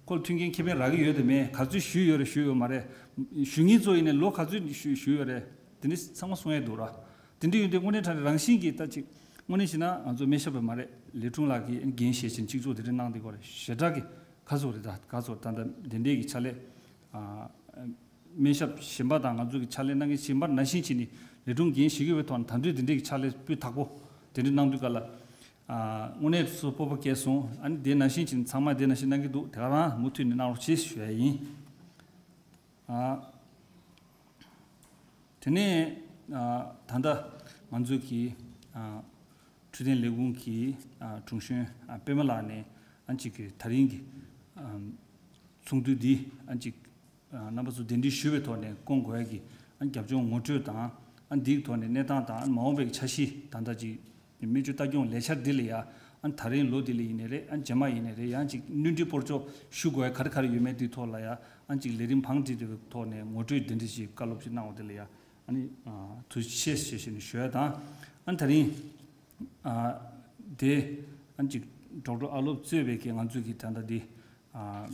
ཁོ་ལ་མཐུན་རྐྱེན་ཁེ་ཕན་རག་གི་ཡོད་དམ་མེད། ག་ཚོད་ཞུས་ཡོད་རེད་ཞུས་ཡོད་མ་རེད། ཞུ་མཁན་ཚོ་ཡིན་ནའི་ལོ་ག་ཚོད་ཞུས་ཞུས་ཡོད་རེད། དེ་འདྲ་ཚང་མ་གསུང་ཡས་འདུག་ར། དེ་འདྲ་ཡོད་དུས་དངོས་གནས་དྲང་གནས་རང་བཞིན་གྱིས་ད་ཅིག་དངོས་གནས་བྱས་ན་ང་ཚོ་སྨན་ཞབས་པ་མ་རེད། ལས་དྲུང་ལགས་ཀྱིས་འགན་བཞེས་བྱས་གཅིག་ཚོགས་དེ་འདྲ་གནང་བསྡད་ཀྱི་ཡོད་རེད། ཞེ་དྲག་གི་ག་ཚོད་རེད། ད་ག་ཚོད་ད་ལྟ་དེ་འདྲའི་གི་ཕྱག་ལས། ཨ། སྨན་ཞབས་གཞན་པ་དང་ང་ཚོ་གི་ཕྱག་ལས་གནང་མཁན་གཞན་པ་ནང་བཞིན་བྱས་ནས་ལས་དྲུང་འགན་བཞེས་ཀྱི་ཡོད་པའི་ཐོག་ནས་ད་དུང་དེ་འདྲའི་གི་ཕྱག་ལས་སྤུས་དག་པོ་དེ་འདྲ་གནང་དུས་སྐབས་ལ། ཨ། དངོས་གནས་སུ་སྤོབས་པ་སྐྱེས་སོང་། ཨ་ནི་དེ་ནང་བཞིན་བྱས་ནས་ཚང་མ་དེ་ནང་བཞིན་གནང་གི་འདུག་དེ་ག་རང་མུ་མཐུད་ནས་གནང་རོགས་བྱེད་ཞུ་ཡ་ཡིན། ཨ། དེ་ནས་ཨ། ད་ལྟ་ང་ཚོ་གི་ཨ། འཕྲོད་བསྟེན་ལས་ཁུངས་ཀྱི་ཨ། དྲུང་གཞོན་ཨ། པད་མ་ལགས་ནས་ཨ་ཅིག་གི་ད་རིང་གི་ཨ། ཚོགས་འདུ་འདི་ཨ་ཅིག་ཨ། རྣམ་པ་ཚོ་གདན་འདྲེན་ཞུས་པའི་ཐོག་ནས་སྐོང་དགོས་ཡ་གི་ཨ། རྒྱབ་ལྗོངས་ངོ་སྤྲོད་དང་། ཨ། འདིའི་ཐོག་ནས་གནས་སྟངས་དང་། ཨ། མ་འོངས་པའི་འཆར་གཞི། ད་ལྟ་ཅིག་སྨན་བཅོས་ལྟ་སྐྱོང་ལས་འཆར་འདི་ལ་ཡ། ཨ། ད་རིང་ལོ་འདི་ལ་ཡིན་ནའི་རེད། ཨ། རྗེས་མ་ཡིན་ནའི་རེད། ཡང་ཅིག་བསྣུན་འཕྲི་སྤོར་གཅོག་ཞུ་དགོས་ཡ་ག་རེ་ག་རེ་ཡོད་མེད་འདིའི་ཐོག་ལ་ཡ། ཨ། ཅིག་ལས་རིམ་བང་སྒྲིག་འདིའི་ཐོག་ནས་ངོ་སྤྲོད་འདི་འདྲ་ཞིག་བཀའ་སློབ་ཅིག་གནང་བ་འདི་ལ་ཡ། ཨ་ནི་ཨ། ཐུགས་རྗེ་ཆེ་ཞེས་བྱས་ནས་ཞུ་ཡ་དང་། ཨ། ད་རིང་ཨ། དེ་ཨ་ཅིག་ཌོག་ཊར་ཨ་ལོབ་གཙོས་པའི་གི་ང་ཚོའི་གི་ད་ལྟ་འདི་ཨ།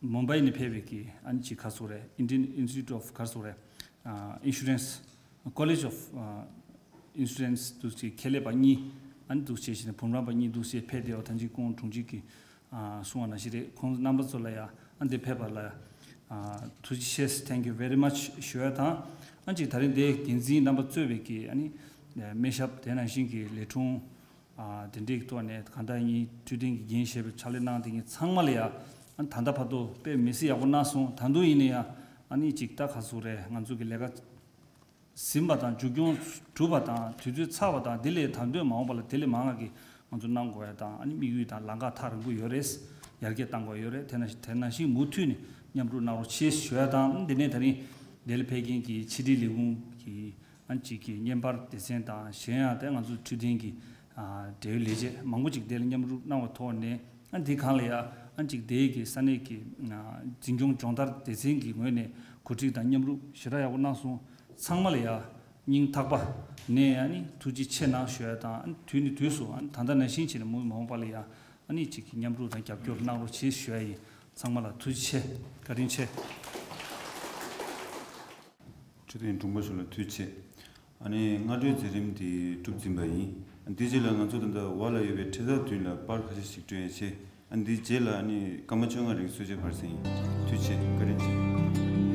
མུམ་བྷའི་ནས་ཕེབས་པའི་གི་ཨ་ཅིག་ག་རེ་ཟེར་དགོས་རེད། Indian Institute of ག་རེ་ཟེར་དགོས་རེད། ཨ། Insurance College of ཨ། Insurance འདུག་སེ་ཁྱད་ལས་པ་གཉིས། ཨ་ནི་འདུག་སེ་བྱས་ནས་འབུམ་རམས་པ་གཉིས་འདུག་སེ་ཕེབས་བསྡད་པ་ད་ཅི་སྐུ་ངོ་དྲུང་ཆེ་གིས་ཨ། གསུངས་པ་ནང་བཞིན་རེད། ཁོང་རྣམ་པ་ཚོ་ལ་ཡ་ཨ་འདིར་ཕེབས་པ་ལ་ཨ། ཐུགས་རྗེ་ཆེ། Thank you very much ཞུ་ཡ་དང་། ཨ་ཅིག་ད་རིང་དེའི་འགན་འཛིན་རྣམ་པ་གཙོས་པའི་གི་ཨ་ནི་སྨན་ཞབས་དེ་ནང་བཞིན་གྱི་ལས་དྲུང་ཨ། དེ་འདྲའི་ཐོག་ནས་གང་ལྟར་ངའི་འཕྲོད་བསྟེན་གྱི་འགན་བཞེས་པའི་ཕྱག་ལས་གནང་དེ་ངས་ཚང་མ་ལ་ཡ། ཨ། ད་ལྟ་བར་དུ་དཔེ་མི་སྲིད་ཡག་པོ་གནང་སོང་། ད་དུང་ཡིན་ན་ཡང་ཨ་ནི་ཅིག་ད་ག་རེ་ཟེར་དགོས་རེད། ང་ཚོ་གི་ལས་ཀ་ཟིན་པ་དང་མཇུག་སྐྱོང་གྲུབ་པ་དང་དུས་ཚོད་ཚར་བ་དང་དེ་ལས་ད་དུང་མ་འོངས་པ་ལ་དེ་ལས་མང་བ་གི་ང་ཚོ་གནང་དགོས་ཡ་དང་། ཨ་ནི་དམིགས་ཡུལ་དང་ལམ་ཁ་ཐག་རིང་པོ་ཡོད་རེད། ཡར་རྒྱས་གཏང་དགོས་ཡོད་རེད། དེ་ནང་དེ་ནང་བཞིན་མུ་མཐུད་ནས་མཉམ་རུབ་གནང་རོགས་བྱེད་ཞུ་ཡ་དང་། དེ་ནས་ད་རིང་འདི་ལ་ཕེབས་མཁན་གྱི་ཕྱི་དྲིལ་ལས་ཁུངས་ཀྱི་ཨ་ཅིག་གི་བརྙན་པར་སྡེ་ཚན་དང་། གཞན་ཡང་དེ་ང་ཚོ་འཕྲོད་བསྟེན་གྱི་ཨ་འབྲེལ་ཡོད་ལས་བྱེད་མང་པོ་ཅིག་དེ་ལ་མཉམ་རུབ་གནང་བའི་ཐོག་ནས། ཨ་འདི་སྒང་ལ་ཡ་ཨ་ཅིག་དེ་གི་ས་གནས་ཀྱི་ཨ་འཛིན་སྐྱོང་སྦྱོང་བརྡར་སྡེ་ཚན་གྱི་ངོས་ནས་གོ་སྒྲིག་དང་མཉམ་རུབ་ཞེ་དྲག་ཡག་པོ་གནང་སོང་། ཚང་མ་ལ་ཡ་སྙིང་ཐག་པ་ནས་ཨ་ནི་ཐུགས་རྗེ་ཆེ་གནང་ཞུ་ཡ་དང་། ཨ་དུས་ནས་དུས་སུ་ཨ་ད་ལྟ་ནང་བཞིན་བྱས་ནས་མུ་མ་འོངས་པ་ལ་ཡ་ཨ་ནི་ཅིག་གི་མཉམ་རུབ་དང་རྒྱབ་སྐྱོར་གནང་རོགས་བྱེད་ཞུ་ཡ་ཡིན། ཚང་མ་ལ་ཐུགས་རྗེ་ཆེ། བཀའ་དྲིན་ཆེ། འཕྲོད་བསྟེན་དྲུང་པ་ཞིག་ལ་ཐུགས་རྗེ་ཆེ། ཨ་ནི་སྔ་དྲོའི་མཛད་རིམ་དེ་གྲུབ་ཟིན་པ་ཡིན། འདིའི་རྗེས་ལ་ང་ཚོ་ད་ལྟ་བར་ལ་ཡོད་པའི་ཁྲི་ཚར་བདུན་ལ་པར་ཁ་ཤས་ཤིག་སྤྲོད་ཡ་བྱས། ཨ་འདིའི་རྗེས་ལ་ཨ་ནི་སྐར་མ་བཅོ་ལྔ་རིང་གསོལ་ཇ་ཕུལ་ཟིན་ཡིན། ཐུགས་རྗེ་ཆེ། བཀའ་དྲིན་ཆེ།